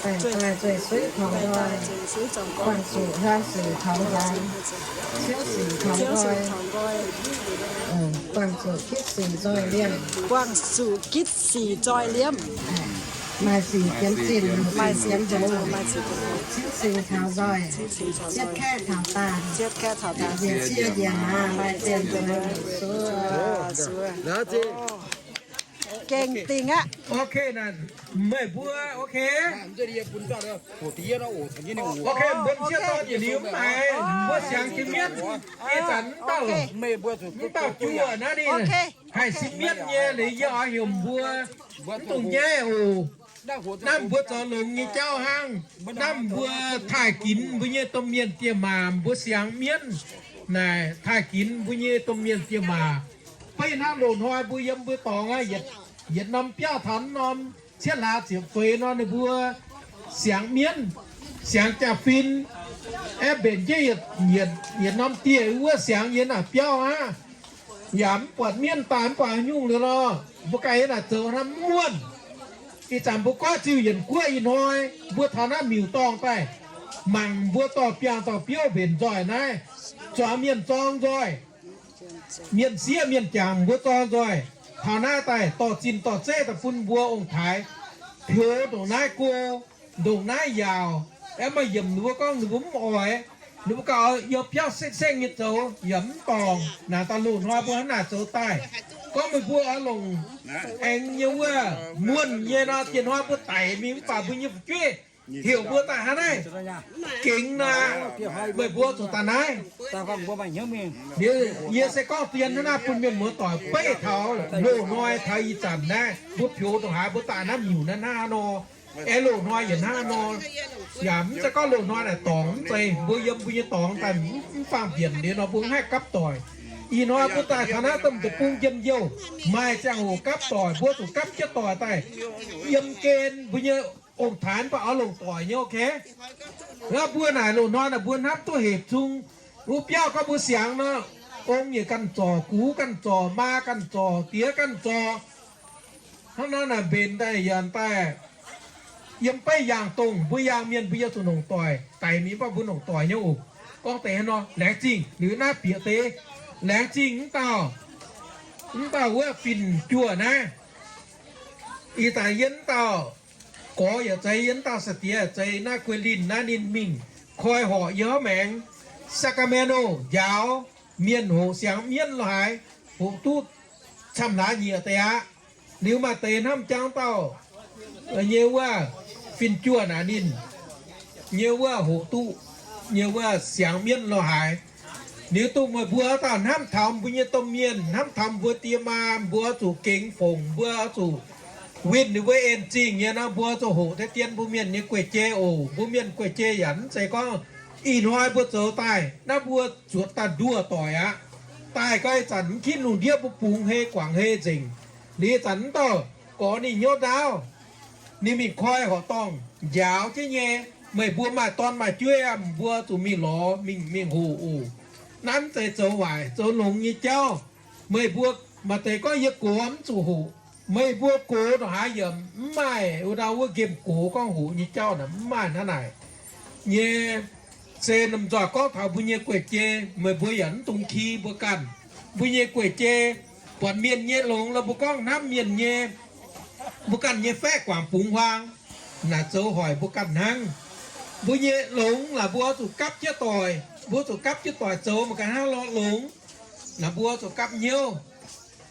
baengc daaih zueih suiv taux nzoih, buangh zuqc hlang sic taux nzaanx, ciouv sic taux nqoi, buangh zuqc gitv sic nzoih liemh, buangh zuqc gitv sic nzoih liemh. Maaih sic jiemx zinh, maaih sic jiemx hngongx, ciouv sing taux nzoih, cietv kaeqv taux daanh, njiec cie njiec naaz, maaih zienh zueiz, gengh dingh aqv. Ok, meih mbuo ok. Ok, mbuo m'sieqv dorn yietc liuz mv haiz mbuo siangx jiex mienv, ih zanc mv dauh, mv dauh juoh naaiv ninh haih sin mienv nyei, liuz yie oix heuc mbuo mv dungx nyaiv oc. Naaiv mbuo zoux longx nyei jauv hnangv. Naaiv mbuo taaih ginx mbuo nyei domh mienh diex maac, mbuo siangx mienv naaic taaih ginx mbuo nyei domh mienh diex maac. Beiv hnangv loz-hnoi mbuo yiem mbuo dorngx aqv, yietc norm biauv taux norm cietv hlaax ziepc feix nor, ninh mbuo siangx mienv, siangx jaa-fin, aeqv, mbenc jienv yietc norm dieh wuov siangx yiem naaic biauv aqv. Yaac mv buatc mienv daaih mv baac haaix nyungc liuz nor, mbuo ganh yiem naaic zoux hnangv mv muonh. Ih zanc mbuo goiv ziuh yienc guoqv ih hnoi, mbuo taux naaiv miuc-dorngh daaih, mangc mbuo dorh biangh dorh biouv mbenc nzoih naaiv, zuangx mienh zorng nzoih, mienh sieqv mienh jangc mbuo zorng nzoih. Taux naaiv daaih dorh zinh dorh zeiv daaih bun mbuo ong-taaix, peux ndongc naaiv go, ndongc naaiv yaauc, aeqv, maaih yiemc ninh mbuo gorngv ninh mbuo mv oix, ninh mbuo gauh yiem biauv sengv-sengv nyei zoux yaac mv dorngc. Naaic daaih loz-hnoi mbuo hnangv naaic zoux daaih, gorngv meih mbuo oix longc aengx nyei wuov muonh nyei nor, diex hnoi mbuo daic mingh mv baac mbuo nyei fu'jueiv heuc mbuo daaih hnangv naaiv gengx naaic, meih mbuo zuqc daaih naaiv. Yie se gorngv dien hnangv naaiv bun mienh muoz-doic beiv taux loz-hnoi taux ih zanc naaiv mbuo peux ndongc haaix mbuo daaih naaiv miuc naaiv hnangv nor, aeqv, loz-hnoi yietc hnangv nor. Yaac mv zeiz gorngv loz-hnoi naaic dorngc mv zeiz, mbuo yiem mbuo nyei dorngx daaih mv faang-mbienc liuz nor mbuo mv haih gapv doic. Ih hnoi mbuo daaih taux naaiv domh deic-bung njien-youh, maaih ziangh hoc gapv doic, mbuo zuqc gapv jienv doic daaih yiem gen mbuo nyei ong-taaix mv baac oix longc doic nyei, ok. Mbuo naaic loz-hnoi naaic mbuo hnamv duqv hec zung. Wuov biauv gorngv mbuo siangx nor, ong yietc ganh zorc, gux ganh zorc, maa ganh zorc, diex ganh zorc. Hnangv naaiv naaic mbenc daaih yaac daaih yiem beiv yaangh dongh mbuo yaangh mienh mbuo yiem zuqc longc doic, daic mingh mv baac mbuo longc doic nyei oc. Gorngv deix hnangv nor laengz zingh liuz naaiv bieqc deix, laengz zingh mv dauh, mv dauh wuov fin-juoh naaiv. Ih zanc yie mv dauh gorx yaac zeiz, yie mv dauh sai-diex yaac zeiz, naaiv guei linh naaiv ninh mingh koi horc yie hauv maengx, Sacramento njaaux mienh hoqc siangx mienv lo haaix, hoqc duqv camv hlaax nyieqc deix aqv. Liuz maaih deix hnamv jangv dauh nyei wuov fin-juoh naaic ninh nyei wuov hoqc duqv nyei wuov siangx mienv lo haaix. Liuz dongh meih mbuo dauh hnamv taux mbuo nyei domh mienh, hnamv taux mbuo die maa, mbuo oix zuqc gengx fongc, mbuo oix zuqc winh ninh mbuo en zingh nyei nor, mbuo oix zuqc hoqc deix dien mbuo mienh nyei guei-jei oc. Mbuo mienh guei-jei yaac mv zeiz gorngv ih hnoi mbuo zoux daaih naaiv mbuo zuotc daaih nduoh doic aqv. Daaih gau ih zanc mv kitv lungh ndiev mbuo bungx hei guangc hei nzengc. Liuz ih zanc mv dauh gorx ninh hnyouv ndaauv, ninh mingh koi horqc dorngh njaaux jienv nyei. Meih mbuo maaih dorn maaih jueiv aqv, mbuo zuqc mingh lorz mingh, mingh hoqc oc. Nanv zeiz zoux waaic zoux longx nyei jauv. Meih mbuo maaih deix gorngv yie gox mv zuqc hoqc. Meih mbuo gox ndongc haaix yaac mv maaih wuov dauh wuov nqemh gox gorngv hoqc nyei jauv naaic, mv maaih hnangv naaic nyei. Se lomh nzoih gorngv taux mbuo nyei guei-jei, meih mbuo yaac mv dungx ki mbuo ganh. Mbuo nyei guei-jei buatc mienh nyei longx lorqc, mbuo gorngv hnamv mienh nyei, mbuo ganh nyei faeqv guangc bungx huaang naaic zoux hoic mbuo ganh hnangv. Mbuo nyei longx naaic mbuo zuqc gapv jienv doic, mbuo zuqc gapv jienv doic zoux mangc gaax hnangv lorqc longx. Naaic mbuo zuqc gapv hnyouv.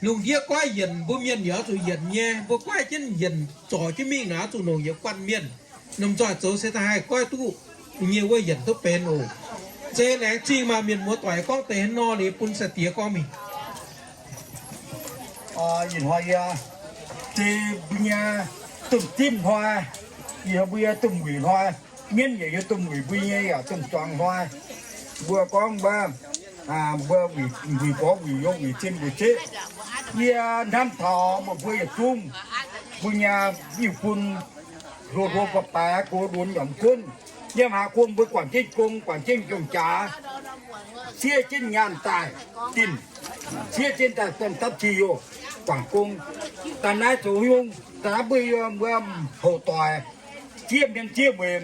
Lungh ndiev goiv yienc mbuo mienh yaac zuqc yienc nyei. Mbuo goiv jienv yienc zorc jienv mingh naaic zuqc longc yietc guanh mienh. Lomh nzoih zoux se da'haih goiv duqv nyei wuov yienc duqv benx oc. Se laengz zingh maah mienh muoz doic, gorngv deix haaix nor liuz bun sai-diex gorngv mingh. Ih hnoi yie, se mbuo nyei domh dimv hnoi, ih hnoi mbuo nyei domh wuic hnoi, mienv yaac yiem domh wuic, mbuo nyei yaac domh zuangx hnoi. Mbuo gorngv mbuo, mbuo wuic gorx wuic youz wuic zien wuic zeqv. Yie hnamv taux meih mbuo yietc zungv, mbuo nyei iu-bun hlo hlo baaix baaix, gox lunx yaac mv gunv, yiem haaix gong mbuo guangc jienv gong, guangc jienv jong jaax, siev jienv nyaanh daaih dinh, siev jienv daaih domh dapv jiex yoh guangc gong. Daaih naaiv zoux haaix nyungc? Daaih naaiv mbuo yiem mbuo houc doic, zieqv hmien zieqv mueic.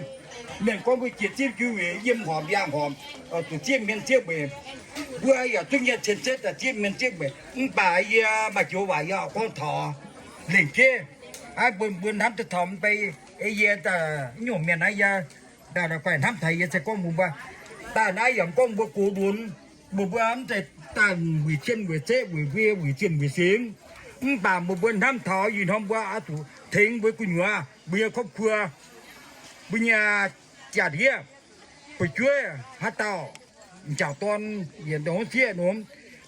Mienh gorngv mbuo jiex zipv juv weic yiem horpc yaangh horpc, zuqc zieqv hmien zieqv mueic. Mbuo yaac zungv nyei cien setv daaih zieqv hmien zieqv mueic. Mv baac yie maaih joux waac yie oix gorngv taux lengc jeiv, mbuo, mbuo hnamv duqv taux mv bei. Ei yie daaih nyungc mienh naaiv yie daaih guaih hnamv taux yie se gorngv mbuo, mbuo daaih naaiv yaac gorngv mbuo gox lunx, mbuo, mbuo mv zeiz daaih wuic zien wuic zeqv, wuic mbuo wuic zien wuic singx. Mv baac mbuo, mbuo hnamv taux ih hnoi mbuo oix zuqc tengx mbuo gu'nyuoz, mbuo nyei ครอบครัว, mbuo nyei jaa-ndiev, fu'jueiv, haaix dauh, m'jangc dorn, yietc norm sieqv norm,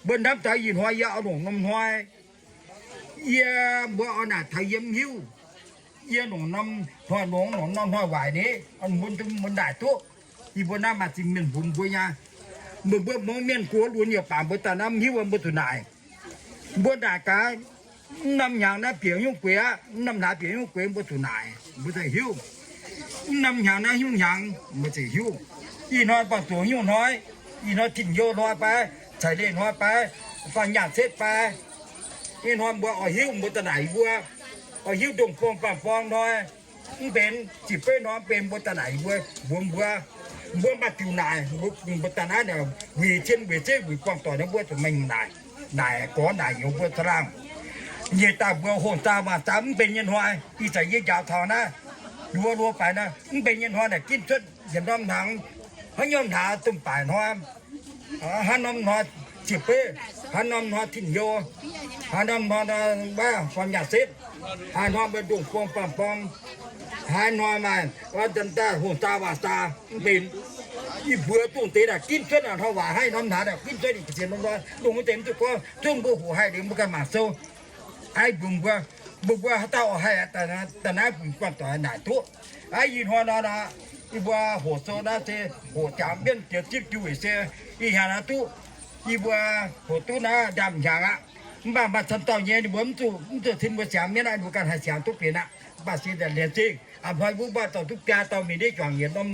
mbuo hnamv taux ih hnoi yie oix longc norm hnoi, yie, mbuo oix naaic taux yie mv hiuv. Yie longc norm hnoi longx, longc norm hnoi waaic ni, mbuo, mbuo naaic duqv. Yie mbuo naaiv maaih zingh mienh mbuox mbuo nyei, meih mbuo mongv mienh gox lunx yaac baac mbuo daaih naaiv mv hiuv, mbuo zuqc naaic. Mbuo naaic gaax, mv norm hnyangx naaiv bieqc nyungc gueix aqv, mv norm hlaax bieqc nyungc gueix, mbuo zuqc naaic, mbuo zaih hiuv. Mv norm hnyangx naaiv nyungc hnyangx, mbuo zaih hiuv. Ih hnoi buangh zuqc nyungc hnoi, ih hnoi tin-youh hnoi fai, caiv leih hnoi fai, faanh nyaanh setv fai, ih hnoi mbuo oix hiuv mbuo daaih naaic yie mbuo, oix hiuv ndongh forng faanh forng hnoi, mv benx ziepc beiv hnoi mv benx mbuo daaih naaic yie mbuo, mbuox mbuo, mbuo maaih diuc naaic, mbuo daaih naaiv wuic cien weic zeiv wuic buangh doic naaiv mbuo zuqc mengh naaic, naaic gorx naaic youz mbuo caangh laangh. Nyiec daaih mbuo hongh zaah waangh zaah mv benx nyei hnoi, ih zanc yie njaaux taux naaiv, luoz luoz faix naaiv mv benx nyei hnoi naaic ginv cuotv yietc norm hnaangx, haaix norm hnaangx domh baaic hnoi, haaix norm hnoi ziepc beiv, haaix norm hnoi tin-youh, haaix norm hnoi wuov faanh nyaanh setv, haaix hnoi mbuo ndongh forng faanh forng, haaix hnoi maaih wuov daaih hongh zaah waangh zaah mv benx. Yie mbuox dongh deix naaic ginv cuotv hnoi waac haaix norm hnaangx naaic ginv cuotv ninh ga'sie norm hnoi, longc wuov deix mv duqv gorngv zungv mbuo hoqc haih liuz mbuo ganh mangc sou. Aa, mbuox mbuo, mbuo, mbuo haaix dauh oix haih daaih naaiv mbuo buangh doic naaic duqv. Aa, ih hnoi nor, yie mbuo hoqc sou naaiv se hoqc jangx mienv jiex zipv jiu weic se ih hnyangx naaiv duqv. Yie mbuo hoqc duqv naaiv ndaamv-hnyangx aqv. Mv baac maaih camv dauh nyei ninh mbuo mv zuqc, mv zuqc cin mbuo siangx mienv aqv, ninh mbuo ganh haih siangx duqv benx aqv. Mv baac se laengz zingh a'hnoi mbuo mv baac dorh duqv biaa dauh mingh ndiev juangc yietc norm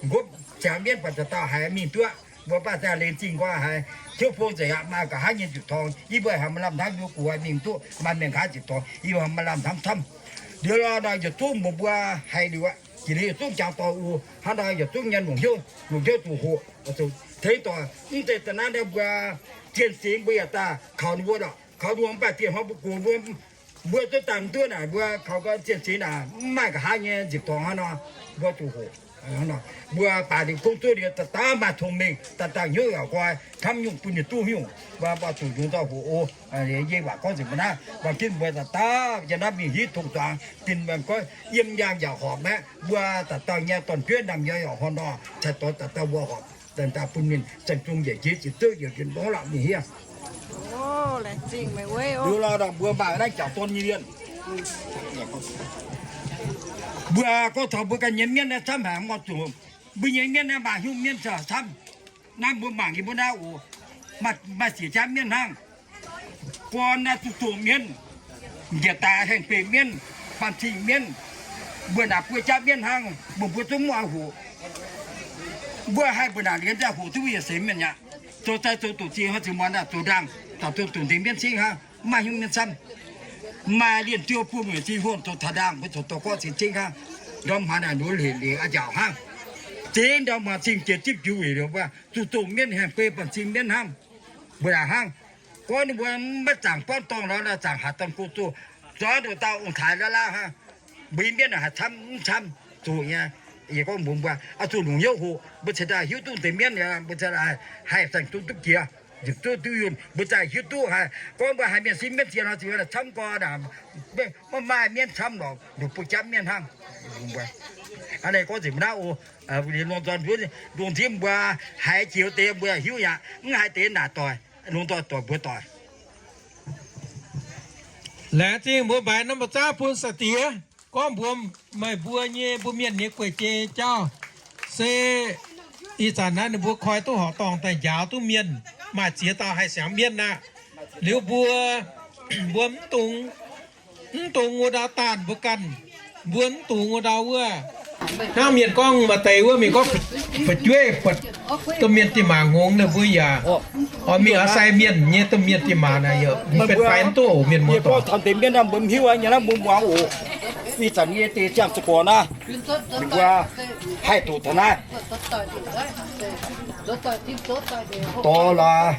nqopv siangx mienv buatc dauh dauh haiz mingh duqv. Mbuo mv baac daaih laengz zingh nqoi haiz tiuv fong nzengc aqv. Maaih nqa'haav nyei nziepc torngx, yie mbuo haiz maaih lamh hnamv yie mbuo guoqv mingh duqv, maaih mengh gaax nziepc torngx, yie mbuo haiz maaih lamh hnamv camv. Liuz nor, yietc zungv mbuo mbuo haiz liuz aqv, jiex liuz yietc zungv jangx dorh wuov hnangv nor, yietc zungv nyei longc hnyouv, longc hnyouv zuqc hoqc, zuqc tengx doic. Mv zeiz da'naaiv nor mbuo zien singx mbuo yaac daaih kaux ninh mbuo lorqc, kaux ninh mbuo mv baac dieh hnoi mbuo gox mbuo, mbuo duqv daaih mv duqv naaic, mbuo kaux gau zien singx naaic mv maaih nqa'haav nyei nziepc dorngx hnangv nor, mbuo zuqc hoqc. Mbuo baac liuz kungx duqv liuz daaih daaih maaih cong-mengh, daaih daaih hnyouv yaac nqoi, hnamv nyungc bun ninh duqv nyungc, mbuo zuqc yungz dauh hoqc o. Yie waac gorngv nzengc mbuo naaiv, mbuo ginv mbuo daaih daaih yiem naaiv mingh hitv tong-zuangx, dinh mbuo gorngv yiem yaangh yaac horpc aqv. Mbuo daaih dauh nyei dorn-jueiv naamh nyouz yaac horpc nor, cai doix daaih dauh mbuo horpc, daaih bun ninh saeng-zung yietc jiex jiex zouv yietc jiex ndorv lorqc mingh hiev. Liuz lorh mbuo maaih naaiv jangc dorn nyei mienh, mbuo gorngv taux mbuo ganh nyei mienv naaiv camv haic, mbuo zuqc mbuo nyei mienv naaiv maaih hnyouv mienv camv. Naaiv mbuo mangc yie mbuo naaiv oc. maaih, maaih siec jaav mienv hnangv. Gorn naaiv zuqc doqc mienv, njiec daaih haengh beic mienv, baamh cing mienv, mbuo naaic buo jaav mienv hnangv, mbuo, mbuo zungv mv oix hoqc. Mbuo haih mbuo naaic lienz daaih hoqc duqv mbuo yietc seix mienh aqv. Zoux daaih zoux doqc zingh hnangv, zinh muonz naaic zoux ndaangc, daaih zoux doqc nzengc mienv cingv hnangv, mv maaih hnyouv mienh camv. Maaih lienh ziouv bun mueic zingh hluonh zoux taux ndaangc, mbuo zoux dorh gorqv cingx cingv hnangv. Ndorm hmuangx naaic nduov hleic liuz a'nziaauc hnangv. Zingx ndorm hmuangx cing jiex zipv jiuv weic liuz mbuo zuqc doqc mienv haengh beic baamh cing mienv hnangv. Mbuo naaic hnangv. Gorngv ninh mbuo maiv zaangc buangv dorngh nor, zaangc haaix dangh go zoh, zuangx nduqc dauh ong-taaix laav laav hnangv. Mbuo nyei mienv naaic haih camv mv camv zoqc nyei. Yie gorngv mbuox mbuo, oix zuqc longc hnyouv hoqc, mbuo cingx daaih hiuv duqv deix mienv, mbuo cingx daaih haih saeng-zong duqv jiex, nzipc duqv duqv yunh, mbuo zaaih hiuv duqv haiz gorngv mbuo haiz mienh siev mienv jiex nor, zinh camv gorn, maiv maaih mienv camv lorqc, nduqc buo jaav mienv hnangv. Hnangv naaiv gorngv nzengc mbuo naaiv oc. Longc nzorn nduov, longc nziev mbuo haiz jiex deix mbuo hiuv yaac mv haiz deix naaic doic, longc doic doic mbuo doic. Laengz zingh mbuo mbaix norm mbuo zaangv bun sai-diex gorngv mbuox meih mbuo nyei mbuo mienh nyei gueic jei jauv. Se ih zanc naaiv ninh mbuo koi duqv horqc dorngh daaih njaaux duqv mienh, maaih ziex dauh haih siangx mienv aqv. Liuz mbuo, mbuo mv dungx, mv dungx wuov ndau daanh mbuo ganh, mbuo mv dungx wuov ndau wuov. Hnangv mienh gorngv maaih deix wuov mienh gorngv fu'jueiv buatc domh mienh diex maac hngongx ninh mbuo yaac oix mingh oix sai mienh nyei domh mienh diex maac naaic yaac mv benx fai mv duqv oc mienh muoz-doic. Taux deix mienv naaiv mbuo mv hiuv aqv, nyei naaiv mbuo muangx oc. Ih zanc nyei deix ziangh zuqc gorx naaiv, ninh mbuo haih doqc taux naaiv. Dorh lorz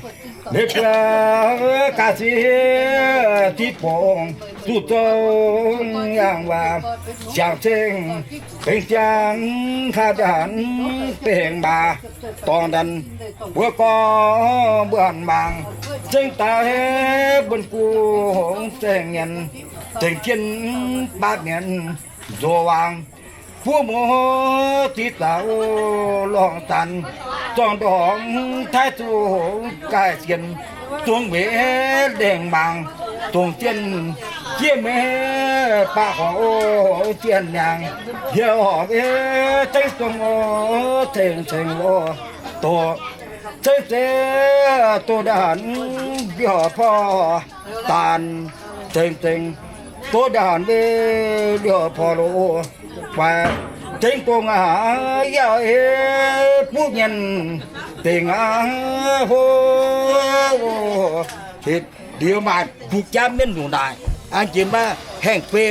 leiz buo ga'sie diqv bongc zuqc zong yangh waac, siangx ceng benx siangx kaav ndanc bengx maac, dorngx ndanc mbuo gorngv mbuo mangc, zengv daaih mbuo gu hongx zengc nyienz, zengc jienv baav nyienz nzox waangc. Buov muoz diqv zaux lorngh zanc, zorng ndorngx taaih zuqc gaih sienx, zong weic lengh mangc, zongc zienh jieqv meiv baav horc zienh niangx, yie horc zengv zong ceng ceng loh doqc, zengv zengv doqc ndaanh mbiorh porv daanh, zengv zengv doqc ndaanh mbiorh porv loh, guaix zengv dongh aqv yaac buv mienh dengc aqv hlo. Liuz maaih mbuo jaav mienv nyungc naaic, an jiex maiv haengh fei.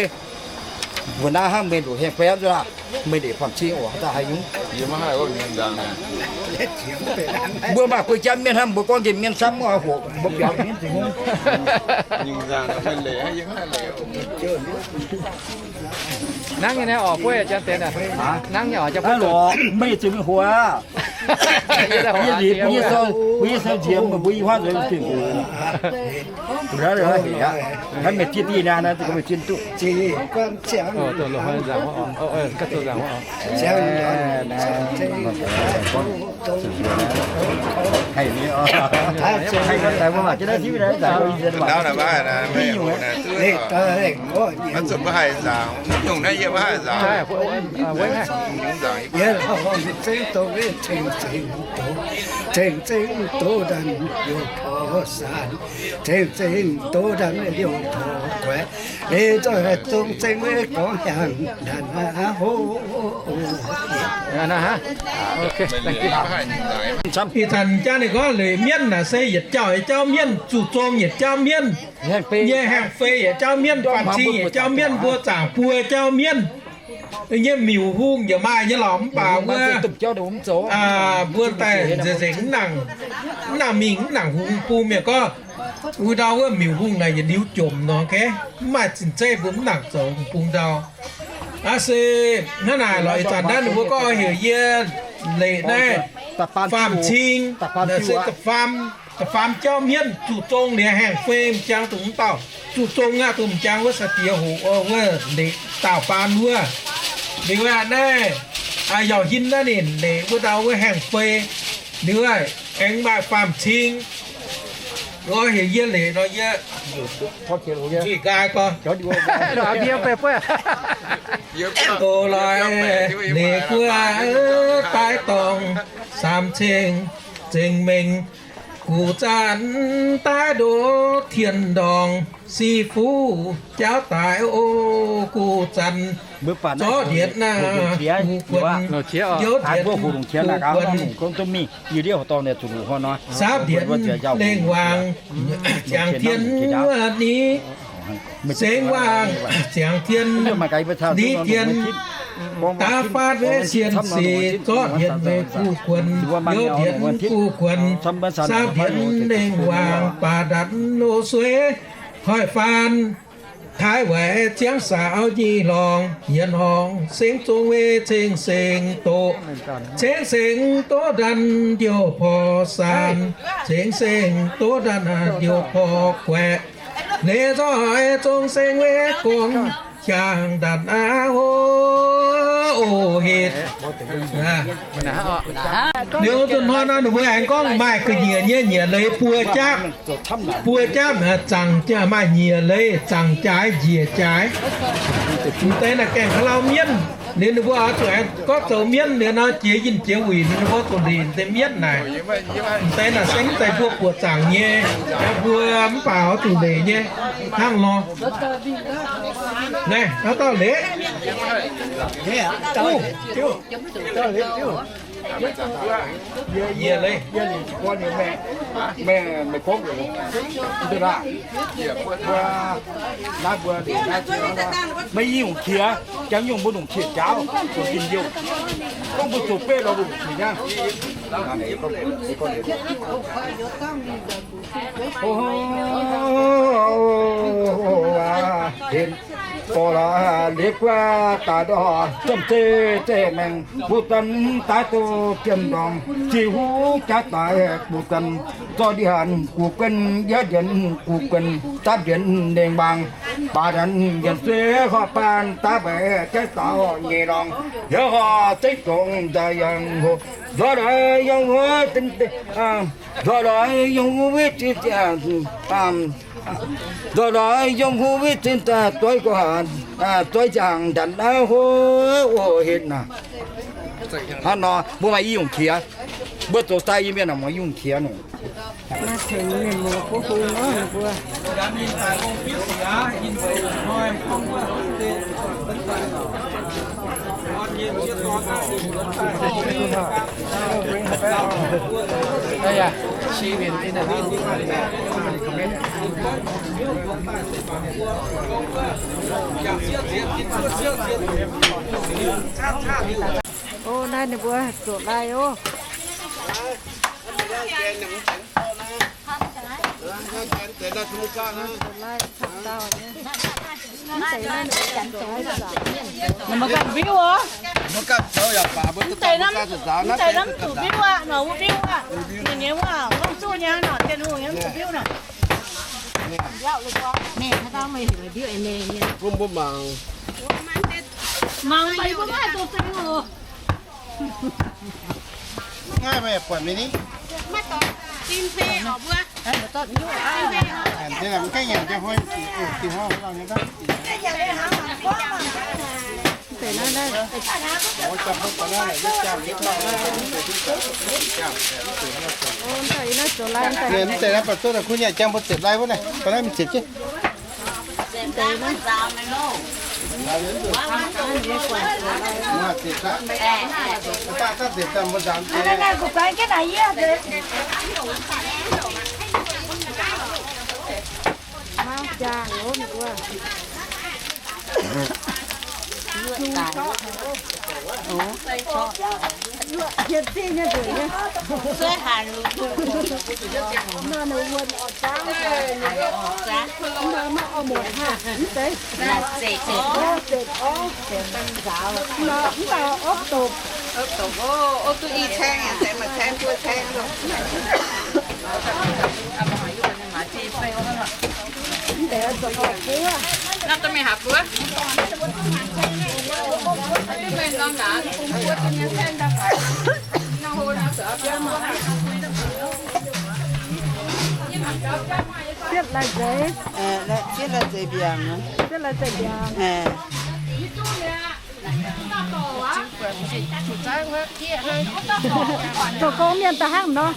Mbuo naaiv hnangv meih nduqc haengh fei aqv, meih ndeic faam-cing oc, daaih haaix nyungc? Mbuo maaih guei jaav mienv hnangv, mbuo gorngv nqemh mienh camv oix hoqc mbuo biaux mienv zingh hungh. Nangv nyei naaiv oc, buov janx deix naaic. Nangv nyei oc, janx buov. Meih zuqc mingh hoqc aqv. Yie liuz, yie sou, yie sou nziex meih mbuo i huav nzuonx fingx. Hnangv meih zienh diqv naaiv, meih zienh duqv. Mv zuqc maiv haih nzaangc, mv nyungc naaiv yie maiv haih nzaangc. Yie zengv dongh ceng-ceng doz, ceng-ceng doz ndanc liouh porv saanc, ceng-ceng doz ndanc liouh porv guaix, ei zoih haih zong ceng maiv gorngv hiaangx ndanc aqv hlo. Ih zanc jaa ninh gorngv leic mienv naaic se yietc jauv yietc jauv mienv, zuqc zong yietc jauv mienv, nyei haengh fei yietc jauv mienv, faam-cing yietc jauv mienv, mbuo zaangc buo jauv mienv. Nyei miuc hungh yaac maaih nyei lorqc, mv baac wuov mbuo daaih nzengc nzengc mv nangc, mv nangc mingh mv nangc hungx bung mienh gorngv, wuov ndau wuov miuc hungh naaic yietc liuz jomc nor, mv maaih zinh zeiv mbuo mv nangc zoux hungx bung ndau. Aav se hnangv naaic lorqc, ih zanc naaiv ninh mbuo gorngv oix heuc yie leic naaiv faam-cing, se da'faam, da'faam jauv mienv zuqc zong liuz haengh fei m'jangc dongh mv dauh zuqc zong aqv, dongh m'jangc wuov sai-diex hoqc wuov leic dauh baan wuov. Liuz aqv naaiv yauh hin naaiv ninh leic wuov ndau wuov haengh fei. Liuz aqv aengx maaih faam-cing. Oix heuc yie leic nor yie nzuih nqaai gorx. Doz lorz leic buo daaih dorngc saam ceng zengc mengh. Guv zanc daaih ndoqv tien ndorngx, sic fuqv jaauv daaih o. Guv zanc zorqv ndienx naaiv guv guonx, njoux ndienx guv guonx, saapv ndienx lengh waangc, ziangx tien ni, sengx waangc ziangx tien ni tien, daav faatv weic sien sic, zorqv ndienx weic guv guonx, njoux ndienx guv guonx, saapv ndienx lengh waangc, baac ndanc nor sueiv, hoic faan taaih waaic ziangv saaux nyic lorngx, yietc horngz sengx zong weic ceng-sengx doqc, ceng-sengx doqv ndanc ndiouh porv saanx, ceng-sengx doqv ndanc ndiouh porv guaeqc, leiz nzoih zong sengx weic gorngv jangx ndanc aqv. O, o, heh. Liuz zuqc hnoi nor ninh mbuo aengx gorngv maaih ga'nyiec nyei nyiec leiz buo japv, buo japv, zaangc jaaix maaih nyiec leiz, zaangc jaaix njiec jaaix. M'deix naaic gaengh ka'lau mienv. Liuz ninh mbuo oix zuqc aengx gorngv zoux mienv liuz nor, jiex yinh jiex wuic ninh mbuo zuqc leiz m'deix mienv naaic. M'deix naaic se mv zeiz mbuo buoqc zaangc nyei, mbuo mv baac oix zuqc leiz nyei hnangv nor. Naaiv, naaiv dauh leiz. Yie, yie liuz guon liuz meih, meih, meih gorngv liuz, mv duqv laah. Mbuo naaiv mbuo liuz naaiv, meih i nyungc qiex, jangx nyungc mbuo nyungc qiex jaauv, zoux njien-youh. Gorngv mbuo zoux beiv lorz mbuo nyungc qiex nyei. Dorh laaix liuz guaax daaih ndorh, zomv zeiv zeiv maengx, buv zanc daaih doqc jiem ndorngx, ziqc huv jaav daaih buv zanc, zorqv ndienx guv guonx, yietv ndienx guv guonx, dapv ndienx lengh waangc, baac ndanc yienc sueiv horqc baan daaih mbaix jaaix saaux nyeic lorngx, heuc horqc zengv zongc nzauh yangh hoc, nzoih lorz yangh huv, nzoih lorz yangh huv witv zinh, nzoih lorz yangh huv witv zinh, doix, doix nzaangc ndanc naaiv hoc o heh naaic. Hnangv nor mbuo maaih i nyungc qiex, mbuo zoux sai yie mienh naaic maaih i nyungc qiex nor. Maiv tengx mienh muoz buov hung nor mbuo. O, naaiv ninh mbuo zoux lai oc. Ninh mbuo ganh mbiuv oc. Mv zeiz naaiv, mv zeiz naaiv mv zuqc mbiuv aqv, nor wuov mbiuv aqv. Ninh nyei wuov, gorngv zuqv nyei nor, Tin-Hungh nyei mv zuqc mbiuv nor. Mbuo mbuo mangc. Mangc mbuo maiv zuqc zingh oc. Maiv buatc mingh ni. Mv zeiz naaiv baac zuov daaih kuv nyei, jang mbuo ziepc lai wuov naaiv, da'naaiv mingh ziepc jienv. Fiev lai zeiz. Fiev lai zeiz mbiaangc. Fiev lai zeiz mbiaangc. Zoux gong mienh da'hnangv nor.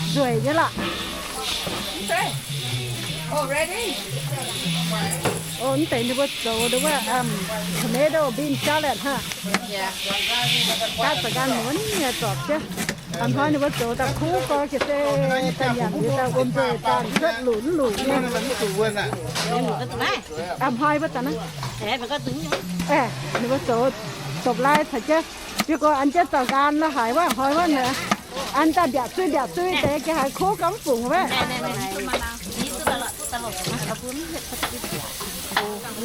Nzueic nyei lorqc. O, mv deix ninh mbuo zoux nduov wuov, tomato bean salad hnangv. Daaih za'ganh muonz nyei zorpc jienv. A'hnoi ninh mbuo zoux daaih kuv gorx, ga'sie daaih nyanc liuz daaih wuom nzueic daaih cuotv lunx lunx nyei. A'hnoi wuov zanc naaiv, ninh mbuo zoux dopc-lai caux jienv, biu gorx an jienv zaux nqaam la'haic wuov, a'hnoi wuov naaic, an daaih mbiaauc zuiz mbiaauc zuiz deix, ga'haiz kuv gau mv fungc wuov.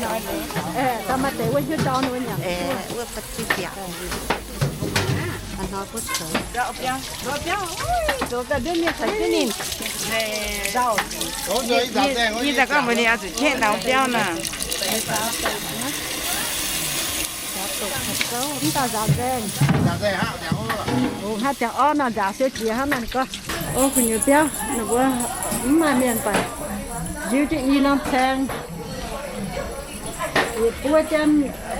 Daaih maaih deix wuov hiuv ndau ninh mbuo nyanc. Yie daaih gorngv mbuox ninh oix zuqc qieqv ndau biauv nor. Mv dauh nzaaux nzaeng. Haaix diuc orv nor nzaaux siou jiex hnangv naaiv gorngv. O, gu'nyuoz biauv ninh mbuo mv maaih mienh baac nziu jienv i norm caeng. Buov jienv,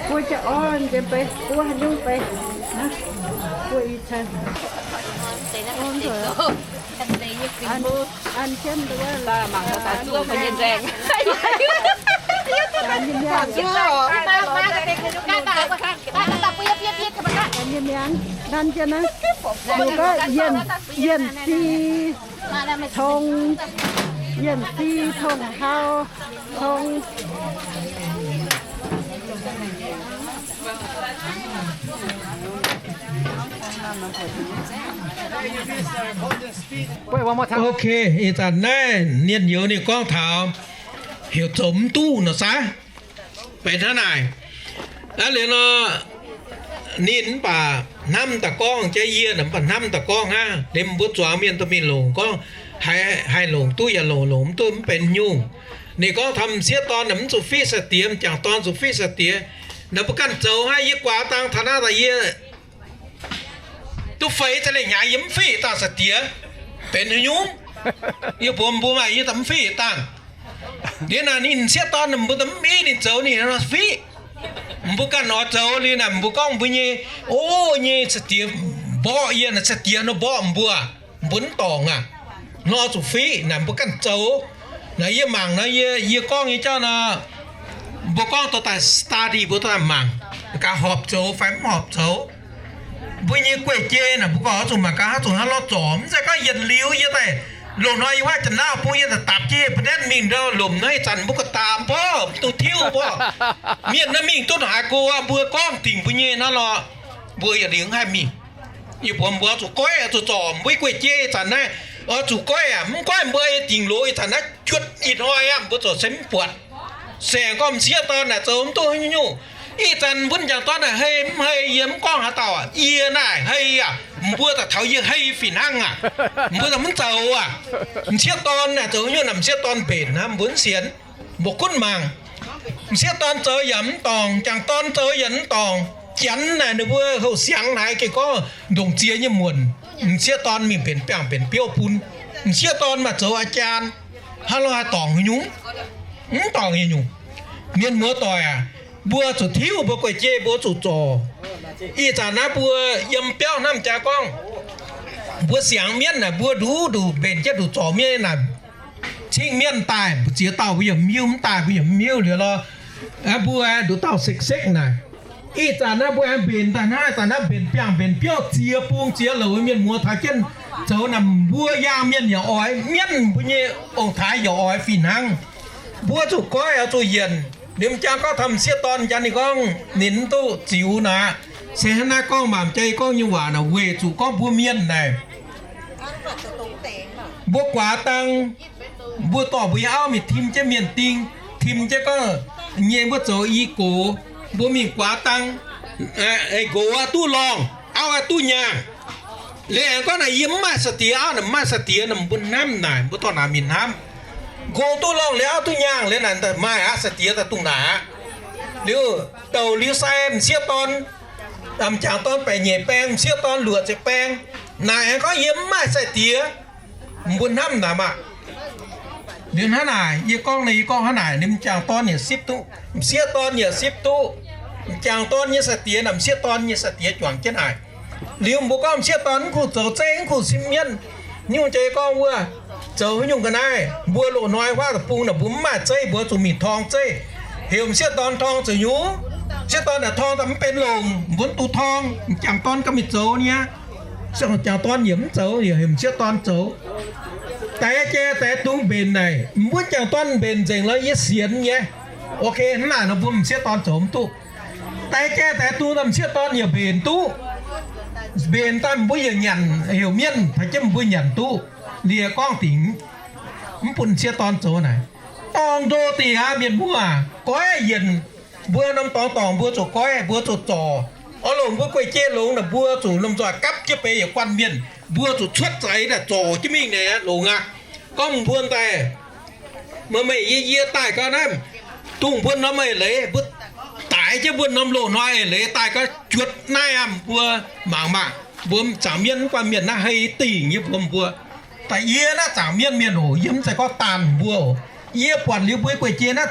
buov jienv orv nzien bei, buov haaix nyungc bei. Buov i caeng. An jienv nduov, mangc gaax daaih zuqc nyei nzaeng. An jienv miangh, nan jienv naaiv, ninh gorngv yienh, yienh si tong, yienh si tong hau, tong. Ok, ih zanc naaiv mienh youz ninh gorngv taux heuc zoux mv duqv nor saah? Benx hnangv naaic. Aav liuz nor, ninh mv baac hnamv daaih gorngv, jaav yie naaic mv baac hnamv daaih gorngv hnangv. Liuz mbuo zuangx mienh dorh mingh longc gorngv, haih longc duqv yaac longc, longc mv duqv mv benx nyungc. Ninh gorngv taux m'sieqv dorn naaic mv zuqc fiqv sai-diex, m'jangc dorn zuqc fiqv sai-diex. Naaic mbuo ganh zoux hnangv, yie guaax dangh taux naaiv daaih yie duqv feix za'gengh hnyangx yie mv fiqv dangh sai-diex. Benx haaix nyungc? Yie mbuox mbuo maah, yie daaih mv fiqv dangh. Liuz naaic ninh m'sieqv dorn mbuo daaih mv i ninh zoux ninh nor fiqv. Mbuo ganh oix zoux liuz naaic mbuo gorngv mbuo nyei, o, nyei sai-diex mborqv yie, sai-diex nor mborqv mbuo, mbuo mv dorngc aac. Nor zuqc fiqv naaic mbuo ganh zoux. Naaic yie mangc nor, yie, yie gorngv nyei jauv nor, mbuo gorngv dorh daaih study, mbuo dorh daaih mangc, gaax horpc zoux fai mv horpc zoux. Mbuo nyei guei-jei naaic mbuo gorngv oix zuqc mangc gaax, oix zuqc hnangv lorz zorc. Mv zeiz gorngv yietc liuz yie daaih loz-hnoi yie wuov janx-lauv bung yie daaih dapc jienv yietc mbuo ndaetv mingh ndau lomc naaiv ih zanc mbuo ga'daamh mborqv, mv duqv tiuv mborqv. Mienh naaiv mingh duqv haaix go aqv, mbuo gorngv dingc mbuo nyei naaiv lorh, mbuo yietc liuz mv haih mingh. Yie mbuox mbuo oix zuqc goiv, oix zuqc zorc mbuo nyei guei-jei ih zanc naaiv. Oix zuqc goiv aac, mv goiv mbuo dingc loz ih zanc naaiv juotc ih hnoi aqv, mbuo zoux se mv buatc. Se gorngv m'sieqv dorn naaic zoux mv duqv haaix nyungc. Ih zanc mbuo m'jangc dorn naaic hei mv hei yie mv gorngv haaix dauh aac. Yie naaic hei aac, mbuo daaih taux yie hei fih hnangv aac. Mbuo daaih mv zoux aac. M'sieqv dorn naaic zoux haaix nyungc naaic m'sieqv dorn mbenc hnangv mbuo mv sienx. Mbuo gunv mangc. M'sieqv dorn zoux yaac mv dorngc, m'jangc dorn zoux yaac mv dorngc. Janx naaic ninh mbuo houh siangx haiz gengh gorngv ndongc ziex nyei muonc, m'sieqv dorn mingh mbenc biangh mbenc biouv bun. M'sieqv dorn maaih zoux a'jaan, hnangv lorh haih dorngc haaix nyungc? Mv dorngc haaix nyungc. Mienh muoz doic aac, mbuo zuqc tiuv mbuo guei-jei, mbuo zuqc zorc. Ih zanc naaiv mbuo yiem biauv hnamv jaax gorngv, mbuo siangx mienv naaic, mbuo nduqc nduqc mbenc jienv nduqc zorc mienv naaic, cingv mienv daaih mbuo ziex dauh mbuo yaac mv hiuv, mv daaih mbuo yaac mv hiuv liuz lorh. Mbuo aengx nduqc dauh sekv-sekv naaic. Ih zanc naaiv mbuo aengx mbenc daaih naaiv, ih zanc naaiv mbenc biangh mbenc biouv ziex bung ziex louc, mienh muoz taux jienv zoux naaic, mbuo yaangh mienh yaac oix mienv, mbuo nyei ong-taaix yaac oix fih hnangv. Mbuo zuqc goiv oix zuqc yienc. Liuz m'jangc gorngv taux m'sieqv dorn, m'jangc ninh gorngv ninh mv duqv ziux naaic. Se hnangv naaiv gorngv maah, m'jangc yie gorngv nyei waac naaic weic zuqc gorngv mbuo mienh naaic, mbuo guaax dang, mbuo dorh mbuo nyei auv mingh tim jienv mienh ding, tim jienv gorngv nyei mbuo zoux i gox, mbuo mingh guaax dang, nqox aqv duqv lorngh, auv aqv duqv nyaangh. Liuz aengx gorngv naaic yie mv maaih sai-diex, auv naaic mv maaih sai-diex nor, mbuo hnamv naaic, mbuo dorh naaic mingh hnamv. Nqox duqv lorngh liuz auv duqv nyaangh liuz naaic maaih aqv, sai-diex daaih dungh naaic aqv. Liuz douc liuz sai m'sieqv dorn, m'jangc dorn baeqc nyeic baeng, m'sieqv dorn luoqc ziepc baeng. Naaic aengx gorngv yie mv maaih sai-diex, mbuo hnamv naaic maah. Liuz hnangv naaic, yie gorngv naaic, yie gorngv hnangv naaic, liuz m'jangc dorn yaac sipv duqv, m'sieqv dorn yaac sipv duqv. M'jangc dorn nyei sai-diex naaic, m'sieqv dorn nyei sai-diex juangc jienv naaic. Liuz mbuo gorngv m'sieqv dorn mv kuh zoux zeiv, mv kuh simv mienv. Nyungc jiex gorngv wuov, zoux haaix nyungc ga'naaiv, mbuo loz-hnoi huaav deic-bung naaic mbuo mv maaih zeiv, mbuo zuqc mingh torng zeiv, heuc m'sieqv dorn torng zoux nyungc. M'sieqv dorn naaic torng daaih mv benx longc, mbuo mv duqv torng. M'jangc dorn gauh mingh zoux niaa. M'jangc dorn yaac mv zoux, yaac heuc m'sieqv dorn zoux. Daix jai daix dungz mbenc naaic, mbuo m'jangc dorn mbenc nzengc lorz yie sienx nyei. Ok, hnangv naaic nor mbuo m'sieqv dorn zoux mv duqv. Daix jai daix dungz m'sieqv dorn yaac mbenc duqv. Mbenc daaih mbuo yaac nyanc, heuc mienh taux jienv mbuo nyanc duqv. Liuz gorngv dingc mv bun m'sieqv dorn zoux naaic, dorng ndo dingc aqv. Mienh muoz, goiv yienc, mbuo norm dorngx dorngc mbuo zuqc goiv, mbuo zuqc zorc. Oix longc mbuo guei-jei longx naaic, mbuo zuqc lomh nzoih gapv jienv beix yietc guanh mienh, mbuo zuqc cuotv za'eix daaih zorc jienv mingh naaic longx aqv. Gorngv mbuo daaih, meih meih yie yie daaih gau naaiv, dongh mbuo norm eix leiz, mbuo daix jienv mbuo norm loz-hnoi eix leiz daaih gau, juotc naaiv aqv. Mbuo mangc maah, mbuo zaangc mienv mv guanh mienh naaiv hei dingc nyei mbuox mbuo. Daaih yie naaiv zaangc mienv mienh oc, yie mv zeiz gorngv daanh mbuo oc. Yie buatc liuz mbuo guei-jei naaiv,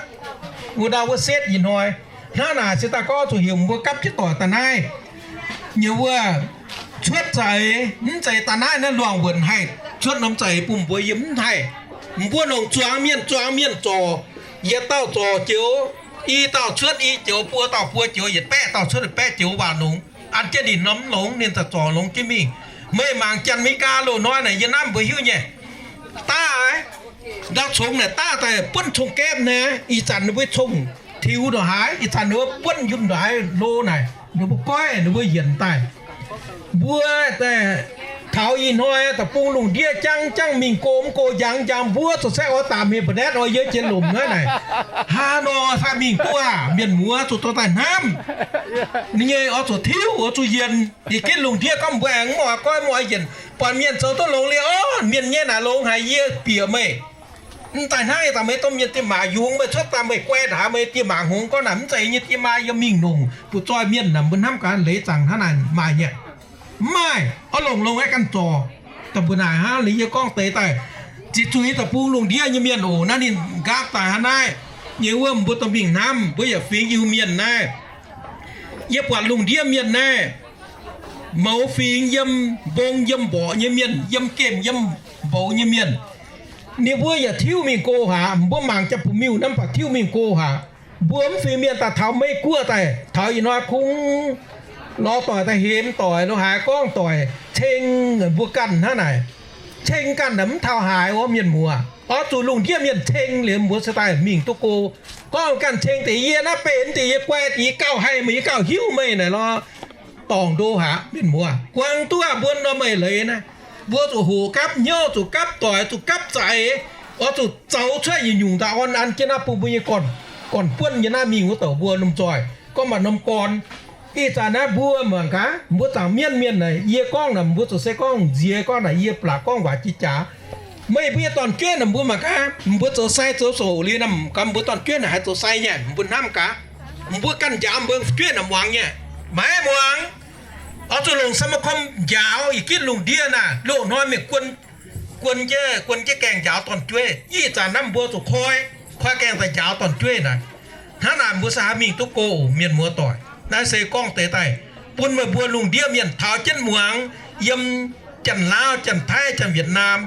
wuov ndau wuov setv ih hnoi, hnangv naaic se daaih gorngv zuqc heuc mbuo gapv jienv doic daaih naaiv. Nyei wuov, cuotv za'eix mv zeiz daaih naaiv, naaiv luangh wuonc haih cuotv norm za'eix bun mbuo, yie mv haih. Mbuo longc zuangx mienh, zuangx mienh zorc, yietc dauh zorc joux, i dauh cuotv i joux, buo dauh buo joux, yietc baeqv dauh cuotv yietc baeqv joux waac longx. An jienv ninh norm longx, ninh daaih zorc longx jienv mingh. Meih mangc Janx-Meigaa loz-hnoi naaic, yie hnamv mbuo hiuv nyei. Daav, ndau congx naaic daav daaih buonv cong-gaeqv naaiv, ih zanc ninh mbuo cong tiux ndongc haaix, ih zanc ninh mbuo buonv yiem ndongc haaix lo naaic, ninh mbuo goiv, ninh mbuo yienc daaih. Mbuo daaih taux ih hnoi da'bung lungh ndiev jangv jangv mingh go mv go, njang njang mbuo zuqc saeqv oix daapc mingh mbu'naetv oix yiem jiex lomc hnangv naaic. Hnangv nor fai mingh duqv aac, mienh muoz zuqc dorh daaih hnamv. Ninh nyei oix zuqc tiuv, oix zuqc yienc. Ih gitv lungh ndiev gorngv mbuo aengx mv oix goiv mv oix yienc, buatc mienh zoux duqv longx liuz, orv, mienh nyei naaic longx haic, yie bieqc meih. Mv daaih hnangv ih zanc meih domh mienh diex maac yungz meih cuotv daaih, meih guai ndongc haaix, meih diex maac hngongx gorngv naaic, mv zeiz nyei, diex maac yiem mingh longc butv-zoih mienh naaic, mbuo hnamv gaax leiz zaangc hnangv naaic maaih nyei. Mv maaih, oix longc longx aeqv, ganh zorc. Dongh mbuo naaic hnangv, liuz yie gorngv deix daaih, ziqc zuiz deic-bung lungh ndiev nyei mienh oc, naaiv ninh nqaapv daaih hnangv naaiv. Nyei wuov mbuo dorh mingh hnamv, mbuo yaac fingx Iu-Mienh naaiv. Yie buatc lungh ndiev mienh naaiv, mouz fingx yiem mbong yiem mborqc nyei mienh, yiem gemh yiem mboux nyei mienh, ninh mbuo yaac tiuv mingh go haic. Mbuo mangc jaa-fu-miuh naaiv baac tiuv mingh go haic. Mbuo mv fingx mienh daaih taux Meiv-Guoqv daaih, taux ih hnoi kungx lorz doic daaih hemx doic lo haaix gorngv doic ceng mbuo ganh hnangv naaic. Ceng ganh naaic mv taux haaix wuov, mienh muoz. Oix zuqc lungh ndiev mienh ceng liuz mbuo se daaih mingh duqv go. Gorngv ganh ceng deix, yie naaiv benx deix, yie guai deix, yie gauh haih meih, yie gauh hiuv meih naaic lorh. Dorngc ndo haic mienh muoz. Guangc duqv aqv, mbuo norm eix leiz naaiv, mbuo zuqc hoqc gapv hnyouv, zuqc gapv doic, zuqc gapv za'eix, oix zuqc zoux cuotv yietc nyungc daaih orn an jienv naaiv bun mbuo nyei gorn-buonv nyei naaiv mingh wuov douc mbuo lomh nzoih gorngv maaih norm gorn. Ih zanc naaiv mbuo mangc gaax, mbuo zaangc mienv mienh naaic, yie gorngv naaic, mbuo zuqc se gorngv nziex gorngv naaic, yie blatc gorngv waac jiex jaax. Meih mbuo nyei dorn-jueiv naaic, mbuo mangc gaax, mbuo zoux sai zoux soc liuz naaic, mv gaax mbuo dorn-jueiv naaic haih zoux sai nyei, mbuo hnamv gaax. Mbuo ganh njaaux mbuo jueiv naaic muangx nyei, maiv muangx. Oix zuqc longc สมาคม njaaux. Ih gitv lungh ndiev naaic, loz-hnoi mienh guon, guon jienv, guon jienv gaengh njaaux dorn-jueiv. Ih zanc naaiv mbuo zuqc koi, koi gaengh daaih njaaux dorn-jueiv naaic. Hnangv naaic mbuo se haih mingh duqv go, mienh muoz doic. Naaiv se gorngv deix daaih bun meih mbuo lungh ndiev mienh taux jienv muangx, yiem Janx-Laauv, Janx-Taiv, Janx-Wietc-Naam,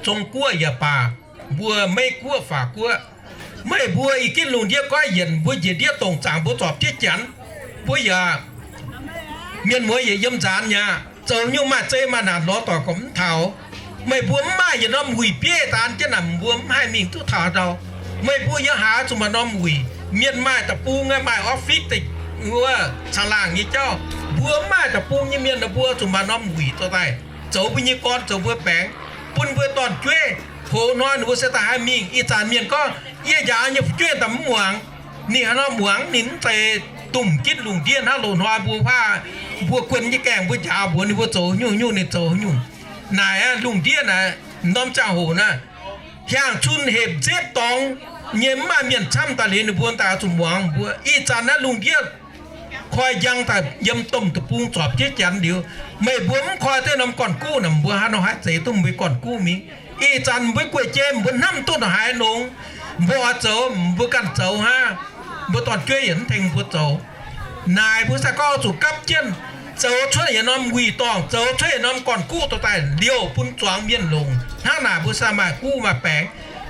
Zong-Guoqv yaac baac, mbuo Meiv-Guoqv, Faac-Guoqv, meih mbuo ih gitv lungh ndiev goiv yienc, mbuo njiec ndiev dongc zaangc mbuo zorpc jienv Janx, mbuo yaac, mienh muoz yietc yiem nzaanx nyei aqv. Zoux nyungc maaih zei maaih naanc lorz doic gorqv mv taux. Meih mbuo mv maaih yietc norm wuic bieiv daan jienv naaic, mbuo mv haih mingh duqv taux ndau. Meih mbuo yiem haaix zuqc maaih norm wuic. Mienh maaih deic-bung, maaih office deix wuov caangh laangh nyei jauv. Mbuo mv maaih deic-bung nyei mienh, mbuo zuqc maaih norm wuic zoux daaih zoux mbuo nyei gorn, zoux mbuo baengx, bun mbuo dorn-jueiv. Hoz hnoi ninh mbuo se daaih haih mingh. Ih zanc mienh gorngv, yie njaaux nyei fu'jueiv daaih mv muangx. Ninh haaix nor muangx? Ninh mv zeiz domh gitv lungh ndiev hnangv loz-hnoi mbuo huaav, mbuo guon nyei gaengh mbuo njaaux mbuox ninh mbuo zoux nyungc nyungc, ninh zoux nyungc. Naaic aqv, lungh ndiev naaic, norm ziangh hoc naaiv, hiaang-cun hepc nzipv dorngx nyei mv maaih mienh camv daaih liuz, ninh mbuo daaih zuqc muangx mbuo. Ih zanc naaiv lungh ndiev koi njang daaih yiem domh deic-bung zorpc jienv Janx liuz, meih mbuo mv koi duqv norm gorn-guv naaic, mbuo haaix nor haih zeix duqv mbuo gorn-guv mingh? Ih zanc mbuo guei-jei mbuo hnamv duqv ndongc haaix longx, mbuo oix zoux mbuo ganh zoux hnangv. Mbuo dorn-jueiv yaac mv tengx mbuo zoux. Naaic mbuo sai gorngv zuqc gapv jienv. zoux cuotv yietc norm wuic dorngh, zoux cuotv yietc norm gorn-guv dorh daaih liouh bun zuangx mienh longc. Hnangv naaic mbuo sa maaih guv maaih baengx,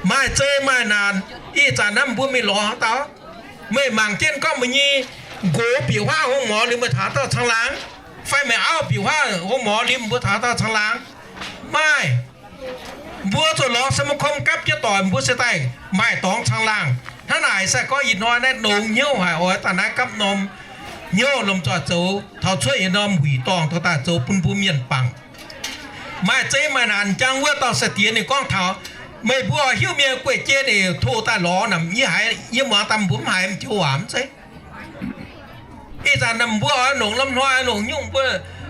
maaih zei maaih naanc. Ih zanc naaiv mbuo mingh lorz haaix dauh? Meih mangc jienv gorngv meih nyei nqox bieqc huaav hong morz liuz meih taux dauh caangh laangz, fai meih auv bieqc huaav hong morz liuz mbuo taux dauh caangh laangz? Maaih. Mbuo zuqc lorz สมาคม gapv jienv doic, mbuo se daaih maaih dorngx caangh laangh. Hnangv naaic se gorngv ih hnoi naaiv longx hnyouv haic, oix daaih naaiv gapv norm hnyouv lomh nzoih zoux taux cuotv yietc norm wuic dorngh dorh daaih zoux bun mbuo mienh bangc. Maaih zei maaih naanc jangx wuov dauh sai-diex ninh gorngv taux, meih mbuo oix hiuv mienh gueic jei ninh tov daaih lorz naaic, yie haiz yie muangx daaih mbuo mv haiz m'joux waac mv zeiz. Ih zanc mbuo oix longc norm hnoi longc nyungc mbuo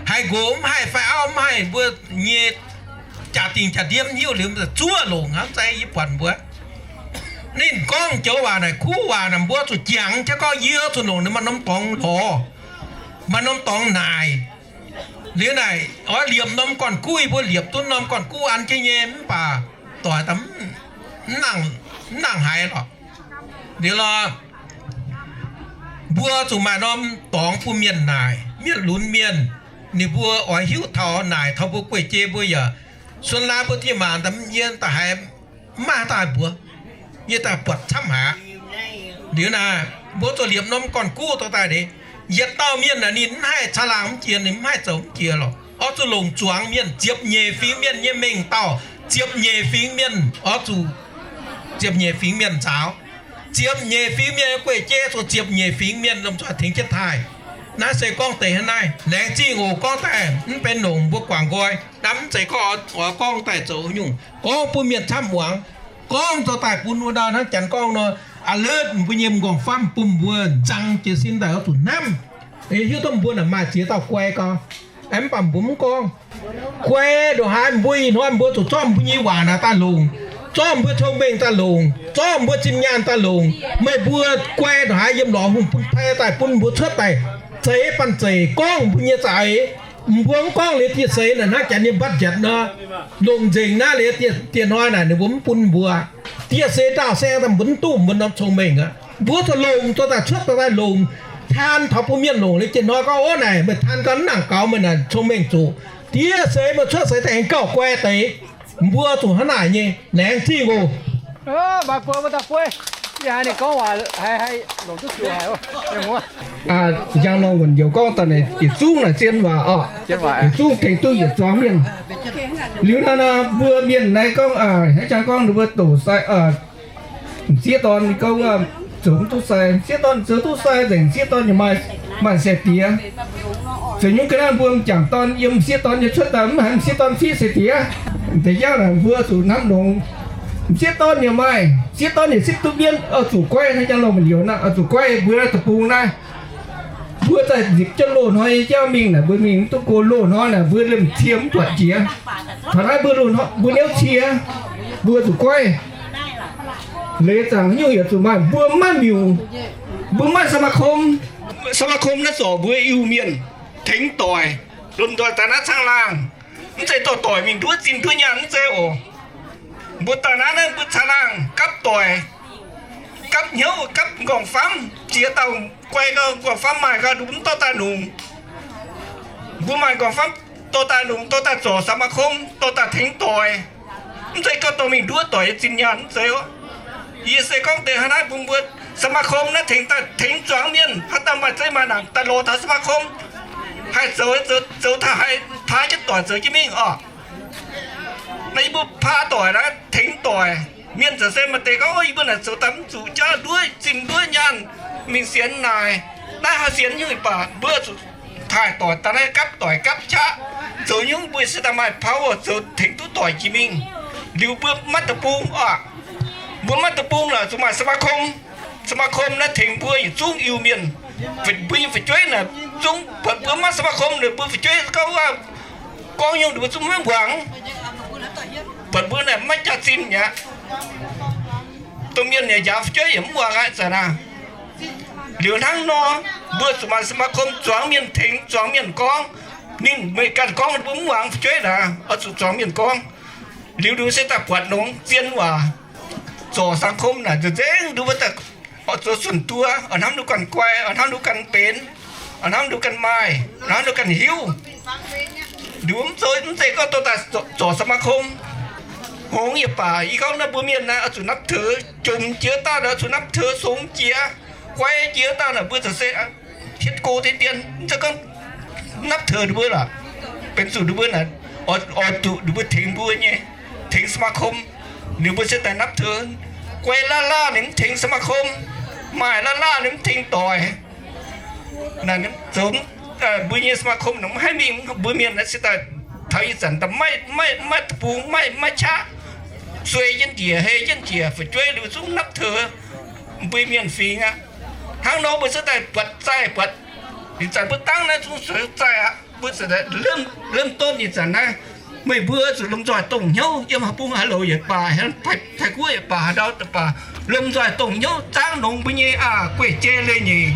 haiz nqox mv haih fai auv mv haih, mbuo nyei jaa-dingh jaa-ndiev mv hiuv liuz zuov longc hnangv zeiz yie buatc mbuo. Ninh gorngv joux waac naaic kuv waac naaic mbuo zuqc jangx jienv gorngv yie zuqc longc ninh maaih norm dorngx lorz, maaih norm dorngx naaic. Liuz naaic oix liepc norm gorn-guv, mbuo liepc duqv norm gorn-guv an jienv nyei mv baac doic daaih mv nangc haiz lorqc. Liuz lorqc, mbuo zuqc maaih norm dorngx bun mienh naaic, mienh lunx mienh. Ninh mbuo oix hiuv taux naaic taux mbuo gueic jei mbuo yaac, suonv laav mbuo diex maac daaih yie daaih haiz mv maaih daaih mbuox, yie daaih buatc camv haic. Liuz naaic mbuo zuqc liepc norm gorn-guv dorh daaih nor, yietc dauh mienh naaic ninh mv haih caangh laangh mv jiex, ninh mv haih zoux mv jiex lorqc. Oix zuqc longc zuangx mienh, ziepc nyeic fingx mienh nyei mengh dauh, ziepc nyeic fingx mienh oix zuqc, ziepc nyeic fingx mienh nzaaux, ziepc nyeic fingx mienh gueic jei zuqc ziepc nyeic fingx mienh lomh nzoih tengx jienv taaih. Naaiv se gorngv deix hnangv naaiv. Laengz zingh oc, gorngv daaih mv benx longc mbuo guangc nqoi. Naaiv mv zeiz gorngv oix gorngv daaih zoux nyungc, gorngv bun mienh camv muangx. Gorngv zoux daaih bun wuov ndau hnangv janx gorngv nor, a'leuv mbuo nyei m'nqorngv famv bun mbuo nzang jiez sin daaih oix zuqc hnamv, hiuv duqv mbuo naaic maaih ziex dauh guai gau. Mv baac mbuo mv gorngv. Guai ndongc haaix mbuo ih hnoi mbuo zuqc zorqv mbuo nyei waac naaic daaih longc, zorqv mbuo cong-mengh daaih longc, zorqv mbuo zinh nyaanh daaih longc. Meih mbuo guai ndongc haaix yiem lorz hungh bun pai daaih bun mbuo cuotv daaih zeix banh zeic gorngv mbuo nyei za'eix. Mbuo mv gorngv liuz dieh seix naaic hnangv janx nyei mbatv njiec nor, longc nzengc naaiv liuz dieh hnoi naaic ninh mbuo mv bun mbuo. Dieh seix ndaauh saeng daaih mbuo mv duqv mbuo norm cong-mengh aqv. Mbuo zuqc longc zoux daaih cuotv daaih longc, taan taux bun mienh longc liuz dieh hnoi gorngv, ov, naaic meih taan gau mv nangc gaux, meih naaic cong-mengh zuqc. Dieh seix meih cuotv seix daaih aengx gauh guai deix. Mbuo zuqc hnangv naaic nyei, laengz zingh oc. Njang nor wuonc youz gorngv daaih naaic yietc zungv naaic zien waac oc. Yietc zungv tengx duqv yietc zuangx mienh. Liuz naaiv nor mbuo mienh naaiv gorngv, hnangv jang gorngv ninh mbuo doqc sai, m'sieqv dorn gorngv wuov, zoux mv duqv sai, m'sieqv dorn zoux duqv sai nzengc, m'sieqv dorn yaac maaih, maaih sai-diex. Zoux nyungc ga'naaiv mbuo m'jangc dorn yiem m'sieqv dorn nyei cuotv daaih mv haiz m'sieqv dorn fiev sai-diex. Deix jauv naaic mbuo zuqc hnamv longx. M'sieqv dorn yaac maaih, m'sieqv dorn yaac sipv duqv mienv, oix zuqc guaiv hnangv jang lorh mbuo youz naaiv, oix zuqc guaiv mbuo deic-bung naaiv. Mbuo daaih nzipc jienv loz-hnoi nyei jauv mingh naaic, mbuo mingh mv duqv go. Loz-hnoi naaic mbuo liemh cie mv buatc jiex. Taux naaiv mbuo loz-hnoi mbuo niouv cie, mbuo zuqc guaiv. Leiz zaangc nyungc yietc zuqc maaih, mbuo maiv miuc, mbuo maiv สมาคม. สมาคม naaiv zorc mbuo Iu-Mienh tengx doic, lomh nzoih daaih naaiv caangh laangh. Mv zeiz dorh doic mingh nduov zinh nduov nyaanh mv zeiz oc. Mbuo daaih naaiv naaiv mbuo caangh laangh gapv doic, gapv hnyouv, gapv m'nqorngv famv. Ziex dauh guai gau, m'nqorngv famv maaih gau, mbuo mv dorh daaih longc. Mbuo maaih m'nqorngv famv dorh daaih longc, dorh daaih zorc สมาคม, dorh daaih tengx doic. Mv zeiz gorngv dorh mingh nduov doic nyei zinh nyaanh mv zeiz oc. Yie se gorngv deix hnangv naaiv bun mbuo สมาคม naaiv tengx daaih tengx zuangx mienh, haaix dauh maaih zeiv maaih naanc daaih lorz taux สมาคม, haih zoux, zoux taux haih paav jienv doic zoux jienv mingh oc. Naaiv yie mbuo paav doic naaiv tengx doic. Mienh za'gengh se maaih deix gorngv, yie mbuo naaic zoux daaih mv zuqc jauv nduov zinh nduov nyaanh, mingh sienx naaic. Naaiv haih sienx nyungc, mv baac mbuo zuqc taaih doic daaih naaiv gapv doic gapv qaqv. Zoux nyungc mbuo se daaih maaih power zoux tengx duqv doic jiex mingh. Liuz mbuo maiv deic-bung oc. Mbuo maiv deic-bung naaic zuqc maaih สมาคม. สมาคม naaiv tengx mbuo yietc zungv Iu-Mienh. Mbuo nyei fu'jueiv naaic zungv buatc mbuo maiv สมาคม naaic, mbuo fu'jueiv gorngv wuov, gorngv nyungc ninh mbuo zungv maiv muangx. Buatc mbuo naaic maiv jaax-zinh mi'aqv. Domh mienh yaac njaaux fu'jueiv yaac mv muangx aqv zanc naaic. Liuz hnangv nor, mbuo zuqc maaih สมาคม zuangx mienh tengx, zuangx mienh gorngv. Ninh meih ganh gorngv mbuo mv muangx fu'jueiv naaic, oix zuqc zuangx mienh gorngv. Liuz nduov se daaih buatc longx zien waac, zorc สังคม naaic nzengc nduov wuov daaih oix zoux zunh duov, oix hnamv duqv ganh guai, oix hnamv duqv ganh benx. Hnangv nduqc ganh maaih, hnangv nduqc ganh hiuv. Nduqc mv zeiz, mv zeiz gorngv dorh daaih zorc สมาคม. Hngongx yaac baac, yie gorngv naaiv mbuo mienh naaiv oix zuqc นับถือ, jomc jiex daaih naaic oix zuqc นับถือ, songx jiex, guai jiex daaih naaic mbuo ziouc se hietv go deix dien. Mv zeiz gorngv นับถือ ninh mbuo lorqc, benx zuqc ninh mbuo naaic oix zuqc ninh mbuo tengx mbuo nyei, tengx สมาคม. Ninh mbuo se daaih นับถือ. Guai lav lav ninh mv tengx สมาคม, maaih lav lav ninh mv tengx doic. Naaic zoux mbuo nyei สมาคม nor mv haih mingh. Mbuo mienh naaiv se daaih taux ih zanc daaih maiv, maiv, maiv deic-bung, maiv, maiv qaqv, sueih jienv njiec, hei jienv njiec, fu'jueiv liuz zungv นับถือ mbuo mienh fingx aqv. Hnangv nor mbuo se daaih buatc zaih buatc, ih zanc mbuo dangv naaiv zungv sueih zaih aqv. Mbuo se daaih เริ่มต้น ih zanc naaiv, meih mbuo zuqc lomh nzoih dongh hnyouv, yiem haaix bung haaix louc yaac baac, Taiv-Guoqv yaac baac, haaix ndau baac, lomh nzoih dongh hnyouv zaangv longx mbuo nyei aqv, gueiv jei leiz-nyeic.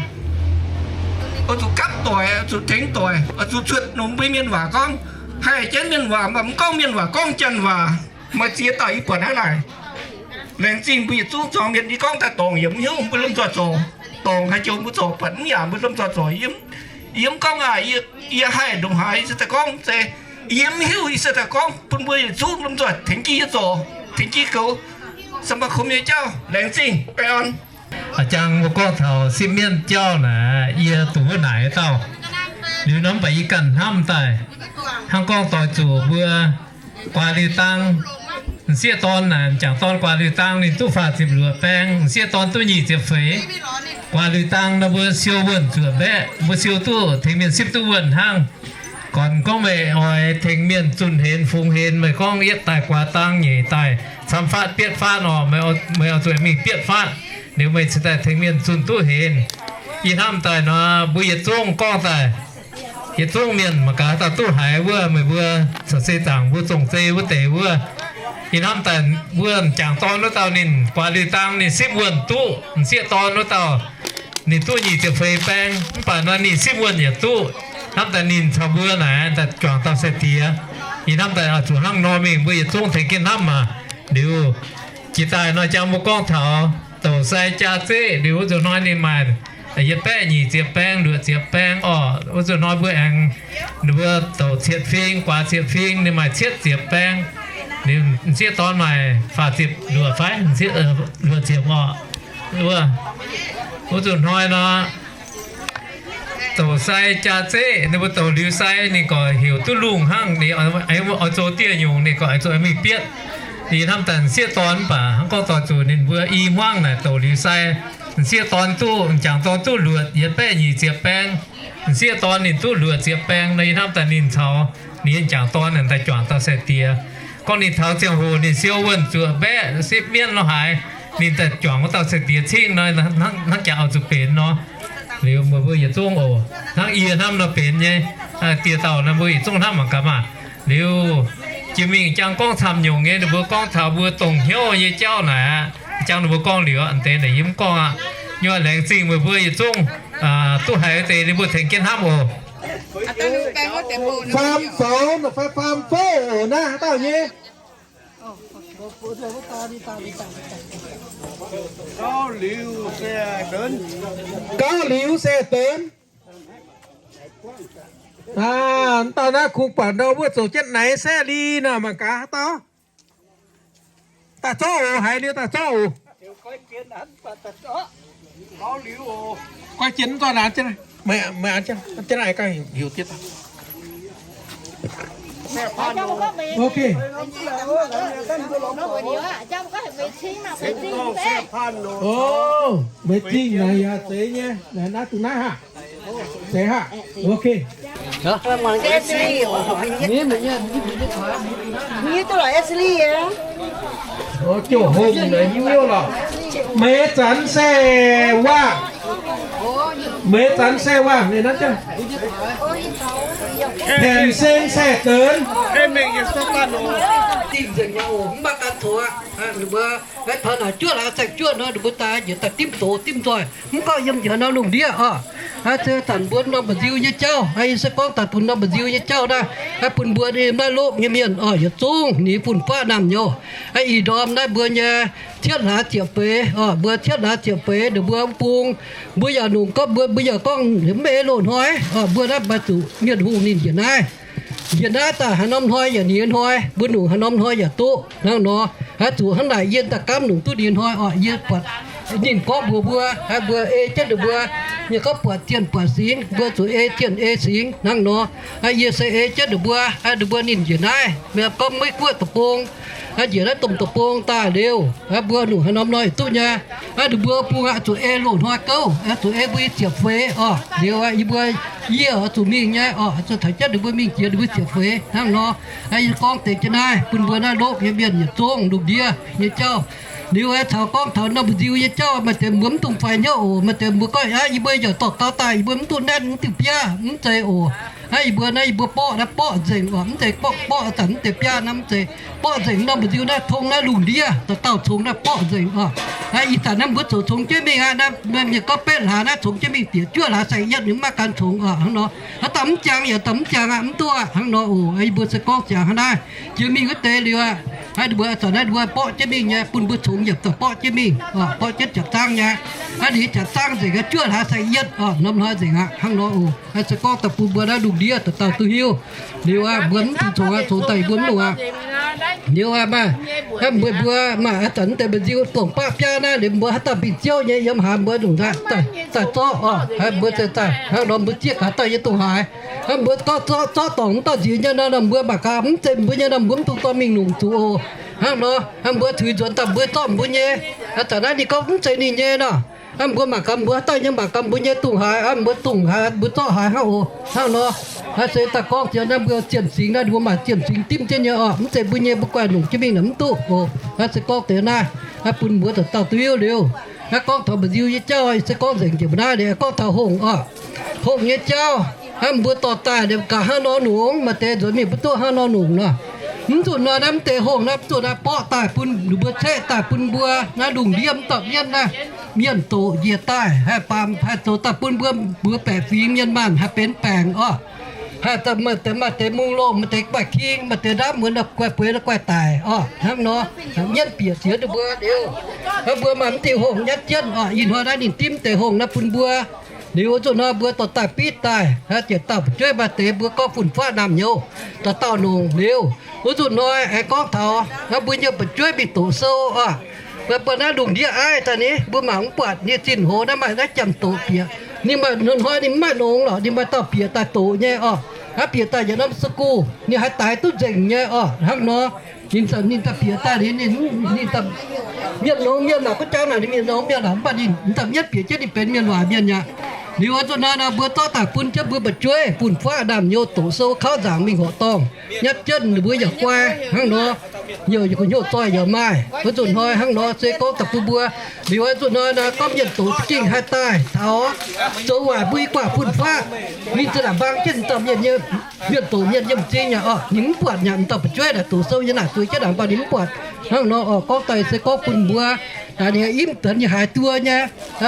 Oix zuqc gapv doic, oix zuqc tengx doic, oix zuqc cuotv longx mbuo mienh waac gorngv. Haih jienv mienh waac, mv baac mv gorngv mienh waac, gorngv Janx waac. Maaih ziex dauh yie buatc hnangv naaic. Laengz zingh mbuo yietc zungv zuangx mienh. Yie gorngv daaih dorngc yie mv hiuv, mbuo lomh nzoih zorc. Dorngc haaix joux mbuo zorc, buatc mv yaac mbuo lomh nzoih zorc. Yie mv gorngv aac, yie haih ndongc haaix, yie se daaih gorngv se yie mv hiuv, yie se daaih gorngv bun mbuo yietc zungv lomh nzoih tengx jienv yie zorc, tengx jienv goux สมาคม nyei jauv. Laengz zingh, baengh orn. A'jang mbuo gorngv taux sipv mienv jauv naaic, yie dungx wuov naaic dauh. Liuz nor mv baac yie ganh hnamv daaih, hnangv gorngv doix zuqc mbuo guaax liuz dang, m'sieqv dorn naaic, m'jangc dorn guaax liuz dang ninh duqv faah ziepc luoqc baeng, m'sieqv dorn duqv nyic ziepc feix. Guaax liuz dang nor mbuo siou wuonh zuoqc mbaeqv, mbuo siou duqv tengx mienh sipv duqv wuonh hnangv. Gorngv, gorngv meih oix tengx mienh zunh hemx fungx hemx, meih gorngv yietv daaih guaax dang nyeic daaih camv fatv bietv fatv orqc, meih oix zuqc mingh bietv fatv, liuz meih cingx daaih tengx mienh zunh duqv hemx. Yie hnamv daaih nor, mbuo yietc zungv gorngv daaih, yietc zungv mienh mangc gaax dauh duqv haiz wuov, meih mbuo caux se zaangc mbuo zong-zei wuov deix wuov. Yie hnamv daaih wuov m'jangc dorn wuov dauh ninh guaax liuz dang ninh sipv wuonh duqv, m'sieqv dorn wuov dauh ninh duqv nyic ziepc feix baeng, mv baac nor ninh sipv wuonh yaac duqv. Hnamv daaih ninh caux mbuo naaic daaih juangc dauh sai-diex. Yie hnamv daaih oix zuqc hnangv nor mingh, mbuo yietc zungv tengx jienv hnamv maah. Liuz jiex daaih nor jang mbuo gorngv taux douc sai jaa zeqv, liuz wuov nzunc hnoi ninh maaih yietc baeqv nyic ziepc baeng, luoqc ziepc baeng orqc. Wuov nzunc hnoi mbuo aengx, ninh mbuo douc cietv fing, guaax cietv fing, ninh maaih cietv ziepc baeng. Liuz m'sieqv dorn maaih faah ziepc luoqc fai luoqc ziepc orqc. Wuov nzunc hnoi nor, douc sai jaa zeqv, ninh mbuo douc liuz sai ninh gorqv heuc duqv lungh hnangv, ninh oix zoux dieh nyungc ninh gorqv oix zuqc mingh bietv. Ninh hnamv daaih m'sieqv dorn mv baac hnangv gorngv doix zuqc ninh mbuo i hmuangv naaic douc liuz sai, m'sieqv dorn duqv, m'jangc dorn duqv luoqc yietc baeqv nyic ziepc baeng. M'sieqv dorn ninh duqv luoqc ziepc baeng nor, yie hnamv daaih ninh caux ninh nyei m'jangc dorn daaih juangc dauh sai-diex. Gorngv ninh taux ziangh hoc ninh siou wuonh zuoqc mbaeqv sipv mienv lo haaix, ninh daaih juangc wuov dauh sai-diex cingv nor, hnangv jaax oix zuqc benx nor. Liuz meih mbuo yietc zungv oc, hnangv yie hnamv nor benx nyei. Dieh dauh nor mbuo yietc zungv hnamv mangc gaax maah. Liuz jiex mingh jang gorngv camv nyungc nyei, ninh mbuo gorngv taux mbuo dongh hnyouv nyei jauv naaic aqv. Jang ninh mbuo gorngv liuz a'deix naaic yie mv gorngv aqv. Nyei laengz zingh meih mbuo yietc zungv duqv haiz deix ninh mbuo tengx jienv hnamv oc. Faam zoux fai faam fouv naaiv haaix dauh nyei? Gauv liuz se benx. Aa, dauh naaiv kungx buatc nor wuov zoux jienv naaiv saeqv li nor mangc gaax haaix dauh. Daaih zorqv oc, haiz liuz daaih zorqv oc. Goiv jiex mv zorqv naaiv jienv, meih an jienv, an jienv naaiv ganh heuc dieh. Ok. Ov, Meiz Zingh naaic yaac zeiz nyei, naaiv duqv naaiv haac. Zeiz haac. Ok. Jouh hom naaic hiuv nyouv lorqc. Meiz Zanx se waac. Meiz Zanx se waac, ninh nanv jienv. Hemx Seng se deix. Dingh nzengc nyei oc, mv baac daaih tov aqv. Ninh mbuo maiv taux naaic juoqv laaix saeng-juoqv nor, ninh mbuo daaih njiec daaih dimv doz dimv nzoih. Mv gorngv yiem njiec nor lungh ndiev oc. Aa, se zanc mbuo norm mba'nziu nyei jauv, aa, yie se gorngv daaih bun norm mba'nziu nyei jauv naaiv, aa, bun mbuo nyei maiv loqv nyei mienh oc, yietc zungv ninh fun-faqv naamh nyouz. Aa, ih ndorm naaiv mbuo nyei cietv hlaax ziepc feix oc, mbuo cietv hlaax ziepc feix ninh mbuo bung, mbuo yaac nungc gorngv mbuo, mbuo yaac gorngv mv ei loz-hnoi oc, mbuo naaiv maaih zuqc mienh hungh ninh njiec naaiv. Njiec naaiv daaih haaix norm hnoi yaac ninh nyei hnoi, mbuo nungc haaix norm hnoi yaac duqv hnangv nor. Aa, zuqc hnangv naaic yie daaih gaamv nungc duqv ninh nyei hnoi oc, yie buatc ninh gorngv mbuox mbuo, aa, mbuo ei jienv ninh mbuo, ninh gorngv buatc zienh buatc singx, mbuo zuqc ei zienh ei singx hnangv nor. Aa, yie se ei jienv ninh mbuo, aa, ninh mbuo ninh njiec naaiv, gorngv Meiv Guoqv deic-bung, aa, njiec naaiv domh deic-bung daaih liuz, aa, mbuo nungc haaix norm hnoi duqv nyei. Aa, ninh mbuo bung aqv zuqc ei loz-hnoi gouv, aa, zuqc ei mbuo nyei ziepc feix oc. Liuz aa, yie mbuo, yie oix zuqc mingh nyei oc, zuqc taux jienv ninh mbuo mingh jiex ninh mbuo ziepc feix hnangv nor. Aa, yie gorngv deix jienv naaiv bun mbuo naaiv loqv nyei mienh yietc zungv lungh ndiev nyei jauv. Liuz aa, caux gorngv taux norm mba'nziu nyei jauv, maaih deix mbuo mv dungx faix hnyouv oc. Maaih deix mbuo gorngv, aa, yie mbuo yaac dorh gaux daaih, yie mbuo mv duqv naetv mv diuh biaav, mv zeiz oc. Aa, yie mbuo naaiv yie mbuo borqv naaiv borqv nzengc oc, mv zeiz borqv, borqv zanc mv deix biaav naaiv mv zeiz. Borqv nzengc norm mba'nziu naaiv tong naaiv lungh ndiev dauh dauh congx naaiv borqv nzengc oc. Aa, ih zanc naaiv mbuo zoux congx jienv mingh aqv, naaiv mienh gorngv betv hlaax naaiv congx jienv mingh bieqc juov hlaax saeng-yietv ninh mv maaih ganh congx oc hnangv nor. Aa, dauh mv jangx yaac dauh mv jangx aqv, mv duqv aqv hnangv nor oc. Aa, yie mbuo se gorngv ziangx hnangv naaiv jiex mingh wuov deix liuz aqv, aa, ninh mbuo zanc naaiv ninh mbuo borqv jienv mingh nyei, bun mbuo congx yietc dauh borqv jienv mingh oc, borqv jienv jaax zaangv nyei. Aa, ninh jaax zaangv nzengc aqv, juov hlaax saeng-yietv oc, norm hnoi nzengc aqv hnangv nor oc. Aa, se gorngv daaih bun mbuo naaiv lungh ndiev dauh dauh duqv hiuv. Liuz aqv, mbuo mv dungx congx aqv, congx daaih yie mbuo mv longc aqv. Liuz aqv, maaih, aa, mbuo, mbuo maaih aa zanc mv deix mba'nziu dongh baqv biaav naaiv, liuz mbuo haaix dauh bingx ziouv nyei yiem haaix mbuo longc daaih, daaih zorqv oc. Aa, mbuo se daaih hnangv nor mbuo zieqv gaax dauh yie dongh haaix. Aa, mbuo gorngv zorqv, zorqv dorngc mv dauh nziex nyei nor, mbuo mangc gaax mv zeiz mbuo nyei nor, mbuo mv dungx dorh mingh longc zuqc oc. Hnangv nor, aa, mbuo tuix nzuonx daaih mbuo zorqv mbuo nyei. Aa, zanc naaiv ninh gorngv mv zeiz ninh nyei nor. Aa, mbuo mangc gaax mbuo haaix dauh nyei, mangc gaax mbuo nyei dongh haaix, aa, mbuo dongh haaix, mbuo zorqv haaix hnangv oc. Hnangv nor, aa, se daaih gorngv jiex naaiv mbuo zienh singx naaiv, mbuo maaih zienh singx dimv jienv nyei oc. Mv zeiz mbuo nyei mbuo guaih longc jienv mingh naaic mv duqv oc. Aa, se gorngv deix naaiv, aa, bun mbuo dauh dauh duqv hiuv liuz. Aa, gorngv taux mba'nziu nyei jauv se gorngv nzengc njiec mbuo naaiv liuz, gorngv taux hongh oc. Hongh nyei jauv, aa, mbuo dorh daaih liuz gaax hnangv nor nongc, maaih deix nzuonx mingh mbuo duqv hnangv nor nongc nor. Mv zuqc nor naaiv mv deix hongh naaiv mv zuqc naaiv borqv daaih bun ninh mbuo ceqv daaih bun mbuo naaiv lungh ndiev mv dauh mienv naaiv, mienh doqc njiec daaih haih baamz haih zoux daaih bun mbuo, mbuo baeqc fingx mienh maanh haih benx baengc oc. Haih maaih deix, maaih deix mungh loh, maaih deix guaih king, maaih deix ndaamv muonz guaih bueix guaih daic oc. Hnangv nor, mienv bieqc ziex ninh mbuo liuz, mbuo maaih mv diuh hongh nyatv jienv oc. Ih hnoi naaiv ninh dimv deix hongh naaiv bun mbuo. Liuz wuov zuqc hnoi mbuo dorh daaih bitv daaih, aa, jiex dauh fu'jueiv maaih deix mbuo gorngv fun-faqv naamh nyouz, dauh dauh nongc liuz. Wuov zuqc hnoi aengx gorngv taux mbuo nyei fu'jueiv mingh doqc sou oc. Mbuo buatc naaiv lungh ndiev aiv daaih ni, mbuo mangc mv buatc nyei zinh hoz naaiv maaih naaiv janx-doqc bieqc. Ninh maaih hnoi ninh mv maaih nongx lorqc, ninh maaih dauh bieqc daaih doqc nyei oc. Hnangv bieqc daaih yietc norm school ninh haiz daix duqv nzengc nyei oc. Hnangv nor, ninh, ninh daaih bieqc daaih, ninh, ninh, mienh nongx mienh naaic, gunv jangv naaic ninh mienh nongx mienh naaic, mv baac ninh, ninh daaih mienv bieqc jienv ninh benx mienh waac mienh aqv. Liuz wuov zuqc hnoi naaiv mbuo zorqv daaih bun jienv mbuo fu'jueiv fun-faqv naamh nyouz doqc sou kauv nzaangc mingh horqc dorngh, nyatv jienv ninh mbuo yaac guai hnangv nor, yaac gu'nyuoz zoih yaac maaih. Wuov zuqc hnoi hnangv nor se gorngv daaih bun mbuo. Liuz wuov zuqc hnoi naaiv gorngv mienh doqc za'gengh haih daaih taux zoux waaic mbuo i guaac fun-faqv. Ninh za'naaic mbang jienv dauh mienh nyei, mienh doqc mienh nyei m'zing yaac oc, ninh mv buatc yaac m'dauh fu'jueiv naaic doqc sou nyei naaic zueiz jienv naaic, mv baac ninh mv buatc. Hnangv nor oc, gorngv daaih se gorngv bun mbuo naaic ninh imv deix ninh haaix duqv nyei.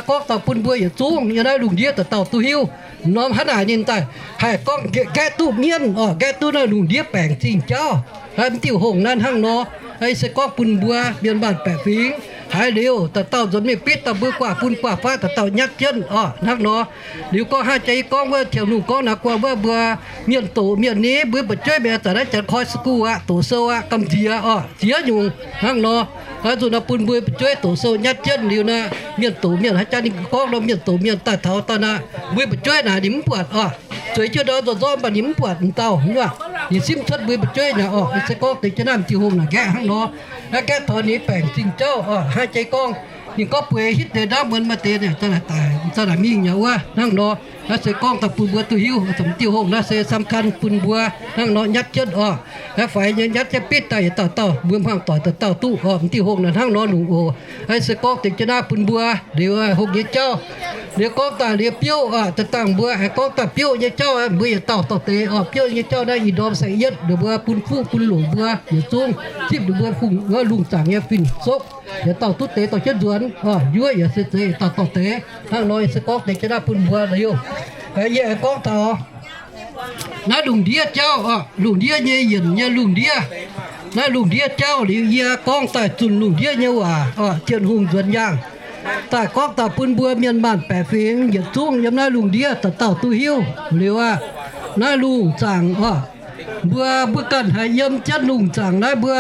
Gorngv daaih bun mbuo yietc zungv yiem naaiv lungh ndiev dauh dauh duqv hiuv. Norm hnangv naaic ninh daaih haih gorngv nqaeqv duqv mienv oc, nqaeqv duqv naaiv lungh ndiev baengc zingh jauv. Mv diuh hongh naaiv hnangv nor, se gorngv bun mbuo mienh maanh baeqc fingx haiz liuz, dauh dauh nzuonx mingh bitv dauh mbuo guaav fun guaav faqv dauh dauh nyatv jienv oc hnangv nor. Liuz gorngv hnangv jaax yie gorngv wuov, Tien Hungh gorngv naaiv guanh wuov mbuo mienh doqc mienh ni, mbuo fu'jueiv mienh zanc naaiv janx koi school aqv, doqc sou aqv, gamh nziex oc, ziex nyungc hnangv nor. Zuqc nor bun mbuo fu'jueiv doqc sou nyatv jienv liuz naaiv, mienh doqc mienh haaix jaax ninh gorngv nor, mienh doqc mienh daaih taux daaih naaic, mbuo fu'jueiv naaic ninh mv buatc oc. Zueiz jienv ndorm nzorng nzorng mv baac ninh mv buatc m'dauh, ninh ziouc simv cuotv mbuo fu'jueiv naaic oc. Se gorngv deix jienv naaiv m'diuh hungh naaic nqaeqv hnangv nor, nqaeqv taux ninh baengc zingh jauv oc. Hnangv jaax gorngv ninh gorngv bueix hitv deix ndaamv muonz maaih deix naaic, daaih naaic mingh nyei wuov hnangv nor. Naaiv se gorngv daaih bun mbuo duqv hiuv, m'diuh hungh naaiv se สำคัญ bun mbuo hnangv nor nyatv jienv oc. Faix nyei nyatv jienv bitv daaih yietc dauh dauh, mbuo hmuangx doic dauh dauh duqv oc. M'diuh hungh naaic hnangv nor nungc oc. Se gorngv deix jienv naaiv bun mbuo liuz hungh nyei jauv. Liuz gorngv daaih liuz biouv oc, daaih dangh mbuo aengx gorngv daaih biouv nyei jauv, mbuo yietc dauh dorh deix oc. Biouv nyei jauv naaiv ih ndorm saeng-yietv ninh mbuo bun fuqv bun longc mbuo yietc zungv zipv ninh mbuo fungx wuov lungh zaangc nyei fin-sopv. Yietc dauh duqv deix dorh jienv nzuonx oc. Njuov yaac se zeiz yietc dauh dorh deix. Hnangv nor se gorngv deix jienv naaiv bun mbuo liuz Yie aengx gorngv taux naaiv lungh ndiev jauv oc, lungh ndiev nyei yienc nyei lungh ndiev. Naaiv lungh ndiev jauv liuz yie gorngv daaih zunh lungh ndiev nyei waac oc, Tin-Hungh nzuonx yaangh daaih gorngv daaih bun mbuo mienh maanh baeqc fingx yietc zungv yiem naaiv lungh ndiev dauh dauh duqv hiuv. Liuz aqv, naaiv lungh zaangc oc, mbuo, mbuo ganh haiz yiem jienv lungh zaangc naaiv mbuo,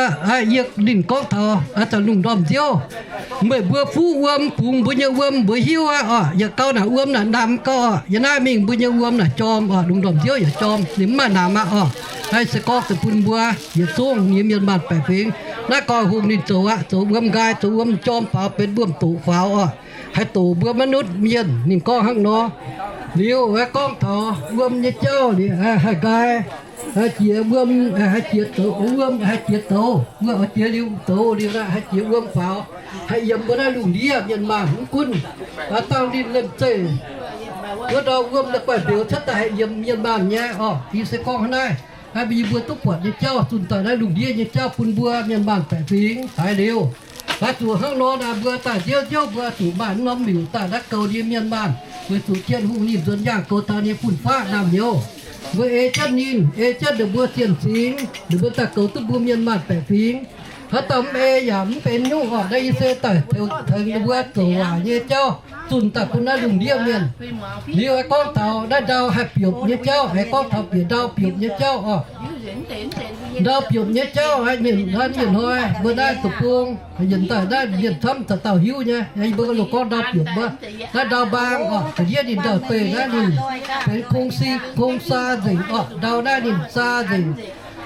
yie ninh gorngv taux zanc lungh ndorm nziouv, meih mbuo fuqv wuom bungx mbuo nyei wuom mbuo hiuv aqv oc. Yietc gau naaic wuom naaic namx gau oc, yiem naaiv mingh mbuo nyei wuom naaic jorm oc, lungh ndorm nziouv yaac jorm, ninh mv maaih namx aqv oc. Naaiv se gorngv deix bun mbuo yietc zungv nyei mienh maanh baeqc fingx. Naaiv gau hungh ninh zoux aqv, zoux wuom nqaai, zoux wuom jorm faaux benx wuom doqc faaux oc, haih doqc mbuo maiv nutv mienh. Ninh gorngv hnangv nor. Liuz aengx gorngv taux wuom nyei jauv liuz haih nqaai, haih jiex wuom, haih jiex douz, wuom haih jiex douz, wuom jiex liuz douz liuz naaiv haih jiex wuom faaux, haih yiem mbuo naaiv lungh ndiev mienh maanh mv gunv dangh ninh lemh zeih wuov ndau wuom naaiv guaih mbeux cuotv daaih haih yiem mienh maanh nyei oc. Yie se gorngv hnangv naaiv, naaiv mbuo, yie mbuo duqv buatc nyei jauv zunh daaih naaiv lungh ndiev nyei jauv bun mbuo mienh maanh baeqc fingx daaih liuz. Naaiv zuqc hnangv nor naaic mbuo daaih nziouv nziouv mbuo zuqc maaih norm miuc daaih naaiv goux ninh mienh maanh, weic zuqc Tin-Hungh ninh nzuonx yaangh goux taux ninh fun-faqv naamh nyouz. Mbuo ei jienv ninh, ei jienv ninh mbuo zienh cingx, ninh mbuo daaih goux duqv mbuo mienh maanh baeqc fingx. Haaix dauh mv ei yaac mv benx nyungc oc. Naaiv yie se daaih tengx ninh mbuo zoux waac nyei jauv zunh daaih bun naaiv lungh ndiev mienh. Liuz aengx gorngv taux naaiv ndau haih biopc nyei jauv, aengx gorngv taux bieqc ndau biopc nyei jauv oc. Ndau biopc nyei jauv, mienh hnoi mbuo naaiv deic-bung, yietc daaih naaiv mienh camv dauh dauh hiuv nyei. Yie mbuo loz gorngv ndau biopc wuov, naaiv ndau mbaang oc, ga'ndiev ninh ndau-beih naaiv ninh benx kong si kong saa nzengc oc, ndau naaiv ninh saa nzengc.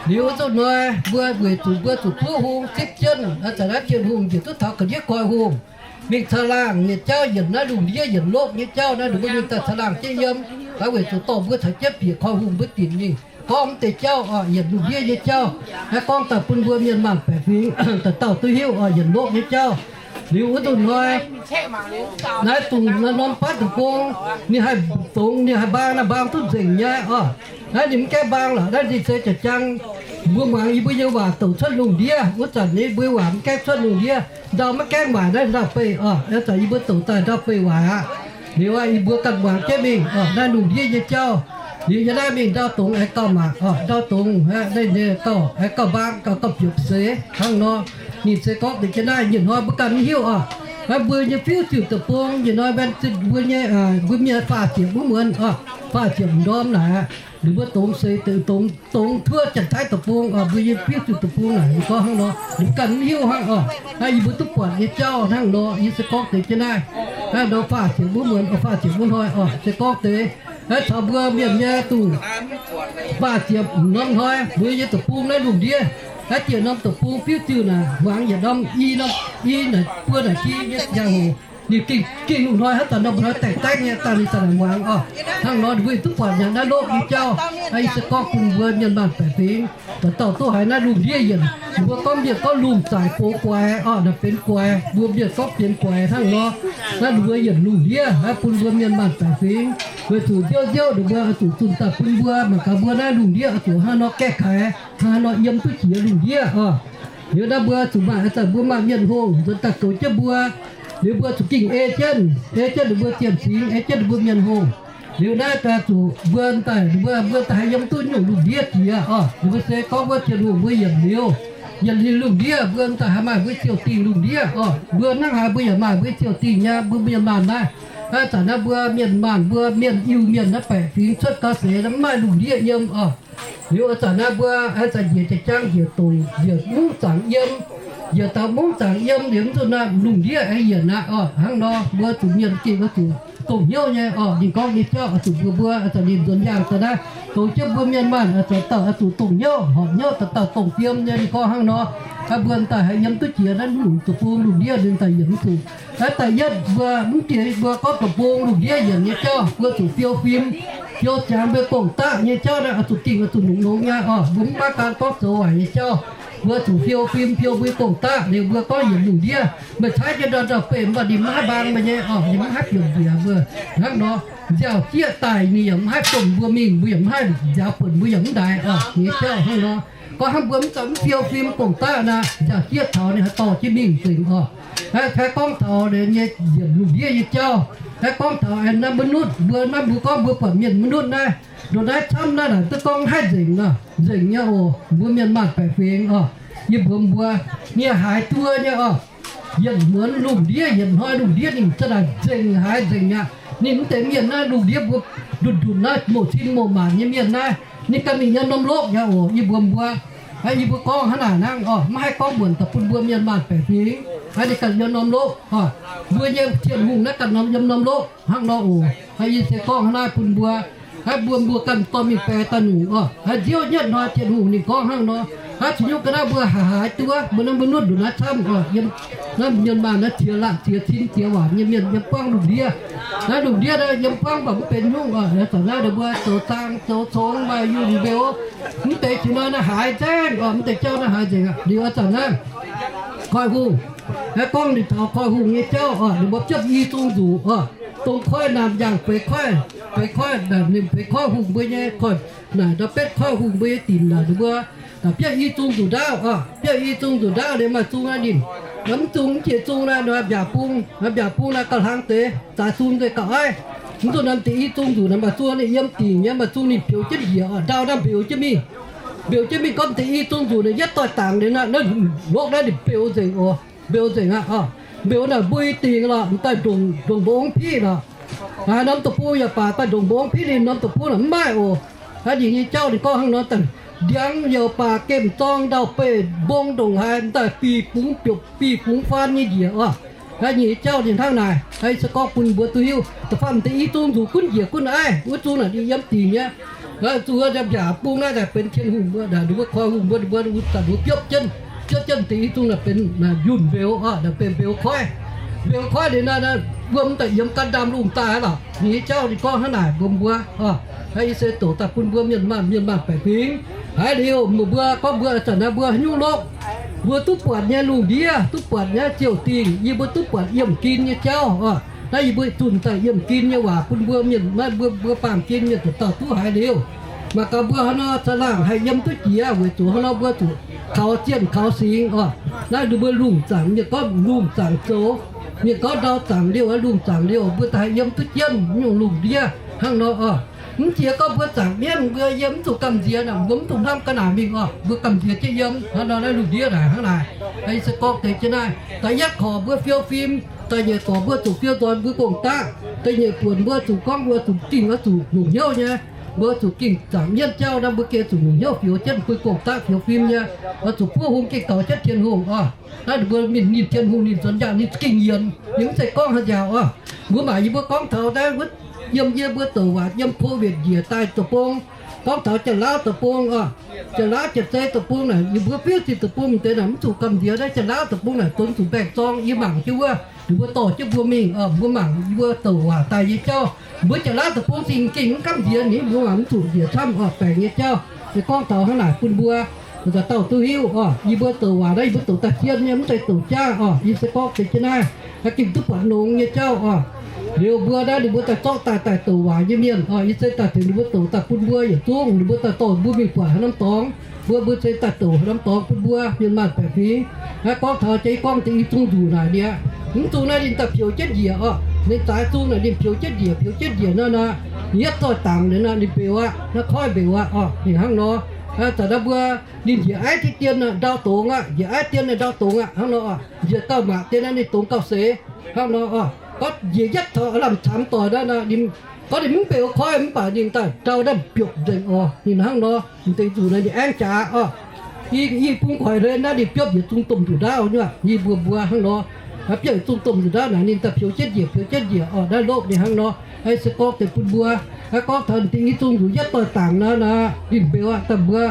Liuz zuqc hnoi mbuo weic zuqc mbuo zuqc buov hung zipv jienv, zanc naaiv Tin-Hungh njiec duqv taux ga'ndiev goix hungh mingh caangh laangh nyei jauv, yienc naaiv lungh ndiev yienc lopv nyei jauv naaiv, ninh mbuo mingh daaih caangh laangh jienv yiem, weic zuqc dorh mbuo caux jienv bieqc goix hungh mbuo dinc mingh gorngv mv deix jauv oc, yienc lungh ndiev nyei jauv. Naaiv gorngv daaih bun mbuo mienh maanh baeqc fingx dauh dauh duqv hiuv oc, yienc lopv nyei jauv. Liuz wuov nzunc hnoi naaiv dongh norm baav deic-bung, ninh haih dongz, ninh haih mbaang, naaiv mbaang duqv nzengc nyei oc. Naaiv ninh mv gaengh mbaang lorqc, naaiv ninh se jiex jang. Mbuo muangx yie mbuo nyei waac douc cuotv lungh ndiev wuov zanc, yie mbuo waac mv gaengh cuotv lungh ndiev, ndau maiv gaengh waaic naaiv ndau-beih oc. Ih zanc yie mbuo douc daaih ndau-beih waaic aqv. Liuz aqv, yie mbuo ganh muangx jienv mingh oc, naaiv lungh ndiev nyei jauv. Liuz yie naaiv mingh ndau dongz aengx gauh mangc oc, ndau dongz naaiv nyei gauh, aengx gauh mbaang, gauh, gauh biopc seix hnangv nor. Ninh se gorngv deix jienv naaiv, nyei hnoi mbuo ganh mv hiuv oc. Naaiv mbuo nyei fiuv ziuc deic-bung, nyei hnoi mbuo nyei, mbuo mienh faah ziepc wuov muonz oc, faah ziepc ndorm naaic, ninh mbuo dongz seix, dongz, dongz tuov Janx-Taiv deic-bung oc, mbuo nyei fiuv ziuc deic-bung naaic, ninh gorngv hnangv nor, ninh mbuo ganh mv hiuv hnangv oc. Naaiv yie mbuo duqv buatc nyei jauv hnangv nor, yie se gorngv deix jienv naaiv. Naaiv ndau faah ziepc wuov muonz, faah ziepc wuov hnoi oc, se gorngv deix naaiv caux mbuo mienh nyei dongh faah ziepc norm hnoi mbuo nyei deic-bung naaiv lungh ndiev, naaiv dieh norm deic-bung fiuv ziuc naaic, muangx yietc norm i norm, i naaic buo naaic ki nyei ziangh hoc, ninh gengh, gengh lungh hnoi haaix zanc norm hnoi daengh daengv nyei dangh ninh zanc naaic muangx oc. Hnangv nor ninh mbuo duqv buatc nyei naaiv lopv nyei jauv. Naaiv yie se gorngv bun mbuo mienh maanh baeqc fingx dauh dauh duqv haiz naaiv lungh ndiev yienc. Mbuo gorngv mienh gorngv lungh zaangc boz guaix oc, naaic benx guaix, mbuo mienh gorngv benx guaix hnangv nor. Naaiv ninh mbuo yienc lungh ndiev, naaiv bun mbuo mienh maanh baeqc fingx weic zuqc nziouv nziouv ninh mbuo oix zuqc zunh daaih bun mbuo mangc gaax mbuo naaiv lungh ndiev oix zuqc hnangv nor gaengh kaix, hnangv nor yiem duqv jiex lungh ndiev oc. Liuz naaiv mbuo zuqc maaih, ih zanc mbuo maaih mienh hungh nzuonx daaih goux jienv mbuo. Liuz mbuo zuqc gengh ei jienv, ei jienv ninh mbuo zienh cingx, ei jienv ninh mbuo mienh hungh. Liuz naaiv zuqc mbuo daaih, mbuo, mbuo daaih haih yiem duqv nyungc lungh ndiev jiex oc. Ninh mbuo se gorngv wuov Tin-Hungh mbuo yienc liuz, yienc liuz lungh ndiev mbuo daaih haih maaih mbuo ziouc dingh lungh ndiev oc. Mbuo hnangv haaix mbuo yaac maaih mbuo ziouc dingh nyei, mbuo mienh maanh naaiv. Ih zanc naaiv mbuo mienh maanh, mbuo mienh Iu-Mienh, mienh naaiv baeqc fingx cuotv gau seix naaiv mv maaih lungh ndiev yiem oc. Liuz ih zanc naaiv mbuo ih zanc njiec jiex jang njiec dongc, njiec mungv zaangc yiem, njiec dauh mungv zaangc yiem liuz mv zuqc naaiv lungh ndiev aengx yienc aqv oc. Hnangv nor mbuo zuqc mienh gengh oix zuqc dongh hnyouv nyei oc. Ninh gorngv nyei jauv oix zuqc mbuo, mbuo ih zanc ninh nzuonx yaangh daaih naaiv goux jienv mbuo mienh maanh oix zuqc dauh oix zuqc dongh hnyouv, horpc hnyouv dauh dauh dongh fiem nyei. Ninh gorngv hnangv nor, mbuo daaih haih yiem duqv jiex naaiv nyungc deic-bung lungh ndiev ninh daaih yienc mv zuqc. Naaiv da'yietv mbuo mv diec mbuo gorngv deic-bung lungh ndiev yienc nyei jauv, mbuo zuqc fiou fim, fiou ziangx mbuo gong-daqv nyei jauv naaiv oix zuqc dingh oix zuqc longx-longx nyei oc. Mbuo mv baav gan gorngv zoux waaic nyei jauv, mbuo zuqc fiou fim fiou mbuo gong-daqv liuz mbuo gorngv yienc lungh ndiev. Meih caaiv jienv ndau ndau-beih mv baac ninh mv haih mbaang meih nyei oc, ninh mv haih biomc njiec mbuo. Hnangv nor nziaaux-jieqv daaih ninh yaac mv haih domh mbuo mingh, mbuo yaac mv haih nziaaux buonc, mbuo yaac mv ndaix oc. Nyei jauv hnangv nor. Gorngv hnangv mbuo mv fiou fim gong-daqv naaic, nziaauc jieqv taux ninh haih dorh jienv mingh nzengc oc. Haih gorngv taux nyei yietc lungh ndiev nyei jauv, haih gorngv taux naaiv mbuo nutv mbuo naaiv, mbuo gorngv mbuo buatc mienh mbuo nutv naaiv, ndongc naaiv camv naaiv naaic duqv gorngv haih nzengc oc, nzengc nyei oc, mbuo mienh maanh baeqc fingx oc. Yie mbuox mbuo, ninh haaix duqv nyei oc. Yietc muonz lungh ndiev, yietc hnoi lungh ndiev ninh za'naaic nzengc haaix nzengc aqv. Ninh mv deix mienh naaiv lungh ndiev mbuo ndutc ndutc naaiv, mouc cin mouc maanc nyei mienh naaiv, ninh ganh mingh yiem norm lokv nyei oc. Yie mbuox mbuo, yie mbuo gorngv hnangv naaic hnangv oc, maiv haih gorngv muonc daaih bun mbuo mienh maanh baeqc fingx. Ninh ganh yiem norm lokv oc. Mbuo nyei Tin-Hungh naaiv ganh yiem norm lokv hnangv nor oc. Yie se gorngv hnangv naaiv bun mbuo, mbuo mbuo ganh dorh mingh baeqc daaih nyungc oc. Nziouv nyetv hnoi Tin-Hungh ninh gorngv hnangv nor, zuqc nyungc ga'naaiv mbuo haaix haaix duqv, mbuo naaiv mbuo nutv ndongc naaiv camv oc. Yiem naaiv mienh maanh naaiv ziex laangh ziex cin ziex waanc nyei mienh yiem buangv lungh ndiev. Naaiv lungh ndiev naaiv yiem buangv mv baac mv benx nyungc oc. Zanc naaiv ninh mbuo zoux zaang zoux congx maaih yunh mbeux, mv deix jiex nor naaiv haaix nzengc oc, mv deix jauv naaiv haaix nzengc aqv. Liuz zanc naaiv Koiv-Hungh, naaiv gorngv ninh taux Koiv-Hungh nyei jauv oc, ninh mbuo biopv i zungv nzuqc oc. Dongh koiv naamh yangh feix koiv, feix koiv, ninh feix koiv hungh mbuo nyei koiv, naaic ndau betv koiv hungh mbuo nyei dinc naaic ninh mbuo biopv i zungv nzuqc ndaauv oc. Biopv i zungv nzuqc ndaauv liuz maaih zungv naaiv ninh, mv zungv mv jiex zungv naaiv nor mbiaauc bung, mbiaauc bung naaiv gauh hlang deix, zaaix zungv deix gauh aiv. Mv zungv naaiv deix i zungv nzuqc naaic maaih zungv ninh yiem dingc nyei, maaih zungv ninh mbeux jienv njiec oc, ndau naaiv mbeux jienv mingh. Mbeux jienv mingh gorngv deix i zungv nzuqc naaic yietv doix dangc liuz naaiv, naaiv lokv naaiv ninh mbeux nzengc oc. Mbeux nzengc aqv oc. Mbeux naaic mbui dingc lorqc, m'daaih ndongc mbong piqv lorqc. Haaix norm deic-bung yaac baac daaih ndongc mbong piqv ninh norm deic-bung naaic mv maaih oc. Naaiv ninh nyei jauv ninh gorngv hnangv nor daaih, ndiangx youc baac gemh zorng ndau-beih mbong ndongc haaix m'daaih bih fungx biopv bih fungx faan nyei njiec oc. Naaiv nyei jauv ninh hnangv naaic, se gorngv bun mbuo duqv hiuv, da'faanh deix i zungv nzuqc gunv njiec gunv aiv, wuov zungv naaic ninh yiem dingc nyei. Zuqc wuov mbiaauc bung naaiv daaih benx Tin-Hungh mbuo, ninh mbuo Koiv-Hungh mbuo, ninh mbuo zanc mbuo biopv jienv, biopv jienv deix i zungv naaic benx yunh mbeux oc, naaic benx mbeux koiv. Mbeux koiv liuz naaiv, wuom daaih yiem gan ndaamv-lungh daaih lorqc. Ninh nyei jauv ninh gorngv hnangv naaic mbuox mbuo oc. Naaiv yie se doqc daaih bun mbuo mienh maanh, mienh maanh baeqc fingx. Haiz liuz meih mbuo gorngv mbuo zanc naaiv mbuo haaix nyungc lokv, mbuo duqv buatc nyei lungh ndiev, duqv buatc nyei ziouc dingh, yie mbuo duqv buatc yiemh gin nyei jauv oc. Naaiv yie mbuo zunh daaih yiemh gin nyei waac bun mbuo mienh, maiv mbuo, mbuo baamh gen mienh dauh dauh duqv haiz liuz, mangc gaax mbuo hnangv nor caangh laangh haih yiem duqv jiex, weic zuqc hnangv nor mbuo zuqc kaux zienh kaux singx oc. Naaiv ninh mbuo lungh zaangc, mienh gorngv lungh zaangc zoux, mienh gorngv ndau zaangc liouh, lungh zaangc liouh, mbuo daaih haih yiem duqv jienv nyungc lungh ndiev hnangv nor oc. Mv jiex gorngv mbuo zaangc mienv mbuo yiem mv zuqc gamh nziex naaic, mbuo mv dungx hnamv ga'naaiv mingh oc, mbuo gamh nziex jienv yiem hnangv nor naaiv lungh ndiev naaic hnangv naaic. Yie se gorngv deix jienv naaiv, da'yietv korc mbuo fiou fim, da'nyeic korc mbuo zuqc fiou nzoih mbuo gong-daqv, da'nyeic buonc mbuo zuqc gorngv mbuo zuqc gengh oix zuqc nyungc hnyouv nyei. Mbuo zuqc gengh zaangc mienv jauv naaiv mbuo gengh zuqc nyungc hnyouv fioux jienv mbuo gong-daqv fiou fim nyei. Oix zuqc buov hung gengh gaux jienv Tin-Hungh oc. Naaiv ninh mbuo ninh, ninh Tin-Hungh ninh nzuonx yangh ninh gengh yienx, ninh mv zeiz gorngv haaix nziaauc oc. Mbuo mangc yie mbuo gorngv taux naaiv wuov, yiem yie mbuo douc waac yiem Covid njiec daaih deic-bung, gorngv taux Janx-Laauv deic-bung oc. Janx-Laauv Janx-Zei deic-bung naaic, yie mbuo fiuv zinh deic-bung deix naaic mv zuqc gamh nziex naaiv Janx-Laauv deic-bung naaic donx zuqc mbaengx-zorng. Yie mangc jienv wuov, ninh mbuo dorh jienv mbuo mingh oc, mbuo mangc yie mbuo douc waac daaih nyei jauv. Mbuo Janx-Laauv deic-bung zingh gengh mv gamh nziex, ninh mbuo mangc mv zuqc nziex camv oc, baengc nyei jauv. Se gorngv taux hnangv naaic bun mbuo dauh dauh duqv hiuv oc. Yie mbuo douc waac naaiv yie mbuo douc daaih zien nyei, mv zeiz douc jaav oc. Yie se gorngv deix jienv naaiv, naaiv gengh duqv buatc nongx nyei jauv oc. Liuz mbuo naaiv ninh mbuo daaih zorqv daaih daaih douc waac nyei mienh oc. Yie se daaih tengx ninh mbuo douc daaih bun mbuo yietc zungv, ninh mbuo daaih dorh mbuo mingh buatc haaix norm dorngx, mbuo mbuo se daaih douc haaix norm dorngx bun mbuo mienh maanh baeqc fingx. Naaiv gorngv taux jiex gorngv deix i zungv nzuqc naaic nie, mv zungv naaiv ninh daaih peux jienv njiec oc. Ninh zaaix zungv naaic ninh peux jienv njiec, peux jienv njiec nor, naaiv yietv doix dangc liuz naaiv ninh mbeux aqv, naaiv koiv mbeux aqv oc. Ninh hnangv nor, zanc naaiv mbuo ninh njiec aiv dien naaiv ndau dongz aqv, njiec aiv dien naaiv ndau dongz aqv hnangv nor oc. Njiec gauh maac dien naaiv ninh dongz gauh seix hnangv nor oc. Gorngv njiec yietv taux lamh camx doic naaiv, gorngv ninh mv mbeux koiv mv baac ninh daaih ndau naaiv biopv nzengc oc. Ninh hnangv nor, ninh deix nzuqc naaiv ninh aengv jaax oc. I bung koiv hlen naaiv ninh biopv yietc zungv domh nzuqc ndaauv nyei. Yie mbuo mbuo hnangv nor, biopv yietc zungv domh nzuqc ndaauv naaic ninh daaih peux jienv njiec, peux jienv njiec oc. Naaiv lopv ninh hnangv nor. Se gorngv deix bun mbuo, gorngv taux ninh deix i zungv nzuqc yietv doix dangc naaiv, ninh mbeux aqv daaih mbuo,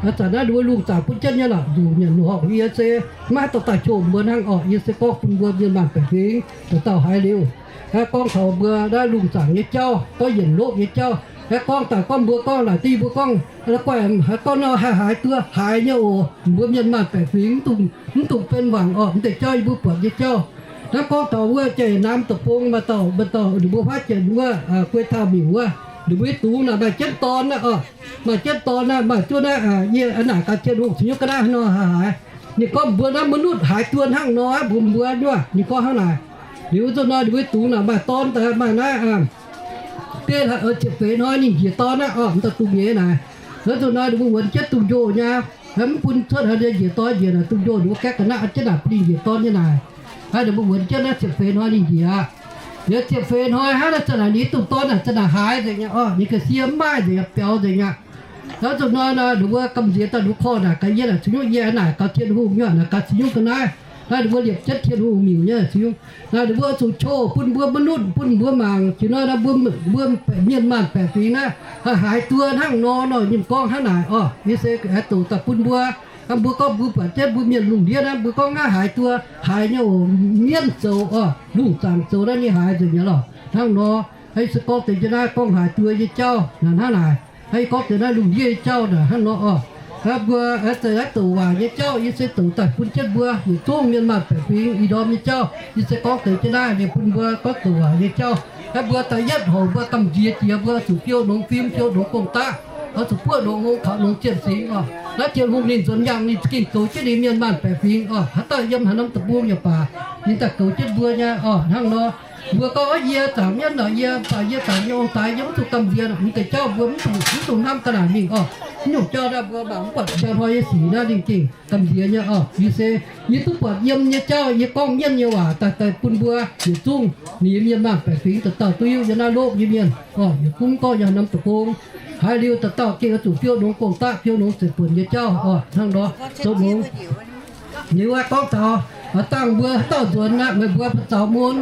zanc naaiv ninh mbuo lungh zaangc bun jienv nyei lorqc. Nzuqc nyanc horngc yie se maiv dorh daaih qom mbuo hnangv oc. Yie se gorngv bun mbuo mienh maanh baeqc fingx dauh dauh haiz liuz, gorngv taux mbuo naaiv lungh zaangc nyei jauv, gorngv yienc lokv nyei jauv, gorngv daaih gorngv mbuo gorngv naaic diuh mbuo gorngv, guaih haiz gorngv nor haih haiz duqv haiz nyei oc. Mbuo mienh maanh baeqc fingx mv dungx benx wangc oc. Mv deix jauv yie mbuo buatc nyei jauv. Naaiv gorngv taux wuov Jai-Naamh Deic-Bung maaih dauh, maaih dauh ninh mbuo huaav janx wuov, Guei Tauh Miuc wuov, Ninh mbuo nyei dungz naaic maaih jienv dorn aqv, maaih jienv dorn aqv, maaih zuov naaiv, yie a'naaic gaax Tin-Hungh cingx nyungc ga'naaiv haaix nor haaix. Ninh gorngv mbuo naaiv mbuo nuqv haaix duon hnangv nor aqv, mbuo mbuo nyuoqc, ninh gorngv hnangv naaic. Liuz zuqc nor ninh mbuo dungz naaic maaih dorn daaih maaih naaiv, biei ziepc feix hnoi ninh njiec dorn aqv, m'daaih dungz nyei naaic. Liuz zuqc nor ninh mbuo wuonx jienv dungz njoh nyei, mv bun cuotv haaix nyei njiec dorn njiec naaic dungz njoh ninh mbuo gaeqv ga'naaiv jienv naaic bun ninh njiec dorn nyei naaic. Hnangv ninh mbuo wuonx jienv naaiv ziepc feix hnoi ninh njiec aqv. Liuz ziepc feix hnoi hnangv naaiv zanc naaic ninh dungz dorn naaic zanc naaic haaix nzengc nyei orqc, ninh ga'sie mv maaih nzengc aqv, biaux nzengc aqv. Liuz zuqc nor ninh mbuo gamh nziex daaih ninh mbuo korv naaic gaax yie naaic cingx nyungc yie a'naaic gaax Tin-Hungh nyei naaic gaax cingx nyungc ga'naaiv. Naaiv ninh mbuo liepc jienv Tin-Hungh miuc nyei cingx nyungc. Naaiv ninh mbuo zuqc qouh bun mbuo maiv nutv bun mbuo mangc jiex nor naaiv mbuo, mbuo mienh maanh baeqc fingx naaiv haaix duon hnangv nor nor ninh gorngv hnangv naaic orqc, yie se aengx douc daaih bun mbuo. Mbuo gorngv mbuo buatc jienv mbuo mienh lungh ndiev naaiv mbuo gorngv naaiv haaix duon haaix nyei oc, mienv zoux orqc, lungh zaangc zoux naaiv ninh haaix nzengc nyei lorqc hnangv nor. Yie se gorngv deix jienv naaiv gorngv haaix duon nyei jauv naaic hnangv naaic. Yie gorngv deix naaiv lungh ndiev nyei jauv naaic hnangv nor orqc. Mbuo aengx douc waac nyei jauv yie se douc daaih bun jienv mbuo yietc zungv mienh maanh baeqc fingx ih ndorm nyei jauv. Yie se gorngv deix jienv naaiv liuz bun mbuo gorngv douc waac nyei jauv. Mbuo da'yietv horc mbuo gamh nziex jiex mbuo zuqc fiou nongx fim fiou nongx gong-daqv, oix zuqc buoqv nongx hung kaux nongx zienh singx orqc. Naaiv Tin-Hungh ninh nzuonx yangh ninh za'gengh goux jienv ninh mienh maanh baeqc fingx orqc. Haaix dauh yiem haaix norm deic-bung yaac baac ninh daaih goux jienv mbuo nyei orqc. Hnangv nor mbuo gorngv, Yie zaangc mienv orqc, yie mv baac yie zaangc nyei ong-taaix yie mv zuqc gamh nziex. Mv deix jauv mbuo mv dungx hnamv ga'naaic mingh orqc. Mv nyungc jauv naaiv mbuo mangc mv buatc njang hnoi nyei sic naaiv ninh gengh gamh nziex nyei orqc. Yie se yie duqv buatc yiem nyei jauv yie gorngv mienv nyei waac daaih daaih bun mbuo yietc zungv ninh nyei mienh maanh baeqc fingx dauh dauh duqv hiuv yiem naaiv lov nyei mienh orqc. Yietc zungv gorngv yiem haaix norm deic-bung haiz liuz dauh dauh gengh oix zuqc fiou nongx gong-daqv fiou nongx zeiv-buonc nyei jauv orqc. Hnangv nor zoux nongx liuz aeqv, gorngv taux dangh mbuo haaix dauh nzuonx aqv, meih mbuo buoz zaux mun,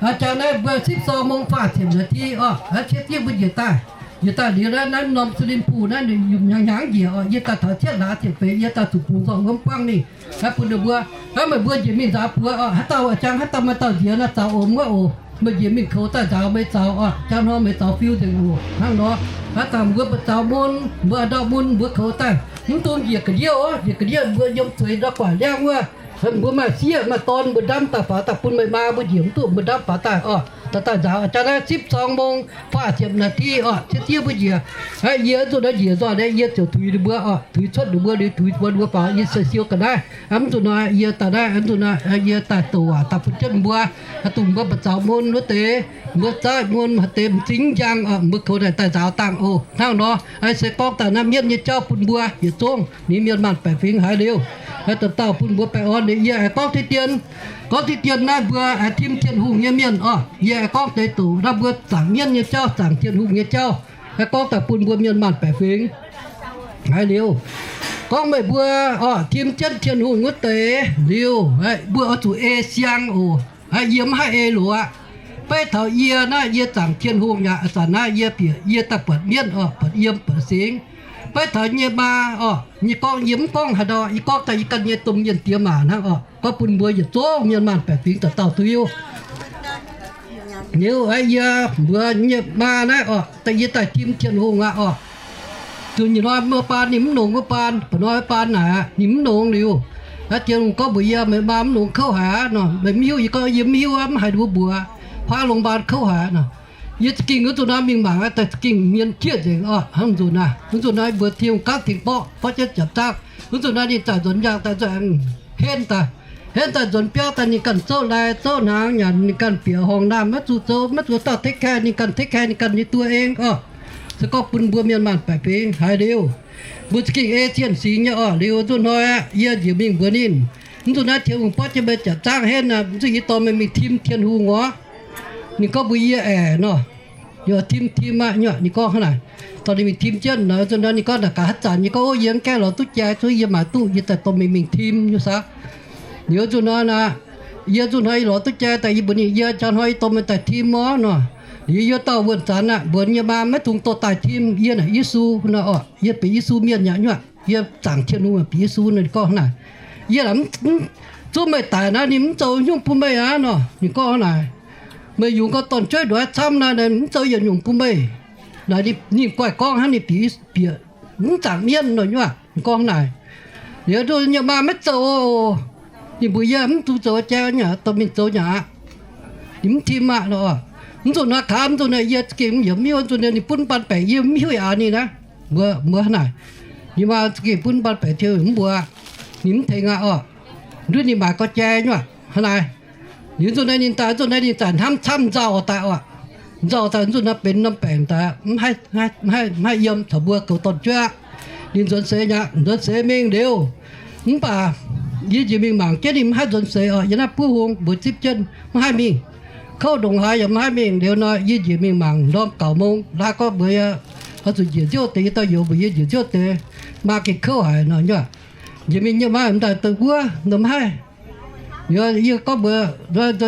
jangx naaiv mbuo sipv sorng mong faah ziepc naaic ti orqc, cie diev mbuo njiec daaih. Njiec daaih liuz naaiv, naaiv norm Su^lin Buh naaiv ninh hnyangx-hnyangx njiec orqc. Yie daaih taux cietv hlaax ziepc feix yie daaih zuqc bungx nzorng wuom buangv mingh, naaiv bun ninh mbuo, naaiv meih mbuo njiec mingh nzaaux buoz orqc. Haaix dauh jangx haaix dauh maaih dauh nziex naaiv zaux oc, wuov oc, meih njiec mingh koux daaih nzaaux meih zaux orqc. Jangx hnoi meih zaux fiu nzengc oc. Hnangv nor, aav dangh mbuo buoz zaux mun, mbuo ndortv mun mbuo koux daaih, mv dungx njiec ga'ndiev oc. Njiec ga'ndiev mbuo yiem zueiz ndortv gu'nguaaic liangv wuov, mbuo maaih sieqv maaih dorn mbuo ndamv daaih faaux daaih bun meih maa mbuo njiec mv duqv mbuo ndamv faaux daaih orqc. Daaih daaih nzaaux jangx naaiv sipv sorng mong faah ziepc naaic ti orqc, cie diev mbuo njiec. Aa, yie zuqc naaiv njiec nzoih naaiv yie ziouc tuix ninh mbuo orqc, tuix cuotv ninh mbuo liuz tuix mbuo ninh mbuo faaux yie se siou ga'naaiv. Mv zuqc naaiv yie daaih naaiv, mv zuqc naaiv yie daaih douc waac daaih bun jienv mbuo, dongh mbuo buoz zaux mun wuov deix, mbuo zaux mun haaix deix m'zing njang orqc, mbuo koux naaic daaih nzaaux dangh oc. Hnangv nor, se gorngv daaih naaiv mienv nyei jauv bun mbuo yietc zungv ninh mienh maanh baeqc fingx haiz liuz, dauh dauh bun mbuo baengh orn liuz yie aengx gorngv diqv dien. Gorngv diqv dien naaiv mbuo aengx tim Tin-Hungh nyei mienh orqc. Yie aengx gorngv deix douc naaiv mbuo zaangc mienv nyei jauv, zaangc Tin-Hungh nyei jauv, aengx gorngv daaih bun mbuo mienh maanh baeqc fingx haiz liuz, gorngv meih mbuo orqc tim jienv Tin-Hungh wuov deix liuz, mbuo oix zuqc ei siang oc. Yie mv haih ei loz aqv. Beiv taux yie naaiv yie zaangc Tin-Hungh yaac ih zanc naaiv yie bieqc yie daaih buatc mienv orqc, buatc yiem buatc singx. Beiv taux nyei maa orqc, nyei gorngv yie mv gorngv haaix ndau, yie gorngv daaih yie ganh nyei domh mienh diex maac hnangv orqc. Gorngv bun mbuo yietc zungv mienh maanh baeqc fingx dauh dauh duqv hiuv. Liuz yie mbuox nyei maa naaiv orqc, daaih yie daaih tim Tin-Hungh aqv orqc. Zuqc nyei hnoi wuov baan ninh mv longx wuov baan, ba'hnoi wuov baan naaic ninh mv longx liuz, Tin-Hungh gorngv mbuox yie, meih maa mv longx kouv haic aqv nor. Meih mv hiuv? Yie gorngv yie mv hiuv aqv, mv haiz ninh mbuo mbuox, huaav longx baan kouv haic nor. Yie za'gengh wuov zuqc naaiv mingh mangc daaih za'gengh mienh jieqv nzengc orqc. Hnangv nzunc naaic, wuov zuqc naaiv mbuo Tin-Hungh gapv tengx borqv, borqv jienv ziepc zaangv. Wuov zuqc naaiv ninh zaaic nzuonx njang daaih nzuonx aengx henv daaih, henv daaih nzuonx biauv daaih ninh ganh zouv lai zouv hnaangx nyanc, ninh ganh bieqc horngh naamh maiv zuqc zoux, maiv zuqc dauh take care, ninh ganh take care ninh ganh nyei duqv eng orqc. Se gorngv bun mbuo mienh maanh baeqc fingx haiz liuz, mbuo za'gengh ei zienh singx nyei orqc. Liuz wuov zuqc hnoi aqv, yie njiec mingh mbuox ninh, wuov zuqc naaiv Tin-Hungh borqv jienv meih ziepc zaangv henv aqv, wuov zuqc yie dorh meih mingh tim Tin-Hungh orqc. Ninh gorngv mbuox yie aeqv nor, yie tim tim aqv nyei. Ninh gorngv hnangv naaic, dorh ninh mingh tim jienv nor. Wuov zuqc nor ninh gorngv naaic gaax haaix zanc, yie gorngv, Ov, yie mv gaengh lorz duqv jai, zuqc yie maaiz duqv yie daaih dorh meih mingh tim nyei saah. Liuz wuov zuqc nor naaic, yie zuqc hnoi yie lorz duqv jai daaih yie mbuox ninh, yie jangx hnoi yie dorh meih daaih tim orqc nor. Liuz yie dauh wuonh zanc aqv, mbuox yie maa maiv dungx dorh daaih tim, yie naaic Yesu nor orqc. Yie benx Yesu mienh yaac nyuoqc, yie zaangc Tin-Hungh benx Yesu nor. Ninh gorngv hnangv naaic, yie laaic mv, zuov meih daic naaiv ninh mv zoux nyungc bun meih aqv nor. Ninh gorngv hnangv naaic, meih yungz gorngv dorn-jueiv nduov camv naaiv, mv zoux yietc nyungc bun meih. Naaic ninh guaih gorngv hnangv, ninh bieqc, bieqc mv zaangc mienv nor nyuoqc. Ninh gorngv hnangv naaic, liuz nduov nyei maa maiv zoux oc. Ninh mbuox yie mv dungx zoux jai nyei aqv, dorh mingh zoux nyei aqv. Ninh mv tim aqv nor. Mv nzunc naaiv kaav, mv nzunc naaiv yie za'gengh mv yaac mv hiuv, nzunc naaiv ninh bun mv baan baeqc yie mv hiuv aqv ninh naaiv. Mbuo, mbuo hnangv naaic, yie maa za'gengh bun mv baan baeqc Tin-Hungh mv mbuox, ninh mv tengx aqv orqc. Nduov ninh maaic gauh jai nyuoqc hnangv naaic. Liuz nzunc naaiv ninh daaih, nzunc naaiv ninh daaih hnamv camv nzauh daaih orqc. Nzauh daaih nzunc naaiv benx norm baengc daaih mv haih yiem caux mbuo goux dorn-jueiv aqv. Ninh nzuonx seix nyei, nzuonx seix mingh liuz, mv baac yie njiec mingh mangc jienv ninh mv haih nzuonx seix orqc. Yiem naaiv buov hung mbuox zipv jienv mv haih mingh. Kouv ndongc haaix yaac mv haih mingh. Liuz nor yie njiec mingh mangc ndorm gauh mong, laaix gorngv mbuox yie, oix zuqc njiec nziouv deix, yie dauh youz mbuox yie njiec nziouv deix, maa gengh kouv haic nor nyuoqc. Njiec mingh nyei maa m'daaih deix wuov nor mv haih. Yie gorngv mbuox,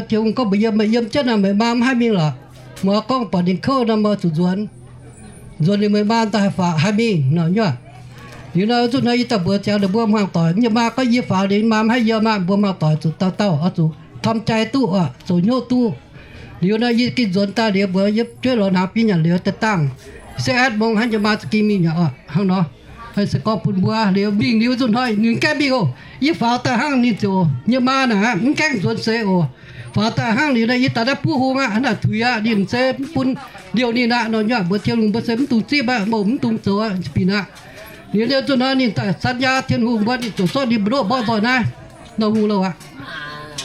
Tin-Hungh gorngv mbuox yie, meih yiem jienv naaic meih maa mv haih mingh lorqc. Meih gorngv buatc ninh kouv nor meih zuqc nzuonx. Nzuonx liuz meih maa daaih haih faaux haih mingh nor nyuoqc. Liuz nor zuqc nor yie daaih mbuox ziangx ninh mbuo hmuangv doic, yie maa gorngv yie faaux liuz maa mv haih yiem aqv. Mbuo hmuangv doic zuqc dauh dauh oix zuqc ทำใจ duqv oc, zoux hnyouv duqv. Liuz nor yie gengh nzuonx daaih liuz mbuox yie jueiv lorz hnaangx biauv nyanc liuz daaih dangh se แปดโมง hnangv yie maa za'gengh mingh nyei oc hnangv nor. Se gorngv bun mbuo liuz mingh liuz zuqc hnoi ninh gaengh mingh oc. Yie faaux daaih hnangv ninh ziouc, yie maa naaic mv gaengh nzuonx seix oc. Faaux daaih hnangv liuz nor yie daaih naaiv buov hung aqv, naaic tuix aqv, ninh se mv bun liouh ninh aqv nor nyuoqc. Mbuox Tin-Hungh mbuo se mv dungx zipv aqv, mbuo mv dungx zoux binc aqv. Liuz liuz zuqc hnoi ninh daaih สัญญา Tin-Hungh mbuo ninh ziouc zorqv ninh mbu'ndongx mborqv nzoih naaiv nor hungh louh aqv.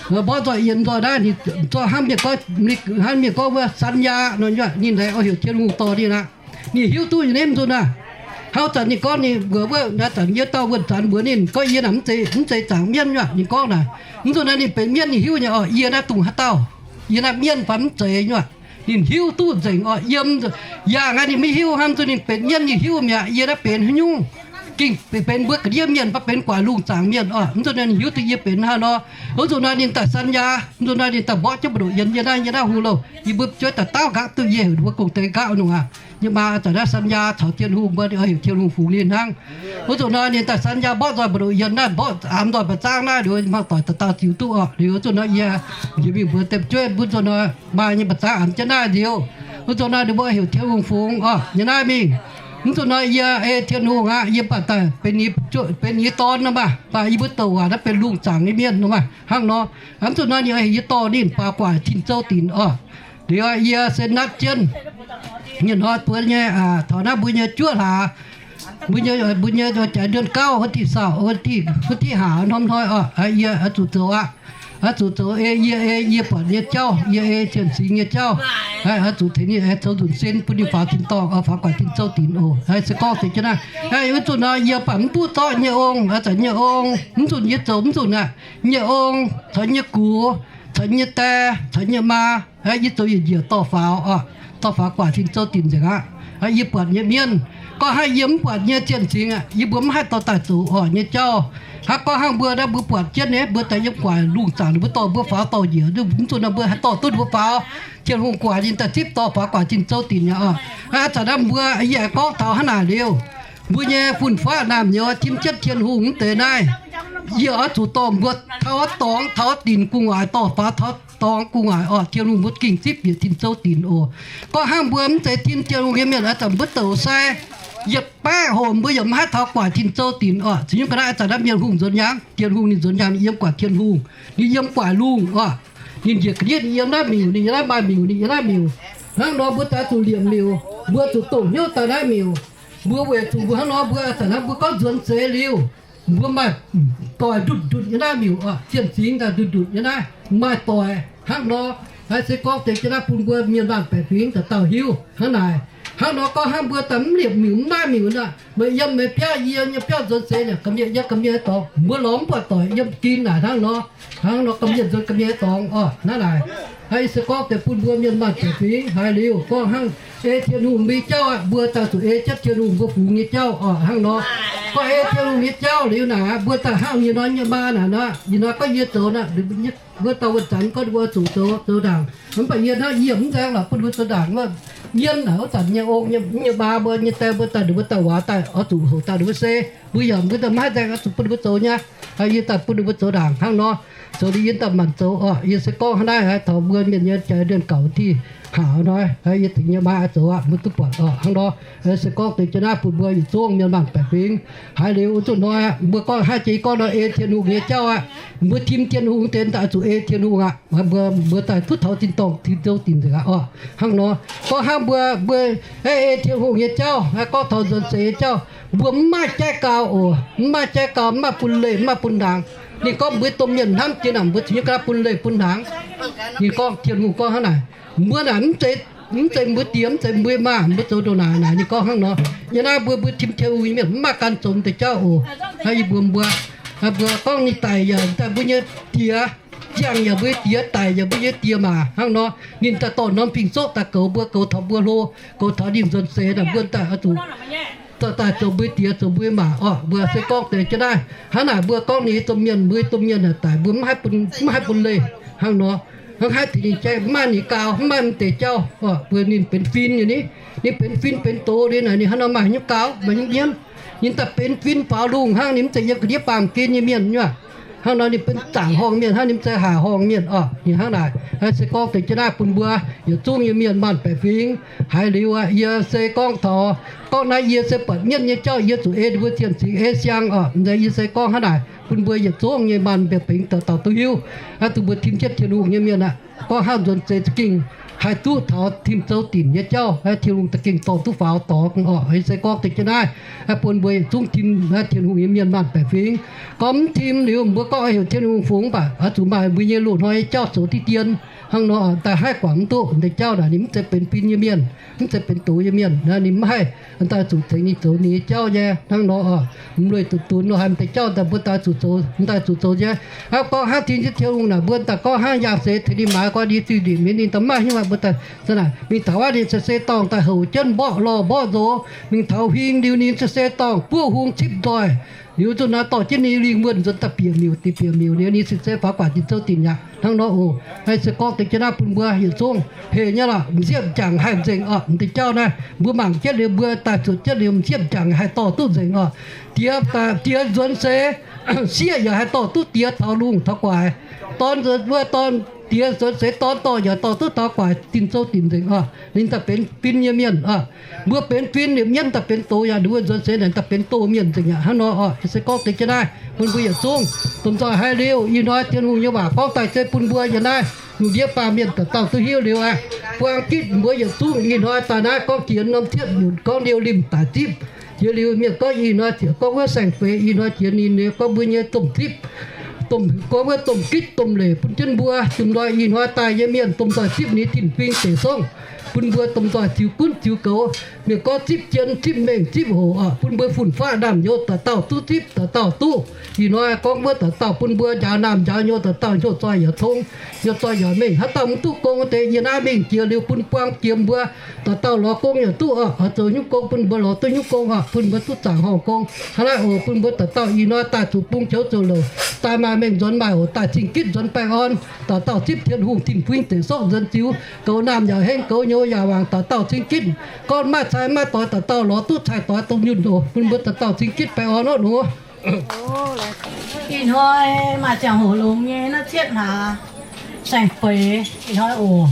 Mborqv nzoih yienx nzoih naaiv ninh zorqv hnangv mienh gorngv, hnangv mienh gorngv wuov สัญญา nor nyuoqc. Ninh laengz oix heuc Tin-Hungh dorh ninh aqv. Ninh hiuv duqv nyei, mv nzunc naaic. Hnangv zanc ninh gorngv ninh mbuox wuov, naaiv zanc yie dauh wuonh zanc mbuox ninh gorngv yie naaic mv zeiz, mv zeiz zaangc mienh nyuoqc. Ninh gorngv naaic, mv nzunc naaiv ninh benx mienh ninh hiuv nyei oc, yie naaiv dungx haaix dauh, yie naaiv mienh fai mv zeiz nyuoqc. Ninh hiuv duqv nzengc oc. Yiem yangh aqv ninh maiv hiuv hnangv, zuqc ninh benx mienh ninh hiuv mi'aqv. Yie naaiv benx haaix nyungc? Gengh benx mbuo ga'ndiev mienh fai benx guaax lungh zaangc mienh oc. Mv nzunc naaiv ninh hiuv duqv yie benx haaix nor. Mv nzunc naaiv ninh daaih สัญญา, mv nzunc naaiv ninh daaih mborqv jienv mbu'ndongx yienx yie naaiv, yie naaiv hungh louh. Yie mbuo jueiv daaih dauh nqaapv duqv yie heuc mbuo gong-deix nqaapv nungc aqv. Yie maa daaih naaiv สัญญา caux Tin-Hungh mbuo, ninh oix heuc Tin-Hungh fungx ninh hnangv. Wuov nzunc nor ninh daaih สัญญา mborqv nzoih mbu'ndongx yienx naaiv, mborqv aamx nzoih mba'zangv naaiv, liuz mangc doic daaih dauh ziux duqv oc. Liuz wuov nzunc nor yie njiec mingh mbuox deix jueiv, mv nzunc nor maaih nyei mba'zangv aamx jienv naaiv liuz, wuov nzunc nor ninh mbuo heuc Tin-Hungh fungx oc, yie naaiv mingh. Mv nzunc nor yie ei Tin-Hungh aqv, yie baac daaih benx ninh dorn nor maah, baac yie mbuo douc waac naaiv benx lungh zaangc nyei mienh nor maah, hnangv nor. Mv nzunc nor ninh oix heuc yie dorh ninh faaux guaax tin-zou dinc oc. Liuz yie se natv jienv nyei hnoi buo nyei, taux naaiv mbuo nyei juov hlaax, mbuo nyei, mbuo nyei jaaix เดือนเก้า wuov diuh sauc, wuov diuh haac norm hnoi oc, yie oix zuqc zoux aqv. Oix zuqc zoux ei yie, ei yie buatc nyei jauv, yie ei Cien Singx nyei jauv. Oix zuqc tengx ninh aengx zoux nzunc sin bun ninh faaux tin-dorngh, faaux guaax tin-zou dinc oc. Se gorngv deix jienv naaiv, wuov nzunc nor yie baac mv duqv zorqv nyei ong, zanc nyei ong, mv nzunc yie zoux mv nzunc aqv. Nyei ong caux nyei gux caux nyei die caux nyei maa, yie zoux yietc njiec dorh faaux oc, dorh faaux guaax tin-zou dinc nzengc aqv. Yie buatc nyei mienv, gorngv hnangv yie mv buatc nyei Cien Singx aqv, yie mbuo mv haih dorh daaih zoux oc nyei jauv. Hnangv gorngv hnangv mbuo naaiv mbuo buatc jienv nyei, mbuo daaih yiem guaax lungh zaangc ninh mbuo dorh mbuo faaux dorh njiec, mv zuqc nor mbuo haih dorh duqv mbuo faaux. Tin-Hungh guaax ninh daaih zipv dorh faaux guaax tin-zou dinc nyei oc. Hnangv zanc naaiv mbuo yie aengx gorngv taux hnangv naaic liuz, mbuo nyei fun-faqv naamh nyouz tim jienv Tin-Hungh mv deix naaiv, yie oix zuqc dorh mbuo taux dorngx taux dinc gu'nguaaic, dorh faaux taux dorngx gu'nguaaic oc. Tin-Hungh mbuo gengh zipv bieqc tin-zou dinc oc. Gorngv hnangv mbuo mv zeiz tim Tin-Hungh nyei mienh, ih zanc mbuo douc sai yietc baeqv hoc mbuo yaac mv haih taux guaax tin-zou dinc oc. Cingx nyungc ga'naaiv ih zanc naaiv mienh hungh nzuonx hnyangx, Tin-Hungh ninh nzuonx hnyangx yiem guaax Tin-Hungh, ninh yiem guaax lungh oc. Ninh njiec ga'ndiev ninh yiem naaiv miuc, ninh yiem naaiv maaih miuc, ninh yiem naaiv miuc. Hnangv nor mbuo daaih zuqc liemh miuc, mbuo zuqc dongh hnyouv daaih naaiv miuc. Mbuo weic zuqc mbuo hnangv nor mbuo ih zanc naaiv mbuo gorngv nzuonx seix liuz, mbuo maaih doic ndutc ndutc nyei naaiv miuc oc. Cien Singx daaih ndutc ndutc nyei naaiv maaih doic hnangv nor. Naaiv se gorngv deix jienv naaiv bun mbuo mienh maanh baeqc fingx dauh dauh hiuv hnangv naaic. Hnangv nor gorngv hnangv mbuo daaih mv liepc miuc mv maaih miuc nor, meih yiem meih biauv, yie yiem biauv nzuonx seix naaic, ga'mienh yiem ga'mienh dorngx, mbuo lorz mv buatc doic yiem gin naaic hnangv nor. Hnangv nor ga'mienh nzuonx ga'mienh dorngx oc hnangv naaic. Naaiv se gorngv deix bun mbuo mienh maanh baeqc fingx haiz liuz gorngv hnangv ei Tin-Hungh mbuo nyei jauv aqv, mbuo daaih zuqc ei jienv Tin-Hungh mbuo fungx nyei jauv oc hnangv nor. Gorngv ei Tin-Hungh nyei jauv liuz naaic, mbuo daaih hnangv nyei nor nyei maa naaic nor, ih nor gorngv yie zoux naaic, mbuo dauh wuonh zanc gorngv mbuo zuqc zoux, zoux ndaangc. Mv baac yie hnangv yie mv nzaeng lorqc bun mbuo zoux ndaangc wuov. Mienh naaic wuov zanc nyei ong nyei maa mbuo nyei die mbuo daaih ninh mbuo dauh waac daaih oix zuqc houc daaih ninh mbuo se mbuo yaac mbuo daaih maiv nzaeng oix zuqc bun ninh mbuo zoux nyei. Yie daaih bun ninh mbuo zoux ndaangc hnangv nor. Zoux liuz yie daaih maanc zoux oc. Yie se gorngv hnangv naaiv taux mbuo mienh nyei jaaix เดือนเก้า diuh Haaix hnoi yie tengx nyei maa zoux aqv, mbuo duqv buatc oc. Hnangv nor, se gorngv deix jienv naaiv bun mbuo yietc zungv mienh maanh baeqc fingx. Haiz liuz wuov nzunc hnoi aqv, mbuo gorngv hnangv jiex gorngv nor ei Tin-Hungh nyei jauv aqv. Mbuo tim Tin-Hungh deix daaih zuqc ei Tin-Hungh aqv. Mbuo, mbuo daaih duqv taux tin-dorngh tin-nzou dinc nzengc aqv oc. Hnangv nor, gorngv hnangv mbuo, mbuo ei Tin-Hungh nyei jauv, gorngv taux nzuonx seix nyei jauv, mbuo mv maaih jaiv gau oc, mv maaih jaiv gau, mv maaih bun leih, mv maaih bun hnaangx. Ninh gorngv mbuo domh mienh hnamv jiex naaic mbuo zuqc nyei ga'naaiv bun leih bun hnaangx. Ninh gorngv, Tin-Hungh gorngv hnangv naaic, mbuo naaic mv zeiz, mv zeiz mbuo diex, mv zeiz mbuo maah, mbuo zoux ndongc naaic naaic. Ninh gorngv hnangv nor. Yie naaiv mbuo, mbuo tim Tin-Hungh nyei mienh mv maaih gan zoux deix jauv oc. Naaiv yie mbuox mbuo, mbuo gorngv ninh daic yaac daaih mbuo nyei diex, ziangh yaac mbuo nyei diex, daic yaac mbuo nyei diex maah. Hnangv nor, ninh daaih dorh norm fing-soqv daaih goux mbuo, goux taux mbuo hlo, goux taux ninh nzuonx seix naaic mbuo daaih oix zuqc daaih zoux mbuo diex zoux mbuo maah oc. Mbuo se gorngv deix jienv naaiv, hnangv naaic mbuo gorngv ninh domh mienh, mbuo domh mienh naaic daic mbuo mv haih bun, mv haih bun leih. Hnangv nor, hnangv haih tengx ninh jaiv, mv maaih ninh gau, mv maaih mv deix jauv oc. Mbuo ninh benx fin nyei ni, ninh benx fin benx doz liuz naaic ninh hnangv nor maaih hnyouv gau, maaih hnyouv nyiemv. Ninh daaih benx fin faaux lungh hnangv, ninh mv zeiz yiem ga'ndiev baamh gen nyei mienh nyuoqc. Hnangv nor ninh benx zaangc horngh mienh hnangv, ninh mv zeiz haac horngh mienh oc. Ninh hnangv naaic, se gorngv deix jienv naaiv bun mbuo yietc zungv nyei mienh maanh baeqc fingx. Haiz liuz aqv, yie se gorngv taux, gorngv naaiv yie se buatc mienv nyei jauv yie zuqc ei mbuo cien-cingx ei siang oc. Mv zeiz, yie se gorngv hnangv naaic bun mbuo yietc zungv nyei maanh baeqc fingx dauh dauh duqv hiuv. Aa, duqv mbuo tim jienv Tin-Hungh nyei mienh aqv, gorngv hnangv nzuonx seix za'gengh haih duqv taux tin-nzou dinc nyei jauv, Tin-Hungh za'gengh dorh duqv faaux dorngx oc. Yie se gorngv deix jienv naaiv, bun mbuo yietc zungv tim Tin-Hungh nyei mienh maanh baeqc fingx. Gorngv mv tim liuz mbuo gorngv heuc Tin-Hungh fungx mv baac oix zuqc maaih mbuo nyei loz-hnoi nyei jauv zoux diqv dien. Hnangv nor daaih haih guangc mv duqv deix jauv naaic ninh mv zeiz benx fin nyei mienh, mv zeiz benx doz nyei mienh, ninh mv haih daaih zuqc tengx ninh zoux ninh nyei jauv nyei. Hnangv nor oc, mv lueiz duqv dunx nor haaix deix jauv daaih mbuo daaih zuqc zoux, daaih zuqc zoux nyei. Hnangv gorngv hnangv tim jienv Tin-Hungh naaic mbuo daaih gorngv hnangv yangh seix tengx ninh maaiz gorngv ninh zuiz ndinc mienh ninh daaih maiv hiuv aqv, mbuo daaih naaic mingh taux aqv ninh se se dorngh daaih houc jienv mborqv lorh mborqv nzox, mingh taux huing liuz ninh se se dorngh buov hung cipv nzoih. Liuz zuqc naaiv dorh jienv ninh lingh wuonh nzuonx daaih bieqc miuc, daaih bieqc miuc liuz ninh se se faaux guangc tin-nzou dinc aqv. Hnangv nor oc, se gorngv deix jienv naaiv bun mbuo yietc zungv heh nyei lorqc, m'sieqv m'jangc haih nzengc oc. M'deix jauv naaiv mbuo mangc jienv liuz mbuo daaih zuotc jienv liuz m'sieqv m'jangc haih dorh duqv nzengc oc. Diex, diex nzuonx seix, sieqv yaac haih dorh duqv diex taux lungh taux guaix. Dorn nzuonx, wuov dorn, diex nzuonx seix dorn dorh yaac dorh duqv taux guaix tin-nzou dinc nzengc oc. Ninh daaih benx fin nyei mienh oc. Mbuo benx fin liuz mienv daaih benx doz yaac, ninh mbuo nzuonx seix naaic daaih benx doz mienh nzengc yaac hnangv nor oc. Se gorngv deix jienv naaiv bun mbuo yietc zungv domh nzoih haiz liuz ih hnoi Tin-Hungh nyei waac gorngv daaih se bun mbuo yiem naaiv lungh ndiev baamh mienh dauh dauh duqv hiuv liuz aqv. Buang gitv mbuo yietc zungv ih hnoi daaih naaiv gorngv jiex norm cietv nyutc gorngv liouh limh daic zipv. Jiex liuz mienh gorngv ih hnoi ziouc gorngv wuov saeng-feix ih hnoi jiex ninh nyei gorngv mbuo nyei domh zipv, domh, gorngv wuov domh gitv domh leic bun jienv mbuo. Domh nzoih ih hnoi daaih nyei mienh domh nzoih zipv ninh tin-fing deic sorngv, bun mbuo domh nzoih ziux gunv ziux goux. Mienh gorngv zipv jien zipv mengh zipv hoc oc, bun mbuo fun-faqv naamh nyouz dauh dauh duqv zipv dauh dauh duqv. Ih hnoi gorngv wuov dauh dauh bun mbuo njaaux naamh njaaux nyouz dauh dauh hnyouv zoih yaac tong, hnyouv zoih yaac mengh. Haaix dauh mv duqv gong deix yie naaiv mingh jiex liuz bun buang jiex mbuo dauh dauh lorz gong yaac duqv oc. Oix zoux nyungc gong bun mbuo lorz duqv nyungc gong oc, bun mbuo duqv zaangc horngh gong. Hnangv naaiv oc, bun mbuo dauh dauh ih hnoi daaih zuqc bung joux zoux louc, daaih maaih mengh nzuonx maaih hoc, daaih zingh gitv nzuonx baengh orn. Dauh dauh zipv Tin-Hungh tin-fing deic sorqv nzuonx ziux, goux naamh yaac hengv, goux nyouz yaac wangc, dauh dauh zingh gitv. Gorngv maaih cai maaih doix dauh dauh lorz duqv cai doix dongh nyunh oc, bun mbuo dauh dauh zingh gitv baengh orn oc nor. Ih hnoi maaih ziangh hoc longx nyei naaiv cietv hlaax saeng-feix ih hnoi oc.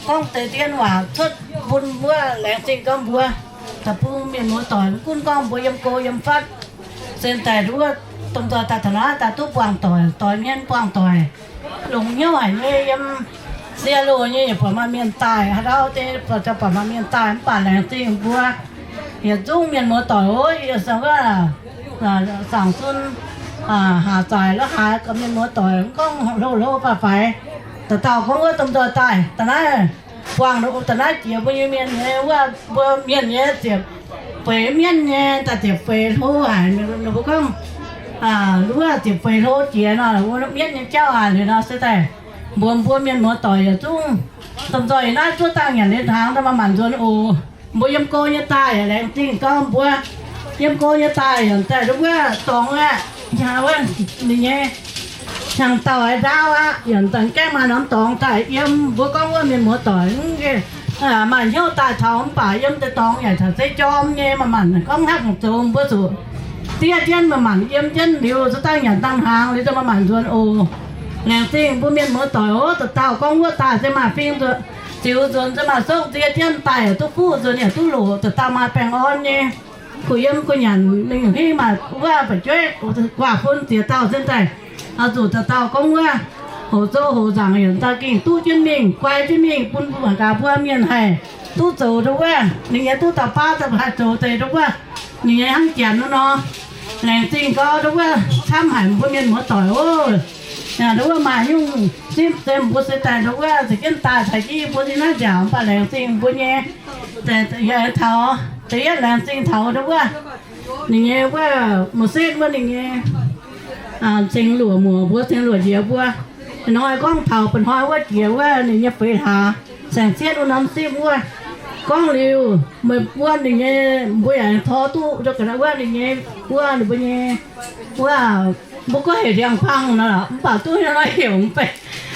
Gorngv deix dien waac cuotv bun wuov laengz zingh gorngv mbuo da'bung mienh muoz-doic, mv gunv gorngv mbuo yiem go yiem fatv, sen daaih wuov domh nzoih daaih taux naaiv daaih duqv buangh doic, doix hmien buangh doic. Longc hnyouv haic nyei, yiem sie loh nyei yaac buatc maaih mienh daaih, haaix ndau deix buatc maaih mienh daaih, mv baac laengz zingh mbuo yietc zungv mienh muoz-doic oc. Yie se wuov zaangc sun haac zaaic la'haaix gorqv mienh muoz-doic mv gorngv hlo hlo faix-faix. Dauh dauh gorngv wuov domh nzoih daaih da'naaiv buangh da'naaiv jiex mbuo nyei mienh nyei, wuov mbuo mienh nyei ziepc feix mienv nyei daaih ziepc feix hlo haic. Ninh mbuo gorngv wuov ziepc feix hlo jiex nor, mienv nyei jauv haic liuz nor se daaih mbuox mbuo mienh muoz-doic yietc zungv domh nzoih naaiv zuov dangh nyanc liuz hnaangx daaih maaih maanc nzuonx oc. Mbuo yiem go nyei daaih yaac laengz zingh gorngv mbuo yiem go nyei daaih yaac daaih wuov dorngx aqv, wuov ninh nyei hnyangx-daauh haaix ndaauv aqv, yaac daaih gaengh maaih norm dorngx daaih yiem. Mbuo gorngv wuov mienh muoz-doic maaih hnyouv daaih taux mv baac yiem deix dorngx yaac taux zeiv jorm nyei, maaih maanc gorngv hngaqv zoux mbuo zuqc diev jienv, maaih maanc yiem jienv liuz zuov dangh nyanc dangh hnaangx liuz daaih maaih maanc nzuonx oc. Laengz zingh mbuo mienh muoz-doic oc, dauh dauh gorngv wuov daaih se maaih fing nzuonx, ziux nzuonx, maaih sokv nzie jienv daaih yaac duqv fuqv nzuonx, yaac duqv loc, dauh dauh maaih baengh orn nyei, kuh yiem kuh nyanc, mingh hingv maaih wuov fu'jueiv guaax fun ziex dauh nzengc daaih, oix zuqc dauh dauh gorngv wuov hoqc zoux hoqc nzaangc yaac daaih gengh duqv jienv mingh, guai jienv mingh, bun mbuo mangc gaax mbuo mienh haih duqv zoux ndau wuov. Ninh nyei duqv dauh baav daaih haih zoux deix ndau wuov. Ninh nyei hnangv janx nor, laengz zingh gau ndau wuov, camv haic mbuo mienh muoz doic oc. Ndau wuov maaih nyungc zipv se mbuo se daaih ndau wuov se jienv daaih caux jienv yie mbuo nyei naaiv nziaauc, mv baac laengz zingh mbuo nyei, taux da'yietv laengz zingh taux ndau wuov ninh nyei wuov Moses wuov ninh nyei ceng luoqc muoc mbuo, ceng luoqc njiec mbuo. Ih hnoi gorngv taux ba'hnoi wuov jiex wuov ninh nyei feix hlaax saeng-cietv wuov norm zipv wuov. Gorngv liuz meih buon ninh nyei, mbuo yaac aengx tor duqv ndau ga'naaiv wuov ninh nyei, wuov ninh mbuo nyei, wuov mbuo gorngv heuc ndiangx-kuaang nor, mv baac duqv hnangv nor heuc mv bei.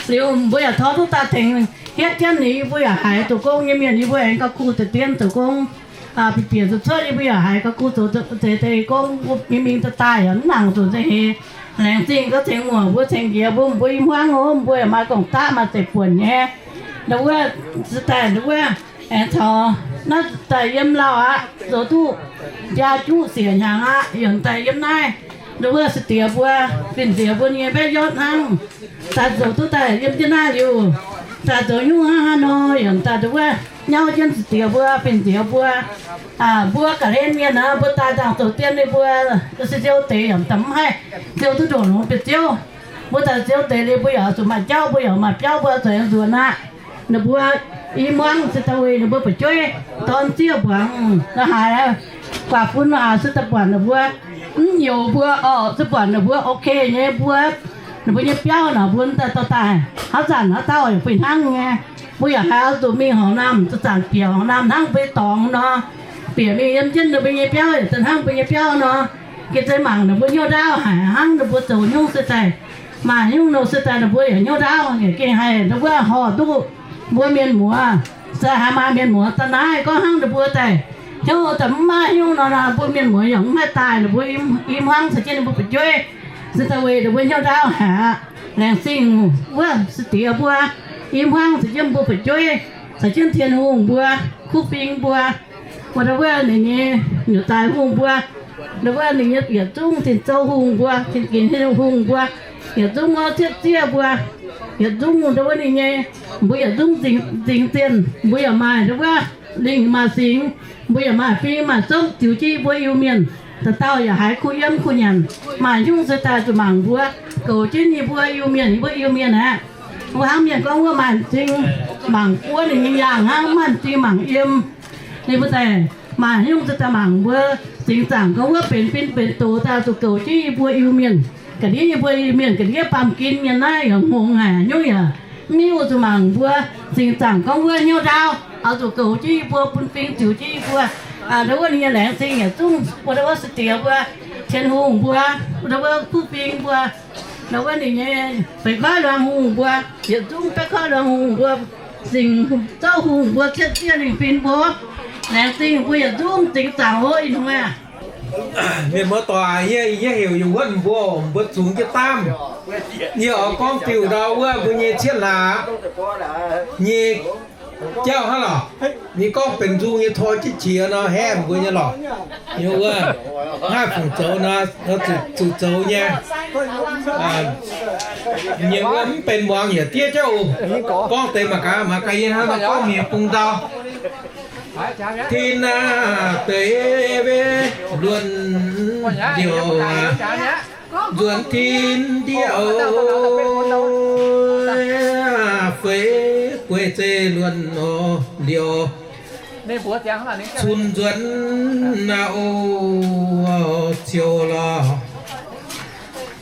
Liuz mbuo yaac tor duqv daaih tengx hietv jienv ninh, yie mbuo yaac haiz zoux gong nyei mienh, yie mbuo aengx gauh kuh deix dien zoux gong. Bieqc bieqc zuqc cuotv, yie mbuo yaac haiz gauh kuh zoux zeix deix gong, mingh mingh daaih daaih yaac mv nangc zuqc nzengc heix. Laengz zingh gaax ceng muoc mbuo, ceng njiec mbuo, mbuo i hmuangv oc, mbuo yaac maaih gong-daqv maaih zeiv-buonc nyei. Ndau wuov se daaih ndau wuov aengx caux naaiv daaih yiem lauh aqv, zoux duqv jaa juqv siec hnyangx aqv, yaac daaih yiem naaiv. Ndau wuov se diex mbuo, fin-diex mbuo nyei mbaeqv njortv hnangv. Daaih zoux duqv daaih yiem jienv naaiv liuz, daaih zoux nyungc hnangv haaix nor yaac daaih ndau wuov nyauv jienv se diex mbuo, fin-diex mbuo. Mbuo ga'hlen mienh aqv, mbuo daaih nzangc zoux dien ninh mbuo se nziou deix yaac daaih mv haih nziou duqv ndongc longx bieqc ziouv. Mbuo daaih nziou deix liuz mbuo yaac zuqc maaih jauv, mbuo yaac maaih biauv mbuo zuqc aengx nzuonx aqv. Ninh mbuo i hmuangv se daaih weic ninh mbuo fu'jueiv dorn zieqv mbuangz la'haaix, guaax fun la'haaix se daaih buatc ninh mbuo mv nyouz mbuo oc, se buatc ninh mbuo ok nyei mbuo, ninh mbuo nyei biauv naaic mbuo daaih dorh daaih, haaix zanc haaix dauh yaac fih hnangv nyei. Mbuo yaac haiz oix zuqc mingh horngc naamh, zanc-zanc bieqc horngc naamh hnangv mbuo nyei dorngx nor, bieqc mingh yiem jienv ninh mbuo nyei biauv yaac daaih hnangv mbuo nyei biauv nor. Gengh zeiz mangc ninh mbuo hnyouv ndaauv haic, hnangv ninh mbuo zoux nyungc se daaih maaih nyungc nor se daaih ninh mbuo yaac hnyouv ndaauv, yaac gengh haih ninh mbuo horh duqv mbuo mienh muoz. Se haiz maaih mienh muoz daaih naaiv gorngv hnangv ninh mbuo daaih hnyouv daaih mv maaih nyungc nor, mbuo mienh muoz yaac mv haih daaih ninh mbuo i hmuangv caux jienv ninh mbuo fu'jueiv. Se daaih weic ninh mbuo hnyouv ndaauv haic aqv. Laengz zingh wuov se diex mbuo i hmuangv caux jienv mbuo fu'jueiv, caux jienv Tin-Hungh mbuo, kuv fing mbuo, wuov ndau wuov ninh nyei nyutc daaih hungh mbuo, ndau wuov ninh nyei yietc zungv tin-zou hungh mbuo, tin-ginx hungh mbuo, yietc zungv wuov cietv zieqv mbuo, yietc zungv ndau wuov ninh nyei, mbuo yietc zungv nzingx zienh, mbuo yaac maaih ndau wuov lingh maaih singx, mbuo yaac maaih fing maaih zouv ziux jienv yie mbuo Iu-Mienh. Dauh dauh yaac haiz kuh yiem kuh nyanc, maaih nyungc se daaih zuqc mangc mbuo, goux jienv yie mbuo Iu-Mienh, yie mbuo Iu-Mienh aqv. Wuov hnangv mienh gorngv wuov maaih m'zing mangc buov ninh nyei yaangh hnangv, maaih m'zing mangc yiem. Ninh mbuo daaih maaih nyungc se daaih mangc mbuo, zingx zaangc gorngv wuov benx fin benx doz daaih zuqc goux jienv yie mbuo Iu-Mienh. Ga'ndiev yie mbuo Iu-Mienh ga'ndiev baamh gen mienh naaiv yaac hngongx haic, nyungc yaac mv hiuv zuqc mangc mbuo. Zingx zaangc gorngv wuov hnyouv ndaauv oix zuqc goux jienv yie mbuo, bun fing ziux jienv yie mbuo. Ndau wuov ninh nyei laengz zingh yietc zungv bun ndau wuov se diex mbuo, Tin-Hungh mbuo, ndau wuov kuv fing mbuo, ndau wuov ninh nyei feix koiv luangh hungh mbuo, yietc zungv baeqv koiv luangh hungh mbuo, zingh zouv hungh mbuo, cietv zieqv lingh fin mbuo. Laengz zingh mbuo yietc zungv zingx zaangc oc. Ih hnoi mienh muoz doic, yie, yie heuc yie wuonv mbuo, mbuo zungx jienv daamv. Yie oix gorngv diuh ndau wuov mbuo nyei cietv hlaax nyei jauv hnangv lorqc. Yie gorngv benx nzung nyei tor jienv qiex nor, haeqv mbuo nyei lorqc. Yie wuov, naaiv fungc zoux nor, zuqc zoux nyei. Yie wuov mv benx muangx yietc diev jauv oc. Gorngv deix mangc gaax, mangc gaax yie hnangv nor gorngv mienh bung ndau. Tin aah, deix wei luonx ndiouh aac, nzuonx tin ndiouh, feix guei zeiv luonx ndiouh, cun nzuonx naaiv oc, ziouc lorqc.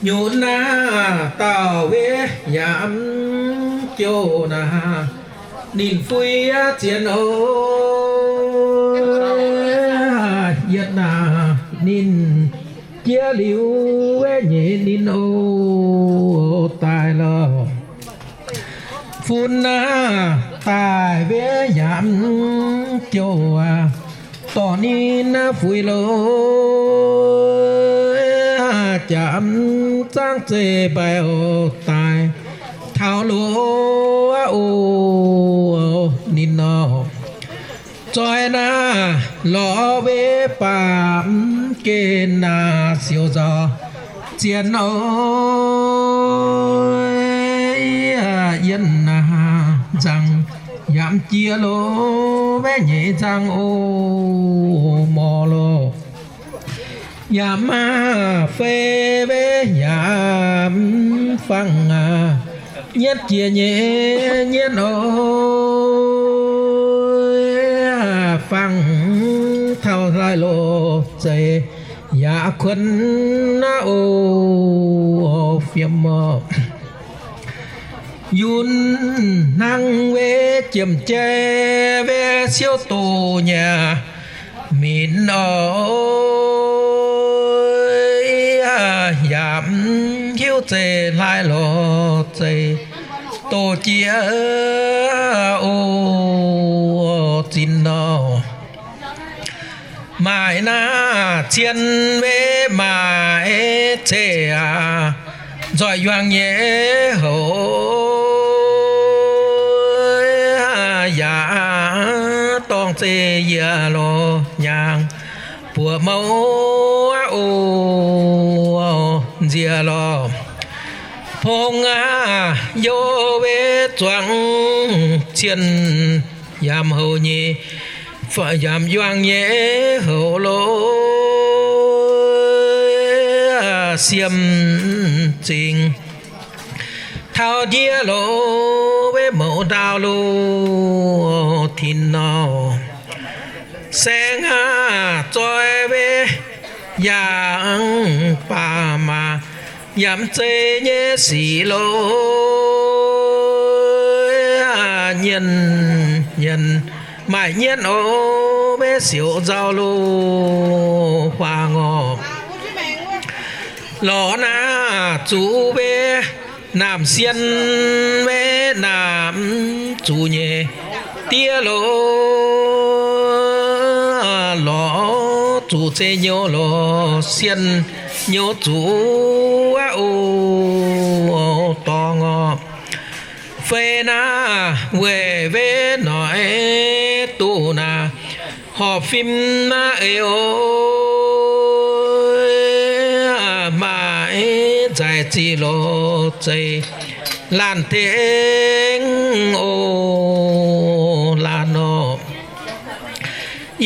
Nyunc naaiv dauh wei yaac mv jouh naaiv, ninh fuiv zien oc. Yietc naaiv ninh jiex liuz wei nyeic ninh oc daaih lorqc. Fun naaiv daaih wei yaac mv jouh aac, dorh ninh naaiv fuix loz, jaax mv zaangv zeiv mbaih oc daaih taux loz oc. Zoih naaiv lorz wei baamz gen naaiv siouc nzauh zien oc. Yie naaiv nzangc yaac mv jiex loh, wei nyei nzangc oc, morc loh. Yaac mv fei wei yaac mv fangx aqv, nyietv jiex nyei nyietv oc. Fangx taux hlaaix loh zeiz yaac kuonx naaiv oc, fiem oc. Yunc hnangv wei jiem jai wei siouc doz nyei minc oc. Yaac mv hiuv zeiz hlaaix loh zeiz doz jiex oc, zinh oc. Maaic naaiv cien wei maaic zeiv aac, nzoih yuangx nyei houc yaac dorngh zeiv yie loh nyaangc buoz mouv oc, nziex lorh. Pong aac, youh wei zuangx cien yaac houc nyei, yaac yuangx nyei houc loh, siem zingh taux ndiev loh, wei mouc ndaauv loh, tin nor. Saeng aac, zoih wei yaac baac maac yaac mv zeiz nyei sic loh, nyienz nyienz maaih nyienv oc, wei siouc nzauh loh, huaang oc. Lorz naaiv zuqc wei naamh sien wei naamh zuqc nyei diev loh, lorz zuqc zeiv nyouz loh, sien nyouz zuqc aqv oc, dorngx oc. Fei naaiv weic wei noic duqv naaiv horpc fim naaiv eix oc, maaih nzaic ziqc loh zeiv laanh tengx oc, laanh oc.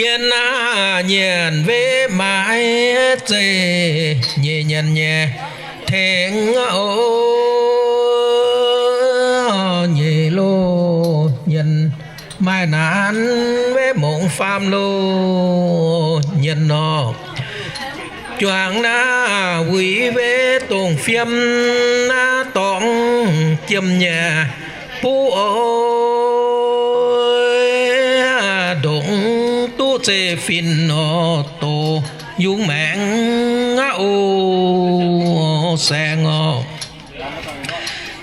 Yie naaiv nyienc wei maaih zeiv nyei nyienc nyei tengx oc, nyei loh nyienc maaih naanc wei mongc faam loh nyienc nor. Juangc naaiv wuic wei dongh fiem naaiv dorngx jiem nyei buv oc, ndongc duqv zeiv-fin oc, doz yungz maengx aqv oc, saeng oc.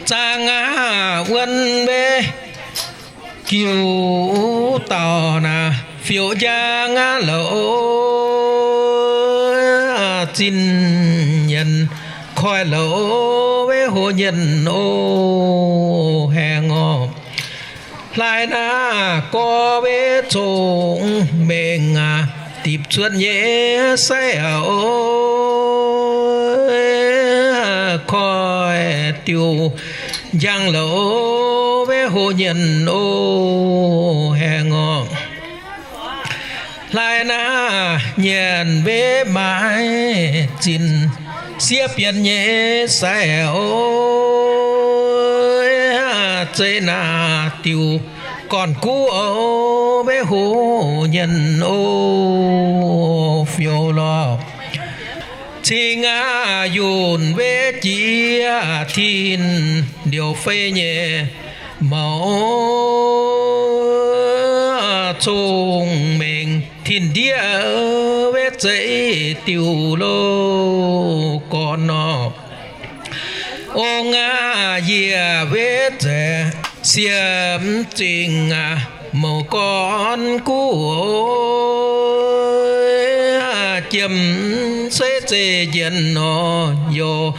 Zaangc aac, wuonv wei jiuc dauh naaiv fioux njang aqv loh, zinh nyienc koiv loh, wei hoh nyienc oc, haengh oc. Hlaaix naaiv gorx wei cong-mengh aac, dipc cuotv nyei sai aqv oc, koiv diuh njang loh, wei hoh nyienc oc, haengh oc. Hlaaix naaiv nyienc wei maaih zinh siev bienx nyei sai oc, zeiv naaiv diuh gorn-guv oc, wei hoh nyienc oc, fioux lorh. Cingx aac, yunh wei jiex tin-liouc fei nyei mouz, cong-mengh tin-ndiev wei zeiv diuh loh gorn nor. Ong aac, yie wei zeiv siev zingh aac, mouz gorn-guv oc, jiem seix zeiv njien nor, youh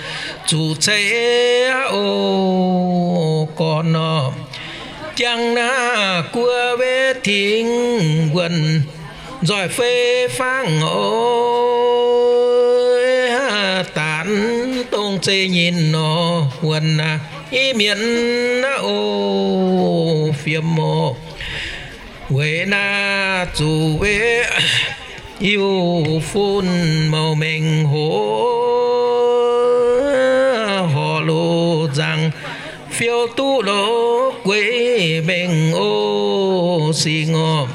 zuqc ceix oc, gorn nor. Jangx naaiv guoqv wei Tingx wuonh nzoih fei fangv oc, daanx dongh zeiv nyinh nor, wuonh naaiv i mienh naaiv oc, fiem oc. Weic naaiv zuqc weic Iu fun mouc mengh hoc, horc loz nzangc fiou duqv loz gueix mengh o, singx oc.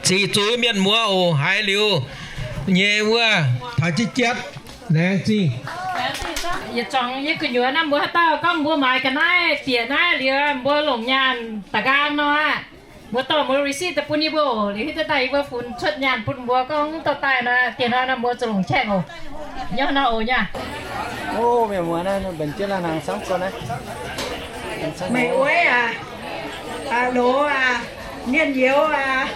Ziqc zuiz mienh muoz oc, haiz liuz nyei wuov taux jienv jatv laengz zingh. Yietc zuangx yie gu'nyuoz naaiv mbuo haaix dauh gorngv mbuo maaiz ga'naaiv bieqc naaiv liuz mbuo longc nyaanh da'nqaang nor aqv. Mbuo dorh mbuo receipt daaih bun yie mbuo oc. Liuz hitv daaih yie mbuo funx cuotv nyaanh bun mbuo gorngv dorh daaih nor, dieh hnoi nor mbuo zuqc longc check oc. Nyoh nor oc nyaah. Meih ueiv aac, loz aac, mienh youz aac,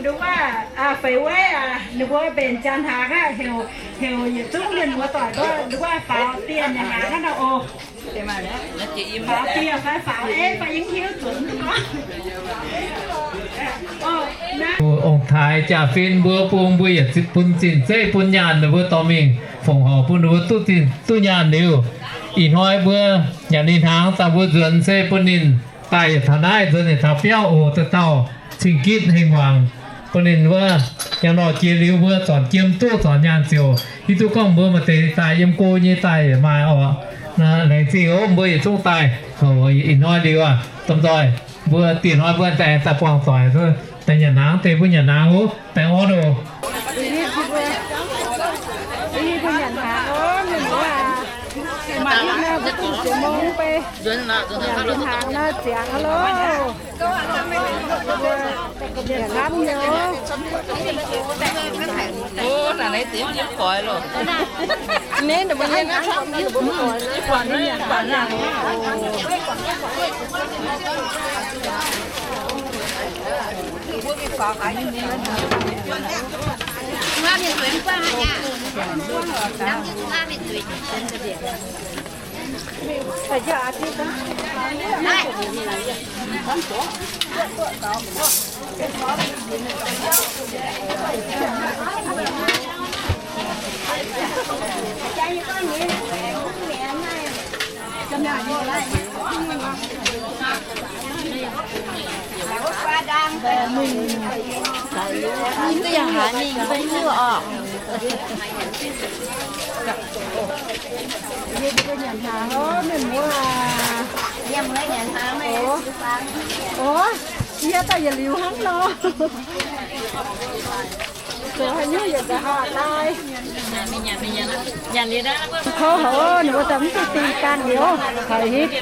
nduov wuov feix weiv aac, ninh mbuo mbenc jaa hnaangx aqv, heuc yietc zungv mienh muoz doic nduov wuov faaux dieh nyanc hnaangx aqv nor oc. Faaux dieh fai faaux eiv fai yie mv hiuv zuqc. Ong-taaix jaa-fin mbuo bung mbuo yietc bun zinh zeiv bun nyaanh ninh mbuo dorh mingh fongc horc bun ninh mbuo duqv zinh duqv nyaanh liuz, ih hnoi mbuo nyanc ninh hnaangx daaih mbuo nzuonx se bun ninh daaih yietc taux naaiv nzuonx yietc taux biauv oc. Dauh dauh cing-gitv hengx wangc bun ninh wuov, yangh nor jiex liuz mbuo zornc jiem duqv zornc nyaanh ziouc hiuv duqv gorngv mbuo maaih deix daaih yiem go nyei daaih maaih oc. Laengz zingh oc, mbuo yietc zungv daaih. Ih hnoi liuz aac, domh nzoih mbuo dieh hnoi mbuo daaih daaih buangh doic, daaih nyanc hnaangx, deix mbuo nyanc hnaangx oc, baengh orn oc. Mbuo nyanc hnaangx oc, mienh muoz aac. Maaih ih nor mbuo duqv ziepc mong bei nyanc hnaangx nor ziangx loh. Nyanc hnamv nyei oc. Mingh duqv yangh haaix mingh fai hiuv oc. Yie mbuo nyanc hnaangx oc, mienh muoz aac. Oc, yie daaih yietc liuz hnangv nor. Zoux haaix nyungc yietc nzauc haaix daaih. Kouv haic oc, ninh mbuo daaih mv duqv dingh dangh liuz haic hitv.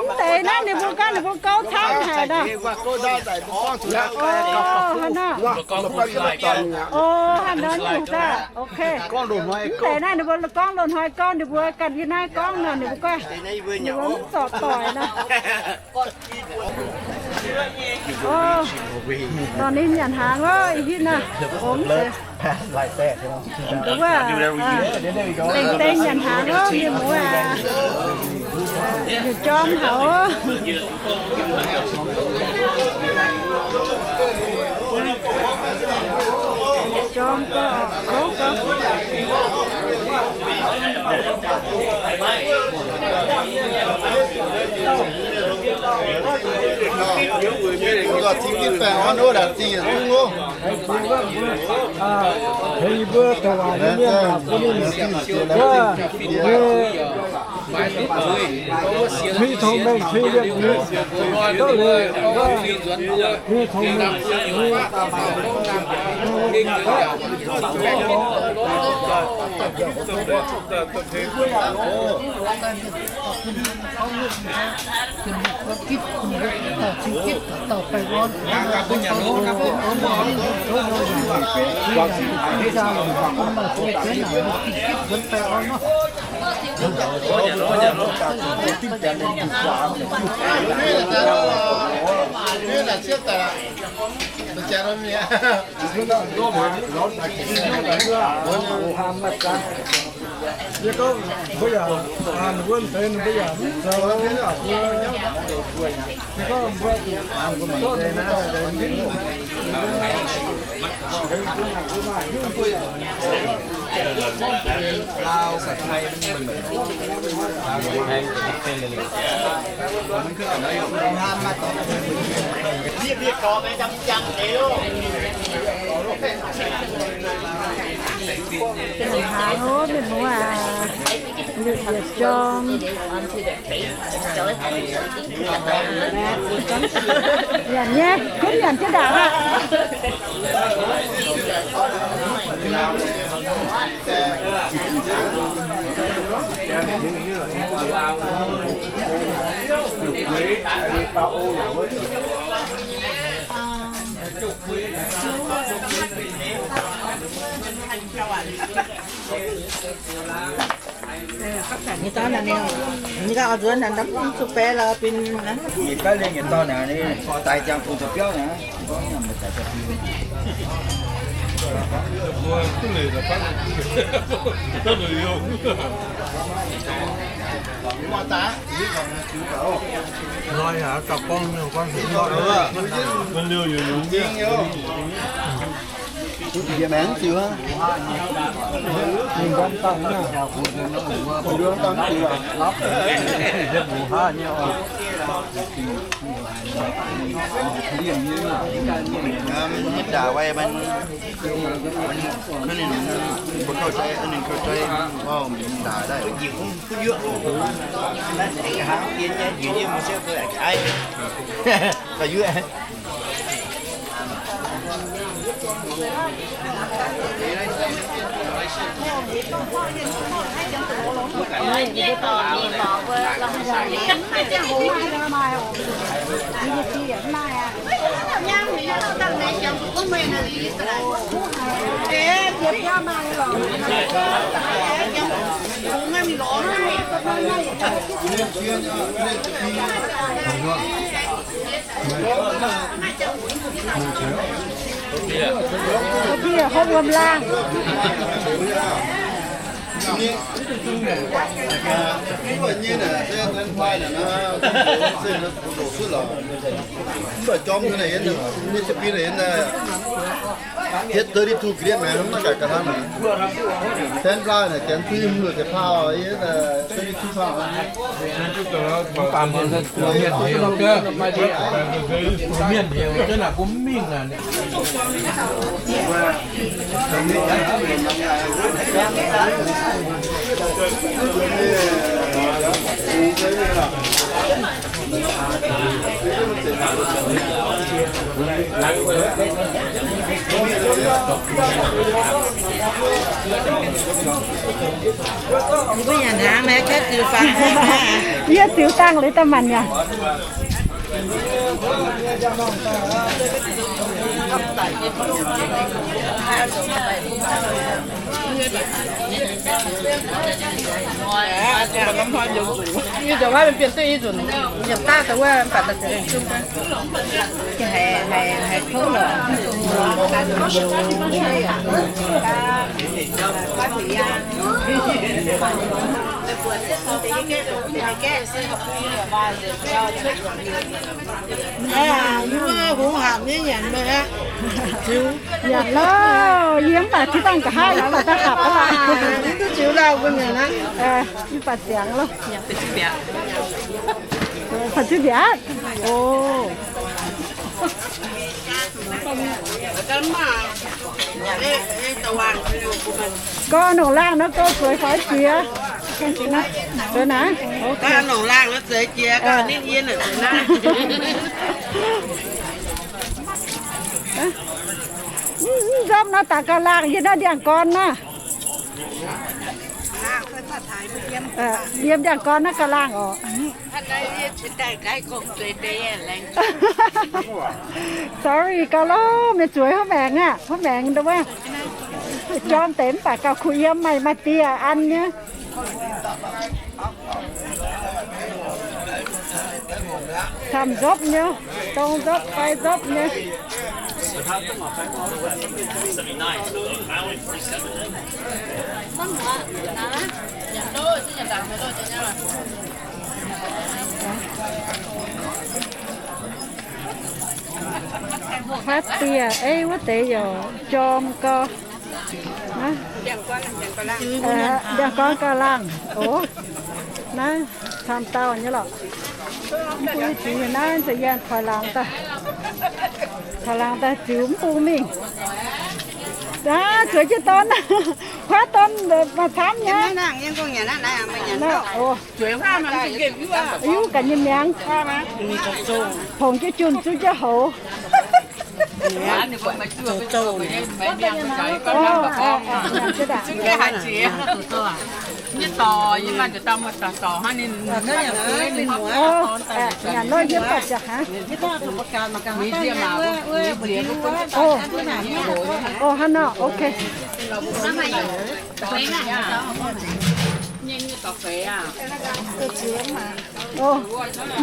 Mv deix naaiv ninh mbuo gorngv ninh mbuo gouv camv haic nor. Oc, hnangv nor. Oc, hnangv nor nyungc daaih. Ok. Mv deix naaiv ninh mbuo gorngv loz-hnoi gorngv ninh mbuo ganh yie naaiv gorngv nor ninh mbuo gorngv ninh mbuo mv zorc doic nor. Oc, dorh ninh nyanc hnaangx oc, ih hitv naaiv. Ong se. Wuov, dengh dengh nyanc hnaangx oc, mienh muoz aac. Jorm haic oc. Jorm gau, kouv gau. Tengx yie mbuo douc waac nyei mienh bun ninh, wuov, huin tongx mengh huin liemh nyic, gauh leiz, wuov, huin tongx mengh huin. Yie gorngv mbuo yaac, ninh mbuo deix ninh mbuo yaac mv zoux, yie gorngv mbuo zuqc, Mienh hnangv mienh muoz aac, yietc jorm. Nyanc nyei, gunv nyanc jienv ndaangc aqv. Nyei dauh naaic, ninh ganh oix nzuonx naaic, ndamv zuqc baeqc lorz bun ninh. Nyei gaav lingh nyei dauh naaic, ninh daic ziangh bun zoux biauv naaic. Loi haic, gauh gorngv nyei, gorngv haic. Ninh mbuo mv ziux hnangv. Ninh mbuo mv dangh hnangv. Ninh mbuo mv dangh mv ziux aqv. Ninh mbuo haav nyei oc. Aa, mv daaih wai, mbuo kouv jai, ninh kouv jai, mv daaih daaih. Ga'yuoqv. Mv baac hopv wuom laangh. Mv baac jorm naaic, hietv thirty-two gram naaic, mv maaih gaax ga'hlang naaic. Ten plau naaic, janx duqv mv luoqc deix plau, hietv thirty-two plau. Mv baac mienh heuc, mienh heuc, mienh heuc, mienh heuc, mienh heuc, mienh heuc, mienh heuc, Yie ziux dangh liuz daaih maanc yaac. Yie ziouc maiv benx duqv i nzunc, yiem daav deix wuov mv baac daaih ziouc zungv. Haiz, haiz, haiz kouv lorqc. Yie mv baac ziux dangh nqa'haav, yie mv baac daaih hapc aqv. Ninh duqv ziux lauh bun yie naaiv. Yie baac ziangx loh. Baac ziux mbiaatc. O. Gorngv nongc laangh nor, gorngv zueiz fai jiex. Zueiz naaiv. Nongc laangh nor zueiz jiex, gorngv ninh yie naaic zueiz naaiv. Mv nzopv nor, daaih gauh laangh yiem naaiv ndiangx-gorn naaiv. Yiem ndiangx-gorn naaiv gauh laangh oc. Sorry gauh loh, mienh zueiz huov maengx aqv, huov maengx ndau wuov. Jorm deix mv baac gauh kuh yiem, maaih, maaih dieh an nyei. Camv nzopv nyei, dong nzopv, fai nzopv nyei. Fatv dieh, ei, wuov deix yaac jorm gau. Ndiangx-gorn gauh laangh oc. Naaiv camv dauh nyei lorqc. Mv bun jiex naaiv nza'yienz toix laangz daaih, toix laangz daaih ziux mv bung mingh. Aa, zueiz jienv dorn, kuaaiv dorn maaih camv nyei. Yie ganh nyei miangx, hongc jienv junh zuqv jienv houx.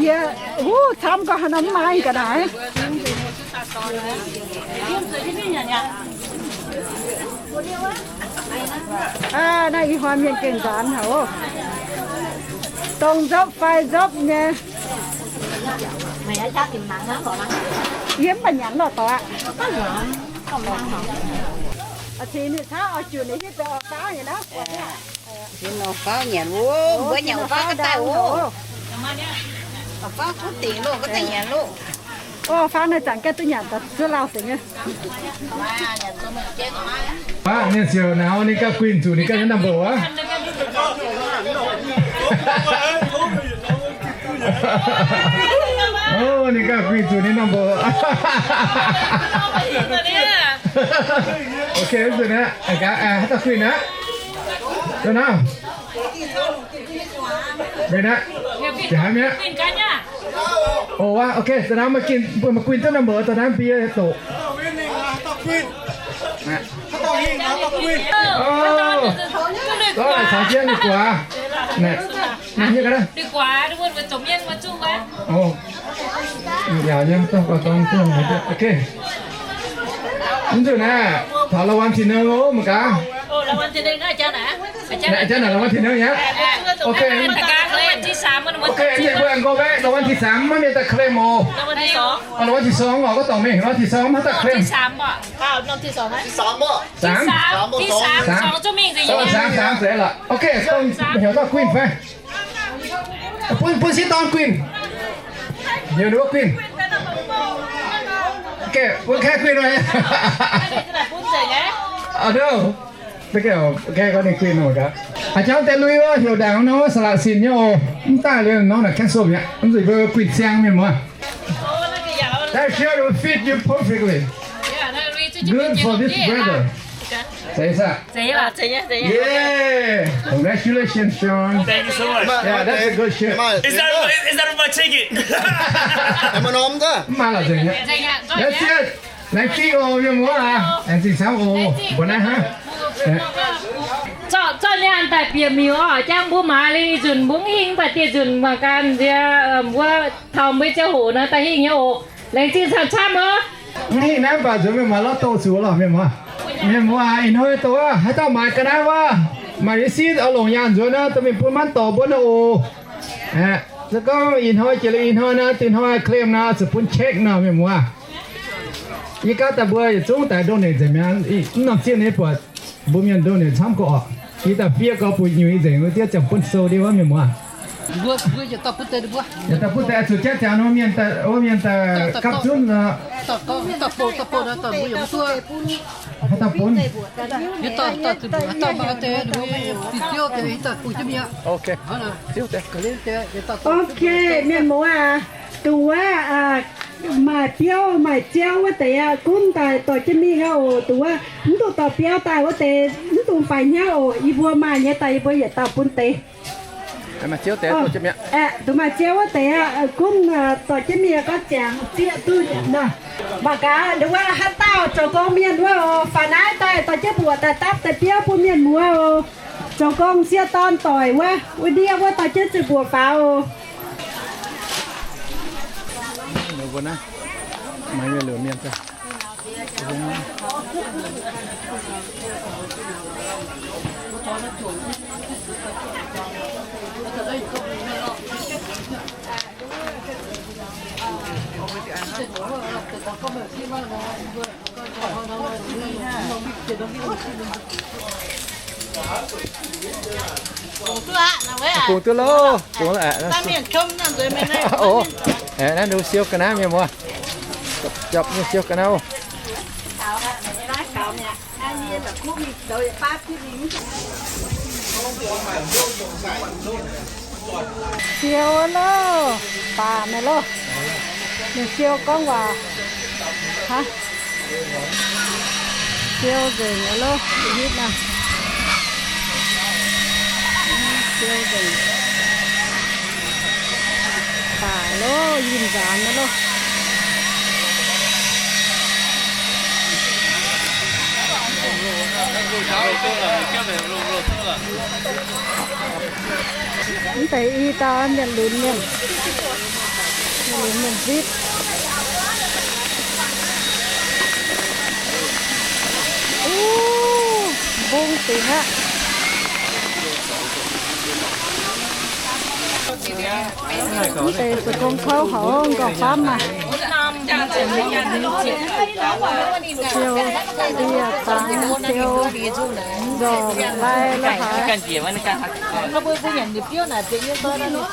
Yie, wuov, camv gau haaix nor mv maaih ga'naaiv. Aa, naaiv ih hnoi mienh gengh nzaanx haic oc. Dongh nzopv fai nzopv nyei. Yie mv baac nyanc lorh dorc aqv. Cingx ninh caux oix junc ninh hiuv duqv oix faauv nyei naaiv. Tin oix faauv nyanc oc, mbuo nyanc oix faauv ga'daaih oc. Oix faauv kuv dingc loh, ga'daaih nyanc loh. Oix faauv naaiv zanc ganh duqv nyanc daaih zuov lauh deix nyei. Aav, mienh siouc nauz ninh ganh guinh zuqc ninh ganh nyei number aqv. Ninh ganh guinh zuqc ninh number. Ok, zuqc naaiv, haaix dauh guinh aqv? Zuqc naaiv. Guinh aqv. Jaaix haaix mi'aqv? Oc, waac, ok, da'naaiv maaih guinh, maaih guinh duqv number, da'naaiv mbie doqc. Oc, caux jienv ninh guaax. Naaiv, naaiv hietv ga'naaiv. Ok. Mv nzunc naaiv taux รางวัลที่หนึ่ง oc, mangc gaax. Aa, jaav naaic รางวัลที่หนึ่ง nyei aqv. Ok, ok, mbuo aengx nqo baeqv รางวัลที่สาม maiv mienh daaih claim oc. Aa, รางวัลที่สอง oc, gorngv dorngc mingh รางวัลที่สอง maiv daaih claim. Saax, saax, saax zeiz lorqc. Ok, dongh heuc dauh guinh fai. Bun, bun sieqv dorn guinh. Heuc ninh mbuo guinh. Ok, bun kaeqv guinh. Aa, nduov. Kaeqv gorngv ninh guinh nor gaax. Aa, jangv deix lui wuov heuc ndaangc nor สละสิทธิ์ nyei oc. Mv daaih liuz norm naaic cancel mi'aqv. Mv zuqc mbuo guinh siang mienh muoz. That shirt will fit you perfectly. Good for this weather. Zeiz saah? Yeah! Congratulations, Sean. Thank you so much. Yeah, that's a good shirt. Is that, is that my ticket? Mv maaih lorqc, nzengc nyei. That's it. Laengz zingh oc, mienh muoz aac. Laengz zingh camv oc. Mbuo naaiv hnangv. Zorqv, zorqv nyaanh daaih bieqc miuc oc. Jangv mbuo maaiz liuz ih nzunc mbuo mv hingh mv baac dieh nzunc mangc gaax nziex, mbuo taux mbuo ziangh hoc nor daaih hingh nyei oc. Laengz zingh camv-camv oc. Mv hingh naaiv mv baac nzuonx mienh muoz lorz doh zuqc lorqc, mienh muoz. Mienh muoz aac, ih hnoi doqc aac, haaix dauh maaiz ga'naaiv wuov, maaiz receipt oix longc nyaanh nzuonx nor, dorh mingh bun maanv dorc mbuo nor oc. Se gorngv ih hnoi jiex liuz ih hnoi nor, dinh hnoi claim nor, zuqc bun check nor, mienh muoz. Yie gaav daaih mbuo yietc zungv daaih donate nzengc mi'aqv. Mv norm zieqv nyei buatc mbuo mienh donate camv gorqv oc. Yie daaih fiev gorx bun nyuiz nzengc, wuov diev ziangh bun sou ndiev wuov, mienh muoz. Yietc dauh butv deix zuqc jatv ziangx nor, mienh daaih, wuov mienh daaih gapv zunv nor. Haaix dauh bun? Ok, mienh muoz aac, dongh wuov maaih biauv maaih ziouv wuov deix aqv, gunv daaih dorh jienv mingh aqv oc. Dongh wuov mv duqv dorh biauv daaih wuov deix mv dungx faix hnyouv oc. Yie mbuo maaih nyei daaih yie mbuo yietc dauh bun deix. Dongh maaih ziouv wuov deix aqv, gunv dorh jienv mingh gorngv ziangx zieqv duqv nor. Mangc gaax wuov haaix dauh zoux gong mienh wuov oc, faaux naaiv daaih dorh jienv mbuoqc daaih dapv deix biauv bun mienh muoz oc. Zoux gong sieqv dorn doic wuov, wuov ndiev wuov dorh jienv zuqc mbuoqc faaux oc. Bungx duqv lauh, bungx aqv. Ov, naaiv ndu siou ga'naaiv mienh muoz. Japc nyei siou ga'naaiv. Siou loh, baac naaiv loh. Ninh siou gorngv waac. Aa, siou nzengc loh, hitv naaiv. Siou nzengc. Baac loh, yinh nzaanx naaiv loh. Mv deix i dauh mienh lunx mienh, mienh lunx mienh zipv. Uv, mbung dingc aqv. Mv deix se gong kouv horngz nqorngv famv maah. Siou, yie dangx siou, nzormc lai la'haaix. Siou nzengc loh.